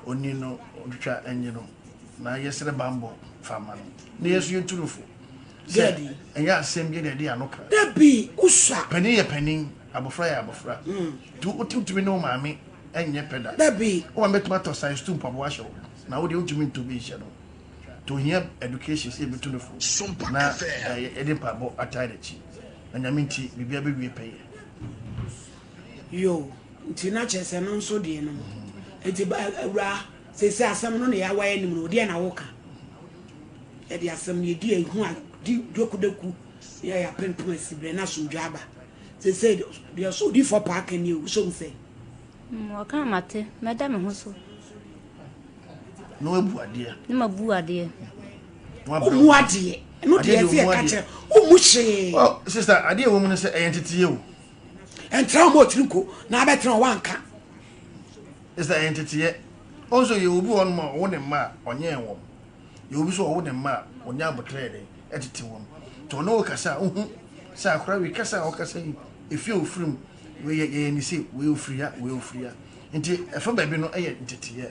ɔni no ɔtwitwa ɛnye no na yɛsrɛ bambɔ fa ma no na yɛn nso yɛntu no fo sɛ ɛnyɛ asɛm bi na ɛde ano ka. Dabi wosua. Panin yɛ panin abɔfra yɛ abɔfra nti wotumi ne wo maame ɛnyɛ pɛ da. Dabi. Wo maame bɛtumi atɔ size 2 mpaboa ahyɛ wo na wo deɛ wontumi ntɔ bi nhyɛ no. Nti ohia education sɛ yɛbɛtu no fo na yɛde mpaebɔ atae n'akyi na Nyame nti biribiara bɛwie pɛyɛ. Yoo, nti na kyerɛ sɛ no nso deɛ no no. Nti awuraa, seesei asɛm no na yɛawae anim no, deɛ na woka? Yɛde asɛm no yɛdi ehu a di dwekudeku na yɛyɛ apempem asiberɛ na asomdwoe aba. Seesei deɛ ɔsɛ odiyifoɔ paa ka nie o, wosɛ mu sɛn? Mm, ɔka a mate, mɛda me ho so. Na wabu adeɛ. Na mabu adeɛ. Womu adeɛ. Ɛno deɛ ɛsɛ yɛka kyerɛ. Womu hwee. Oh, sister, adeɛ ɛwɔ mu no sɛ ɛyɛ nteteyɛ o. Ɛntra wɔn otiri nko na abɛtena wɔn anka. Sister, ɛyɛ nteteyɛ. Ɔn sɛ yɛ obi wɔ hɔnom a ɔwo ne mma a ɔnyɛn wɔn. Yɛ obi so ɔwo ne mma a ɔnyɛ abotrɛ yɛ dɛn ɛtete wɔn. Nti ɔne wo kasa a wohu sɛ akora wei kasa a ɔkasa yi efie a ofiri mu wei yɛ yɛyɛ ne sei wei ofiri ha wei ofiri ha. Nti ɛfa baabi no yɛ nteteeɛ.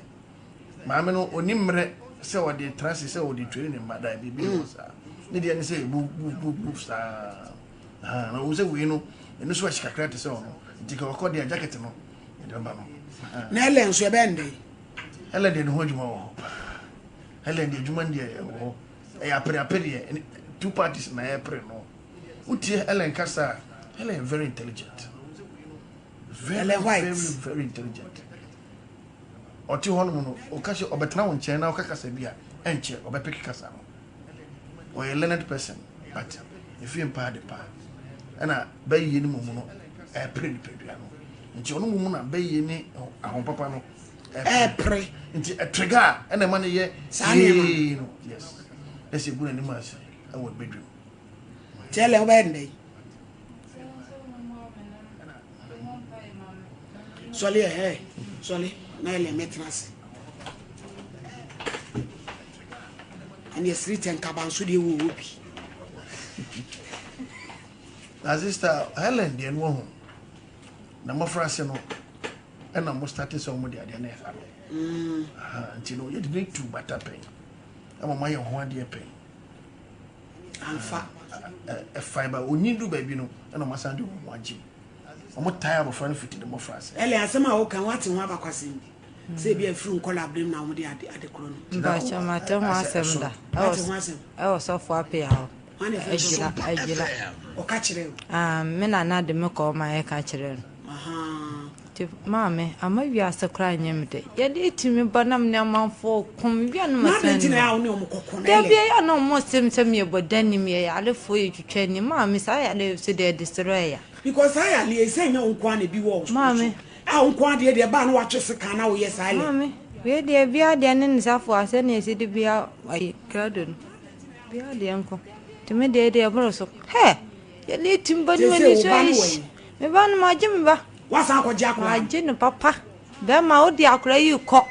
Maame no ɔni mmerɛ sɛ ɔde tra ase sɛ ɔde tweri ne mma daabi bi wɔ saa. Ne deɛ ne sɛ bu bu bu bu saa. Na ɔhu sɛ wei no ɛno so ahye kakra te sɛ ɔno. Nti ka ɔkɔ deɛ jacket no yɛde bɛma no. Na Ellen nso ɛbɛyɛ ne dɛn? Ellen deɛ ne ho adwuma wɔ hɔ paa. Ellen deɛ adwuma no deɛ ɛwɔ hɔ. Ɛyɛ apereapereɛ. Two parties na ɛpere no. Wotie Ellen kasa a, Ellen yɛ very intelligent. Very, Ellen White. very, very intelligent. Ɔte hɔ nom no, ɔka sɛ ɔbɛtena wo nkyɛn na ɔka kasa bi a, ɛnkyɛ ɔbɛpeke kasa no. Ɔyɛ learned person, but efie mpaa de paa. Ɛna bɛyie no mmom no, ɛpere nipadua no. Nti ɔno mmom na bɛyie ne ahompapa no ɛpere. Nti ɛtrega a ɛna ɛma no yɛ Saa nneɛma no. yee no. Yes. Ɛsɛ egu n'anim ase ɛwɔ bedwam. Nti Ellen wobɛyɛ no dɛn? Sɔle ɛ hɛ sɔle na Ellen mɛtena ase. Ɛne ɛsiri tɛ nkaba nso deɛ wɔ wɔ bi. Na sister Helen deɛ no wahu na mmɔfra ase no ɛna mo starte sɛ wɔn de adeɛ no ɛha no mm. nti no yɛde ne tu bata pɛn ɛma mo ayɛ ho adeɛ pɛn Amfa. Ɛfae ba onyin du baabi no ɛna wɔn asan de wɔn ho agye mu. Wɔn tae abɔfra no fiti ne mmɔfra ase. Ɛlɛ asɛm a woka woate ho abakwasɛm bi sɛ ebi afiri nkɔla abere mu na wɔn de ade ade korɔ no. Mpakyɛ mate ho asɛm da. Wate ho asɛm. Ɛwɔ sɔfo apea hɔ. Agyira agyira. Ɔka kyerɛ o. Ah me nana de me kɔ ɔma yɛka kyerɛ no. Nti maame, ama wiase koraa nyɛ me dɛ. Yɛde tumi ba na me ne amanfoɔ ko, me wia no ma Na adɛn sɛn nti na no. ɛyɛ a wo ne wɔn kɔko no, Da bi Ellen? ɛyɛ a na wɔn se me sɛ meyɛ bɔdani, meyɛ yarefoɔ, yɛ twitwa ni. Maame, saa yareɛ yi so deɛ ɛde serɛ ɛya. Because saa yareɛ yi, sɛ ɛnyɛ wo nko ara na ebi wɔ wo so. Maame. A wo nko ara deɛ deɛ ɛba a na woatwe sekan na woyɛ saa, Ellen. Maame, wei deɛ biara deɛ ne ne safoa sɛdeɛ yɛsi de bia ayi krado no. Biara deɛ nko. Nti me deɛ deɛ ɛboro so. Hɛ! Yɛde tumi ba ne Seesei m'ani wo so ba no ayi. wɔ he? Me ba no, magye me ba. Woasan akɔgye akwadaa no? Magye no papa. Bɛrima, wode akwadaa yi rekɔ.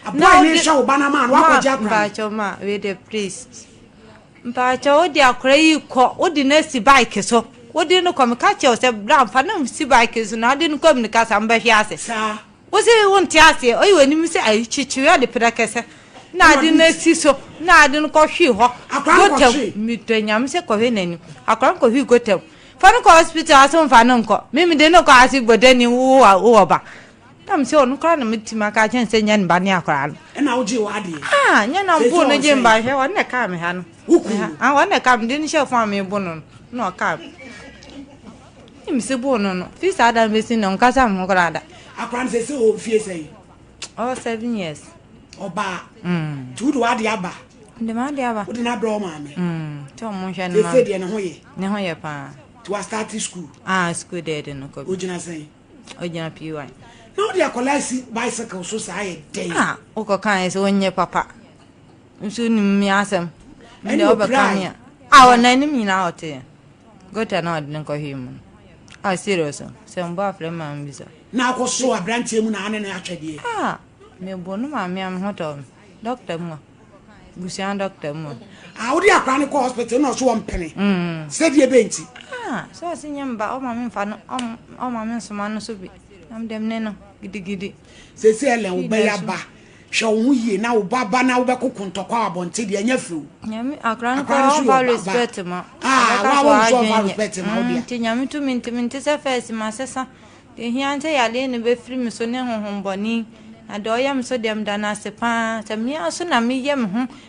Aboa yi mehwɛ wo ba no ama no, woakɔgye akwadaa no? Mpakyɛw ma, wei deɛ please. Mpakyɛw, wode akwadaa yi rekɔ, wode no asi bike so. Wode no kɔ, meka kyerɛ wo sɛ bra mfa no nsi bike so na wode no kɔ mirika saa, mobɛhwe ase. Saa. Wo se wonte aseɛ, ɔyi w'anim sɛ ayi kyekyere ade prɛkɛsɛ na ade no asi so na ade no kɔhwee hɔ. Akwadaa no Gota mu, kɔhwee? medɔ Nyame sɛ kɔhwɛ n'anim. Akwadaa no kɔhwee gota mu. Fa no kɔ hospital ase mfa no nkɔ. Me mede no kɔ ase bɔdani wo wɔ ba. Na me sɛ ɔno koraa na metumi aka akyerɛ no sɛ nyɛ ne ba ne akwadaa no. Ɛna wogyee w'adeɛ? Ah, nyɛ na Seesei mpo no ɔwɔ gye sɛn? mba hwɛ ɔno na ɛkaa me ha no. Wo kunu no? Ah, ɔno na ɛkaa me de no hyɛɛ fam a mebo no no na ɔkaa me. Ne me se boo no no. Fi saa da no bɛsi nnɛ ɔnkasa me ho koraa da. Akwadaa no seesei ɔwɔ mfie sɛn? Ɔwɔ 7 years. Ɔbaa. Mm. Nti wode w'adeɛ aba? Mede m'adeɛ aba. Wode no abrɛ wo maame? Mm. Nti ɔmo nhwɛ no ma Seesei me. deɛ ne ho yɛ? Ne ho yɛ paa. Nti wastarte school? Ah, school deɛ yɛde no kɔ bi. Ogyina sɛn? Ogyina PY. Na wode akwadaa asi bicycle so saa yɛ dɛn? Ah, wokɔ kan yɛ sɛ wonyɛ papa. Nso wonim me asɛm. Me Ɛne deɛ wobɛka opirae. me a. Ah, wɔ n'anim nyinaa ɔte yɛ. Gota na ɔde no kɔhwee mu no. Ah, serious o. Sɛ mbɔ afrɛ maa mbisa. Na akɔso aberanteɛ mu na ane no atwɛdeɛ. Ah, mebɔ no maame a me ho tɔ me. Doctor mu a. Busua doctor mu a. Ah, wode akwadaa no kɔ hospital na ɔso ɔmpene. Mm. Sɛdeɛ bɛn nti? Ah, sɛ ɔse nyɛ me ba, ɔma me mfa no, ɔma me nsoma no so bi. Na me deɛ me ne no gidigidi. Seesei Ellen, wo ba yi aba. Hwɛ wo ho yie na wo ba ba na wobɛkoko ntɔkwa wɔ abɔnten deɛ ɛnyɛ fɛ o. Nyame akora no koraa ɔmfa respect ma. Ah, wa wo nso ɔmfa respect ma wo deɛ. Nti Nyame tumi nti mente sɛ first masesa. Deɛ ɛhia ne sɛ yadeɛ no bɛfiri me so ne honhommɔne. Na deɛ ɔyɛ me so deɛ meda no ase pa ara. Sɛ me ara nso na meyɛ me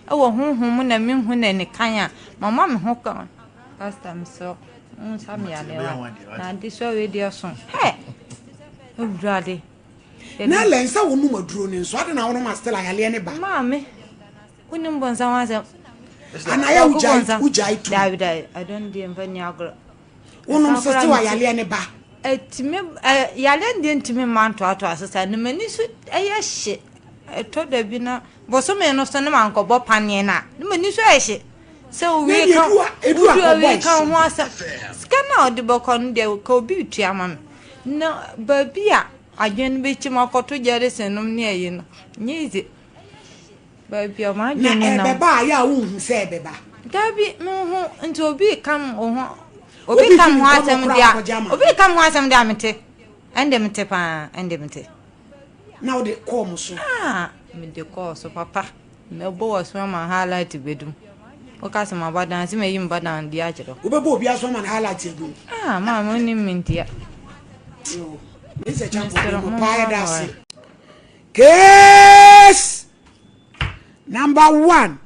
ho wɔ honhom mu na menhu no anikan a, mama me ho kwan. Pastor mesrɛ wo, wonsa me yadeɛ wa. Na adesoa wei deɛ ɛso. Hɛ! Awurade. Na Ellen sɛ wonom aduro no nso, adɛn na wonom a still ayaleɛ no ba? Maame, wonim bonsam asɛm. Anaa yɛ wogyae tu? Daabi daabi, I don't deɛ mfa nni agorɔ. Wonom sɛ sɛ wayaleɛ ne ba. Ɛtumi ɛ yaleɛ no deɛ ntumi mma ntoatoa so saa na m'ani so yɛ hye ɛtɔ da bi na bosome no so na mankɔbɔ paneɛ no a na m'ani so ayɛ hye sɛ owie ka wodu awie ka ho asɛm sika no a ɔde bɛkɔ no deɛ ka obi retua ama me na baabi a adwene no bɛkyim akɔto gyɛresen nom ne ayi no nyɛ easy. Baabi a m'adwene Na nam. ɛbɛba a, yɛ a wonhu sɛ ɛbɛba. Dabi, menhu. Nti obi reka me wo ho, obi reka me ho asɛm deɛ a, obi reka me ho asɛm deɛ a mete. Ɛnde mete paa, ɛnde mete. Na wode kɔɔ mo so? Ah, mede kɔɔ so papa. Mɛbɔ w'aso ama highlight bɛdum. Woka sɛ maba dan, sɛ mayi me ba dan de akyerɛ wo. Wobɛbɔ obi aso ama no highlight adum? Ah, maame wonim me ntia. Yo, me sɛ champo Mesrɛ mo mo paa yɛda mmoa ase. me. Case number one,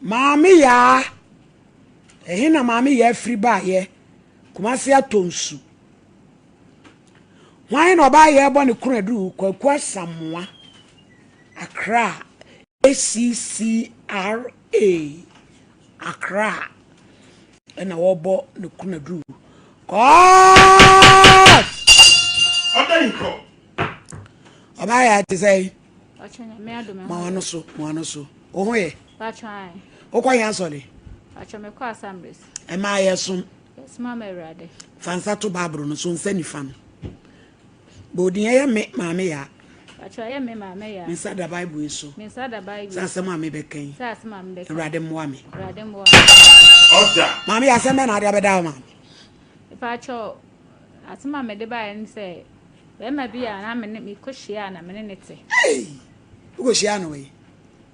Maame Yaa, ɛhe na Maame Yaa firi baayɛ? Kumasi atɔ nsu. Hwan na ɔbaa yɛ bɔ ne kunu aduru? Kwaku Asamoah, Accra, ACCRA, Accra, ɛna wɔbɔ ne kunu aduru. Court! Ɔda nkɔ. Ɔbaa yɛ te sɛ ma wano so ma wano so wo ho yɛ wokɔ yɛn asɔre ɛmaa yɛ som fa nsa to baabolo no so nsa nifa no bɔɔdin ɛyɛ me maame yaa me nsa da bible yi so sɛ asɛm a mebɛka yi awurade mmoa me maame yɛ asɛm bɛ na ade abɛda wo maame Asɛm a mede baeɛ ne sɛ, barima bi a na me ne mekɔhyiaa na me ne no te. Hey! Wokɔhyiaa no wei?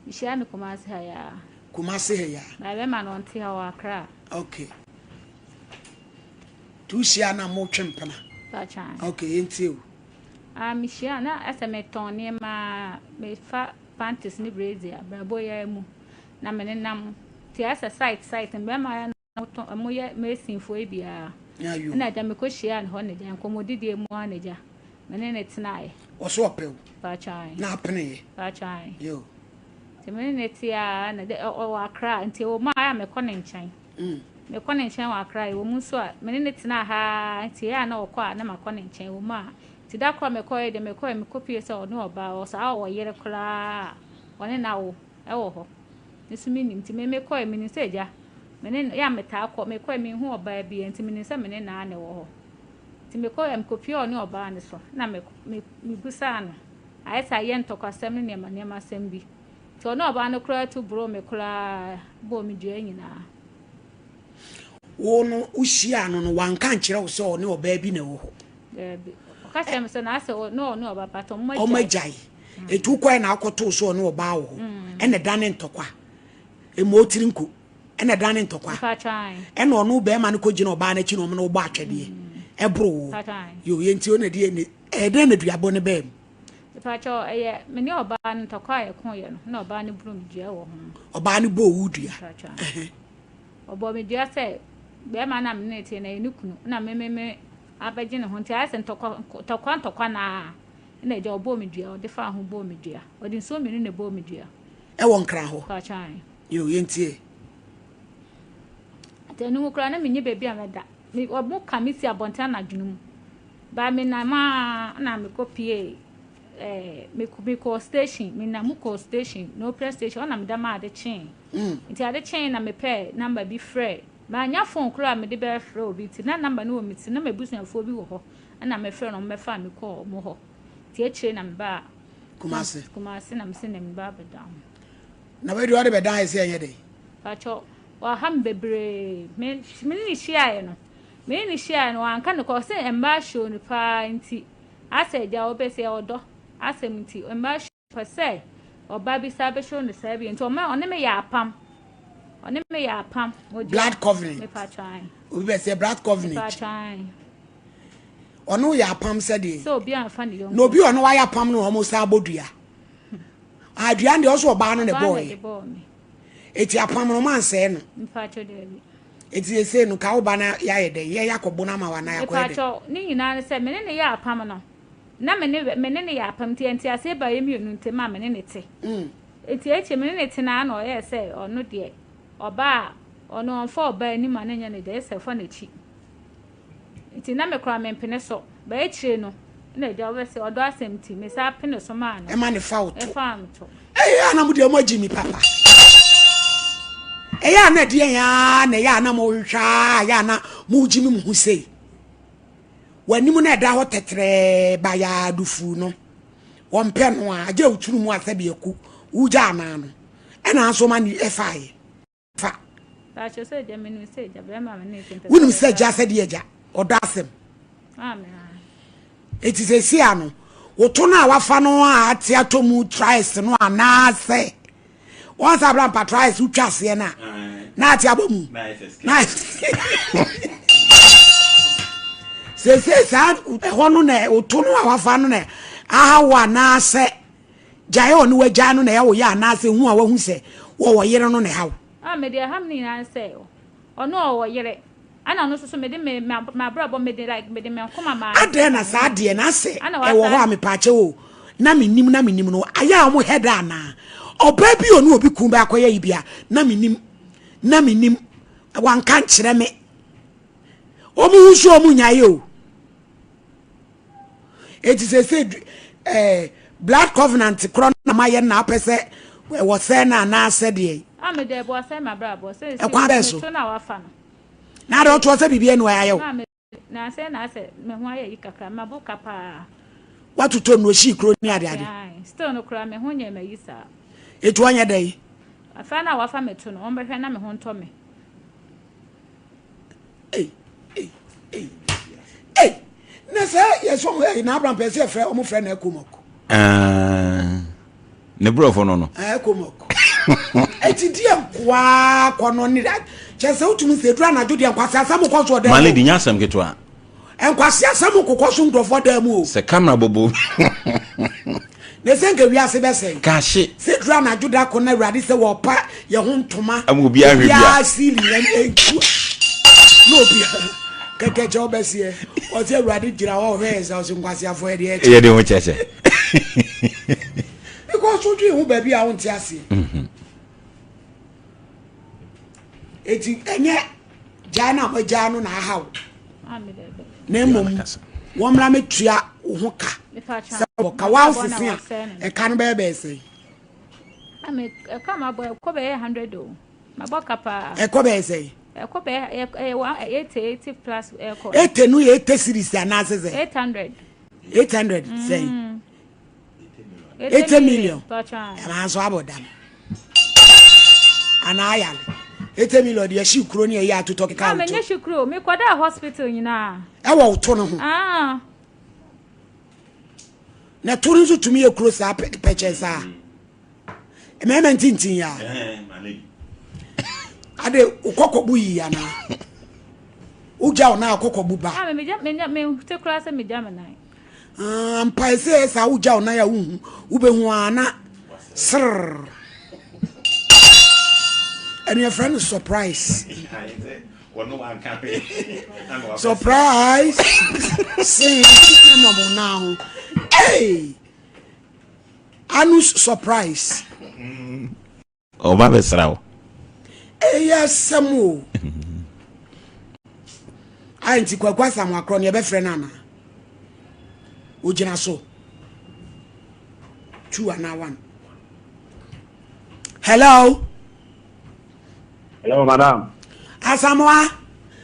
Mehyiaa no Kumasi ha yi ara. Kumasi ha yi ara? Na bɛrima no ɔnte ha, ɔwɔ Accra. Okay. Nti wohyiaa no a motwe mpena? Pakyan. Okay, yɛntie o. Ah, mehyia na ɛsɛ metɔn nneɛma, mefa panties ne brazier, abrabɔ yi ara mu na me nenam. Nti ayɛ sɛ site site mmarima Wɔtɔn, wɔyɛ masonfoɔ yi bi ara. Ɛna agya mekɔhyiaa no hɔ na agya nkɔmmɔdidie mu ara na agya me ne no tenaeɛ. Ɔso ɔpɛ wo? Paatwa ae. Na apeneeɛ? Paatwa ae. Yo. Nti me ne no te ara na ɔwɔ Accra nti ɛwɔ mu a ayɛ a mekɔ ne nkyɛn. Mekɔ ne nkyɛn wɔ Accra ɛwɔ mu nso a me ne no tenaa ha ara nti ɛyɛ a na ɔkɔ a na makɔ ne nkyɛn ɛwɔ mu a nti da koro a mekɔeɛ deɛ mekɔeɛ mekɔpie sɛ ɔne ɔbaa ɔwɔ saa ɔwɔ yere koraa a ɔne no awo ɛwɔ hɔ. Me nso mennim nti me mekɔeɛ menim sɛ agya Me ne no, yɛ a metaa kɔ, mekɔe menhu ɔbaa biara nti menim sɛ me ne no ara na ɛwɔ hɔ. Nti mekɔe a mekɔpuee ɔne ɔbaa no so na me me mebisaa no, ayɛ sɛ ayɛ ntɔkwasɛm ne nneɛma nneɛma asɛm bi. Nti ɔne ɔbaa no koraa tu boroo me koraa bɔɔ me dua nyinaa. Wo no wohyiaa no no wanka ankyerɛ wo sɛ ɔne ɔbaa bi na ɛwɔ hɔ? Daabi. Ɔka kyerɛɛ me sɛ na asɛ ɔne ɔne ɔbaa but ɔmo agyae. Ɔmo agyae. Nti wokɔe na wokɔtoo sɛ ɔne ɔbaa wɔ hɔ ɛna ɛdane ntɔkwa. Emu otiri nko. ɛna ɛdan ne ntɔkwa ɛna ɔno bɛrima no kɔgyina ɔbaa no akyi na ɔmo no wobɔ atwɛdeɛ ɛboro wo yo yɛ nti ɔna deɛ ne ɛdɛn na duabɔ no bɛɛ mu. Mepakyɛ ɛyɛ me ne ɔbaa no ntɔkwa a yɛko yɛ no na ɔbaa no buru me dua wɔ ho. Ɔbaa no bɔɔ wo dua. Ɔbɔ me dua sɛ bɛrima na me ne te na ɛyɛ ne kunu na me me me abɛgye ne ho nti ayɛ sɛ ntɔkwa ntɔkwa ntɔkwa naa na agya ɔbɔɔ me dua ɔde faa ho bɔɔ me dua ɔde nsuo mmienu na ɛbɔɔ me dua. Ɛwɔ nkran hɔ. Pakyɛ. Yo, yɛntie. Nti ɛno mu koraa na menni baabi a mɛda. Me, wɔn ka me si abɔnten anadwo no mu. Ba menam a na mekɔ pie ɛɛ mekɔ mekɔ station menam mu kɔ station na opira station hɔ na meda ma ade kyee. Mm. Nti ade kyee na mepɛ namba bi frɛ. Manya phone koraa a mede bɛfrɛ obi nti na namba no wɔ me ti na m'abusuafoɔ bi wɔ hɔ ɛna mefrɛ no wɔn bɛfaa me kɔɔ wɔn hɔ. Nti akyire na mebaa Kumasi. Kumasi na mese na meba abɛda ho. Na wei deɛ ɔde bɛdan ayɛ sɛ ɛnyɛ dɛn? Pakyɛw. Ɔha me bebree. Me me ne no hyiaeɛ no, me ne no hyiaeɛ no, wanka nokorɛ. Ɔse mmaa show no paa nti, asɛ agya ɔpɛ sɛ ɔdɔ asɛm nti, mmaa show pɛ sɛ ɔbaa bi saa bɛshow no saa bio nti, ɔma ɔne me yɛ apam. Ɔne me yɛ apam. Mogya. Blood covenant. Mepa kyɛw ae. Obi bɛ sɛ blood covenant. Mepa kyɛw ae. Ɔno yɛ apam sɛ deɛ. Sɛ obi anfa ne yɔnko. Na obi ɔno wayɛ apam no wɔn san abɔ dua. Adua no deɛ ɔsɛ ɔbaa no na ɛbɔɔ yɛ. Eti apam no ɔmo ansɛe no. Mpakyɛw daabi. Eti sesei no ka wo ba no yɛayɛ dɛn? Yɛ yɛakɔ bo no ama wo anaa yɛakɔyɛ dɛn? Mepakyɛw, ne nyinaa ne sɛ me ne no yɛɛ apam no, na me ne me ne no yɛ apam nti nteaseɛ baa yɛn mmienu ntam a me ne no te. Nti akyire me ne no tenaa na ɔyɛɛ sɛ ɔno deɛ ɔbaa a ɔno ɔmfa ɔbaa anim a na ɛnyɛ ne dɛ, ɛsɛ ɔfa n'akyi. Nti na me koraa mempene so. But akyire no, na agya wobɛse ɔdɔ asɛm nti, me saa pene so maa no. Ɛma ne fa wo to. Ɛfaa me to. Ɛyɛ a na mo deɛ mo agyi mi papa. Ɛyɛ a na ɛdeɛ yɛn ara na ɛyɛ a na mo hwehwɛ a ɛyɛ a na mo gyi mi mo ho sei. W'anim na ɛda hɔ tɛtrɛɛ bayaa dufuu no. Wɔmpɛ no a agye woturu mu asɛbi aku wogya anaa no. Ɛna nso ma ne ɛfaeɛ. Fa. Wonim sɛ agya sɛ deɛ agya ɔdɔ asɛm. Eti sɛ si ano woto no a wafa no a ate atɔ mu trice no anaasɛ wɔn sɛ abira mpa trice wotwa aseɛ no a na ate abɔ mu na sese saa ɛhɔ no na woto no a wafa no na aha wo anaasɛ Gyae a ɔne wo agyae no na ɛyɛ wo ya anaasɛ hu a woahu sɛ wɔwɔ yere no na ɛha wo? Ah, me deɛ ɛha me nyinaa ne sɛ ɔno ɔwɔ yere ɛna ɔno nso so mede me m'abrabɔ mede like mede me nkoma maa no. Adɛn na saa deɛ no asɛ Ɛna ɛwɔ hɔ a wasan. mepaakyɛw o na mennim na mennim no ayɛ a wɔn hɛ da anaa? Ɔbaa bi a ɔne obi kun bɛ akɔyɛ yi bi a na mennim na mennim wanka nkyerɛ me wɔn ho so wɔn nyaeɛ o. Eti sese ɛɛ eh, blood covenant korɔ na mayɛ na apɛ sɛ ɛwɔ sɛ na anaasɛ deɛ. A ah, mede ɛbɔ asɛ ma brabɔ sɛ ɛkwan bɛɛ so. Meto na wafa no. Na adɛ ɔtoɔ sɛ biribi anu ayɛ wo. Na sɛ na asɛ me ho ayɛ yi kakra mabo ka paa. Watotɔ nnuro hyii kuro ne ade ade. Still no koraa me ho nyɛ ma yi saa. Etu ɔnyɛ dɛ. Afa na wafa me to no wɔn bɛhwɛ na me ho ntɔ me. Ei, ei, ei, ei. Na sɛ yɛsɛ ɔmo ɛyi na Abraham pɛ sɛ yɛfrɛ ɔmo frɛ no Ekomok. Ah, ne borɔfo no no. Ah, Ekomok. Eti deɛ nkoaa kɔ no ne kyɛ sɛ wotumi sɛ eduru anadwo deɛ nkwasi asɛm kɔ so ɔdan mu. Male di nya asɛm ketewa. Nkwasi asɛm kokɔ so nkurɔfoɔ dan mu o. Sɛ camera bobo. Na sɛ nka wiase bɛsɛe. Kahye. Sɛ duru anadwo da ko na Awurade sɛ wɔpa yɛn ho ntoma. Ama obiara hwɛ bia. Obiara sili yɛn ntu. Na obiara kɛkɛ kyɛ ɔbɛseɛ. Ɔsɛ Awurade gyina hɔ ɔhwɛ yɛn sɛ ɔsɛ nkwaseafoɔ yɛ deɛ ɛkyɛ. Yɛ de ho kyɛ sɛ. Because wodwen ho baabi a wonte aseɛ. Mhm. Eti ɛnyɛ gyae no a moagyae no na aha wo na mmom wɔmmra mɛtua wo ho ka sɛ wɔka wo sese a ɛka no bɛyɛ bɛyɛ sɛn ɛka mabɔ ɛkɔ bɛyɛ 100 o mabɔ ka paa ɛkɔ bɛyɛ sɛn ɛkɔ bɛyɛ ɛyɛ 80 80 plus ɛkɔ 80 no yɛ 80 series anaasɛ sɛ 800 800 sɛn 80 million ɛma nso abɔ dam anaa ayale 80 million deɛ hye kuro ne ɛyɛ atotɔ keka woto menyɛ hye kuro mekɔdaa hospital nyinaa ɛwɔ woto no ho ah. na to no nso tumi yɛ kuro saa pɛkyɛ saa mmarima ntintin ya ade wokɔkɔbu yi anaa wogya wo nan akɔkɔbu ba ah, mente koraa sɛ megya me nan ah, mpae sɛ saa wogya wo nan a wohu wobɛhu a na serr ɛne yɛfrɛ no surprise surprise see ɛnam wo nan ho hey! Anus surprise. Ɔba bɛsra wo. Ɛyɛ asɛm o. Ayɛ nti Kwaku Asamoah korɔ ne yɛbɛfrɛ no anaa? Ogyina so. Two anaa one. Hello. Hello, madam. Asamoah,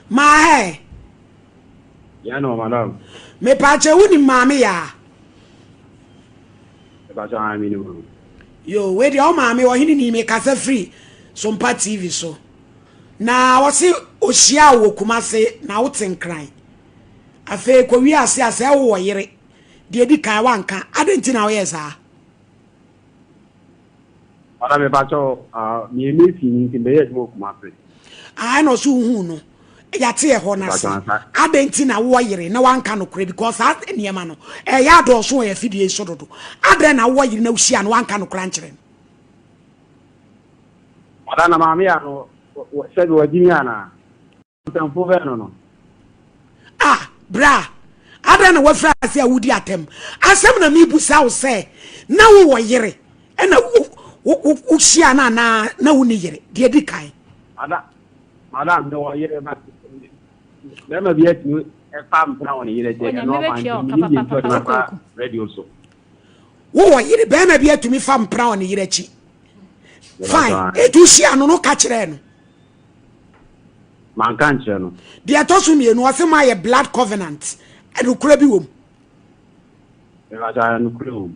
maa hɛ. Yeah, no, madam. Mepaakyɛ wo nim maame yaa. Mepaakyɛ aa mi nim no. Yo, wei deɛ wo maame ɔhene ni mekasa firi Sompa TV so. Na ɔse ɔhyiaa wo wɔ Kumase na wote Nkran. Afei kɔwie ase a sɛ wowɔ yere. Deɛ ɛdi kan woanka. Adɛn nti na woyɛɛ saa? Madam mepakyɛw, ah, meyɛ masonni nti mebɛyɛ adwuma wɔ Kumase. Ah, ɛna ɔse wohuu no. Yɛate ɛhɔ no ase. Adɛn nti na wowɔ yere na woanka nokorɛ because saa nneɛma no ɛyɛ adɔɔso wɔ yɛn afidie yi so dodo. Adɛn na wowɔ yere na wohyia no woanka nokorɛ ankyerɛ no? Ɔda na maame ya no sɛbi wagye mi anaa? Nsɛmfo bɛn no no? Ah, bra, adɛn na wafiri ase a wodi atɛm? Asɛm na mebusa wo sɛ, na wowɔ yere ɛna wohyia no anaa na wonni yere? Deɛ di kan. Ada, madam, mewɔ yere but bɛrima bi atumi ɛfa mpena wɔ ne yere akyi, ɛno ɔma nti menim deɛ nti ɔde maba radio so. Wowɔ yere, bɛrima bi atumi fa mpena wɔ ne yere akyi. Fine, etu hyia no no ka kyerɛɛ no. Manka nkyerɛ no. Deɛ ɛtɔ so mmienu, ɔse moayɛ blood covenant. Nokorɛ bi wɔ mu? Mepakyɛ nokorɛ wɔ mu.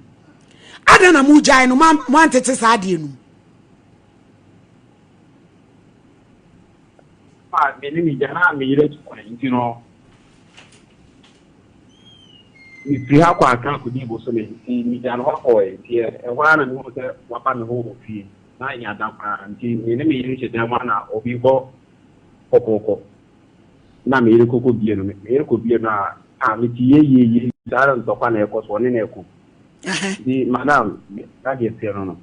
Adɛn na mogyae no moantete saa adeɛ no mu? Ma me ne me gya na me yere atu kwan nti no mefiri ha kɔ Accra kɔdii bosome nti megya no hɔ kɔɔɛ nti ɛhɔ ara na mehuu sɛ waba me hɔ wɔ fie. Na yɛada koraa nti me ne me yere hyɛ dan mu a na obi bɔ kɔkɔɔkɔ na me yere kɔkɔ bie no me yere kɔ bie no a a me ti yie yie yie saa na ntɔkwa na ɛkɔ so ɔne na ɛko nti madam na deɛ teɛ no no.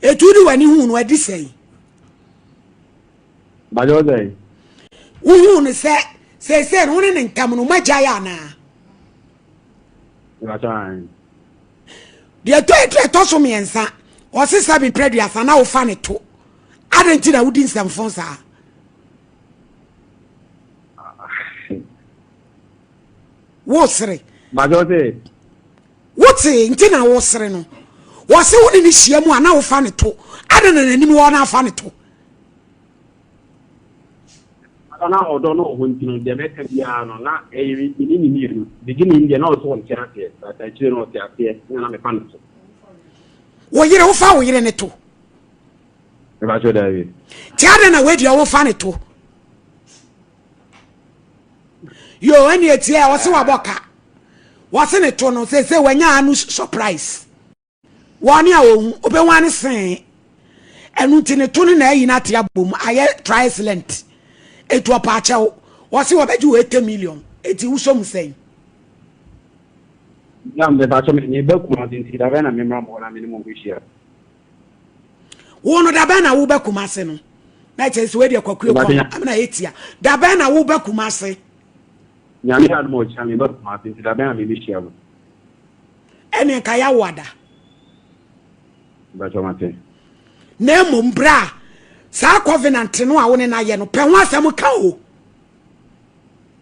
Etu de w'ani hu no adi sɛn? Bàjẹ́ ɔsɛ. Wohu no sɛ seesei no wo ne ne ntam no moagyae anaa? Deɛ ɛtɔ ɛtɔ ɛtɔ so mmiɛnsa ɔse sɛbe mprɛ aduasa na wofa ne to adɛn nti na wodi nsɛmfo saa? Wosere. Wote nti na wosere no. Wɔse wo ne ne hyia mu a na wofa ne to adɛn na n'anim wɔ na afa ne to? Asa na ɔdɔ no wɔ hɔ nti no, deɛ mɛka biara no, na ɛyɛ me ne ne mmienu. Beginning deɛ na ɔsɛ ɔnte aseɛ, but akyire no ɔte aseɛ, ɛna na mefa no to. Wo yere, wofa wo yere ne to? Mepakyɛw daabi. Nti adɛn na wei deɛ wofa ne to? Yo, ɛne ɛtiɛ, ɔse wabɔ ka. Wɔse ne to no, seesei wanya anus surprise. Wɔn a wɔhu, wobɛhu ane see. Ɛno nti ne to no na ayi no ate abom ayɛ trislent. Etu ɔpaakyɛw, wɔse wɔbɛgye wo 80 million, eti wosɔ mu sɛn? Na mepaakyɛw me meba Kumasi nti da bɛn na memmra mo hɔ na me ne mo nkɔhyia? Wo no da bɛn na woba Kumasi no? Na kyerɛ sɛ wei deɛ kwakuo kɔm amena ɛtia. Da bɛn na woba Kumasi? Nyame adom a ɔkyena meba Kumasi nti da bɛn na mebɛhyia mo? Ɛne nka yɛawo ada. Mpakyɛ mate. Na mmom berɛ a saa covenant no a wo ne no ayɛ no, pɛ ho asɛm ka o.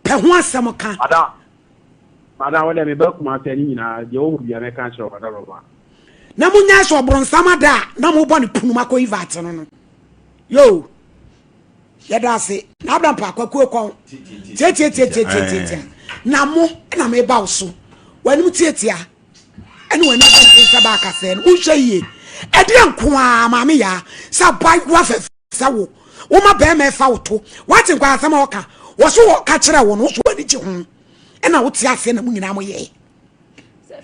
Pɛ ho asɛm ka. Madam, madam, wo deɛ meba Kumasi a ne nyinaa deɛ wɔhu bia mɛka akyerɛ wo madam Roma. Na monyae sɛ ɔbronsam ada a na mobɔ ne punum akɔ invite no no. Yo. Yɛda ase na Abraham pa kwakuo kɔn tiatiatiatiatiatia na mo na meba wo so w'anim tiatia ɛne w'ani abɛnten sɛ baaka sɛɛ no wonhwɛ yie ɛdeɛ nko ara maame yaa sɛ abayewa fɛfɛ sɛ wo woma bɛrima ɛfa wo to wate nkwa asɛm a ɔka wɔ so wɔka kyerɛ wo no wo so w'ani gye ho ɛna wote aseɛ na mo nyinaa mo yɛɛ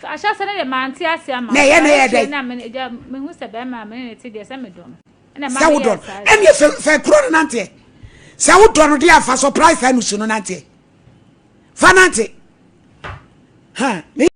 ahyɛse no deɛ mante aseɛ ama na ɛyɛ na ɛyɛ dɛ mehu sɛ bɛrima a mene ne te deɛ sɛ medɔ no sɛ wodɔ no ɛneɛ fɛ fɛ kuro no nanteɛ sɛ wodɔ no deɛ fa surprise anusu no nanteɛ fa nante ha me.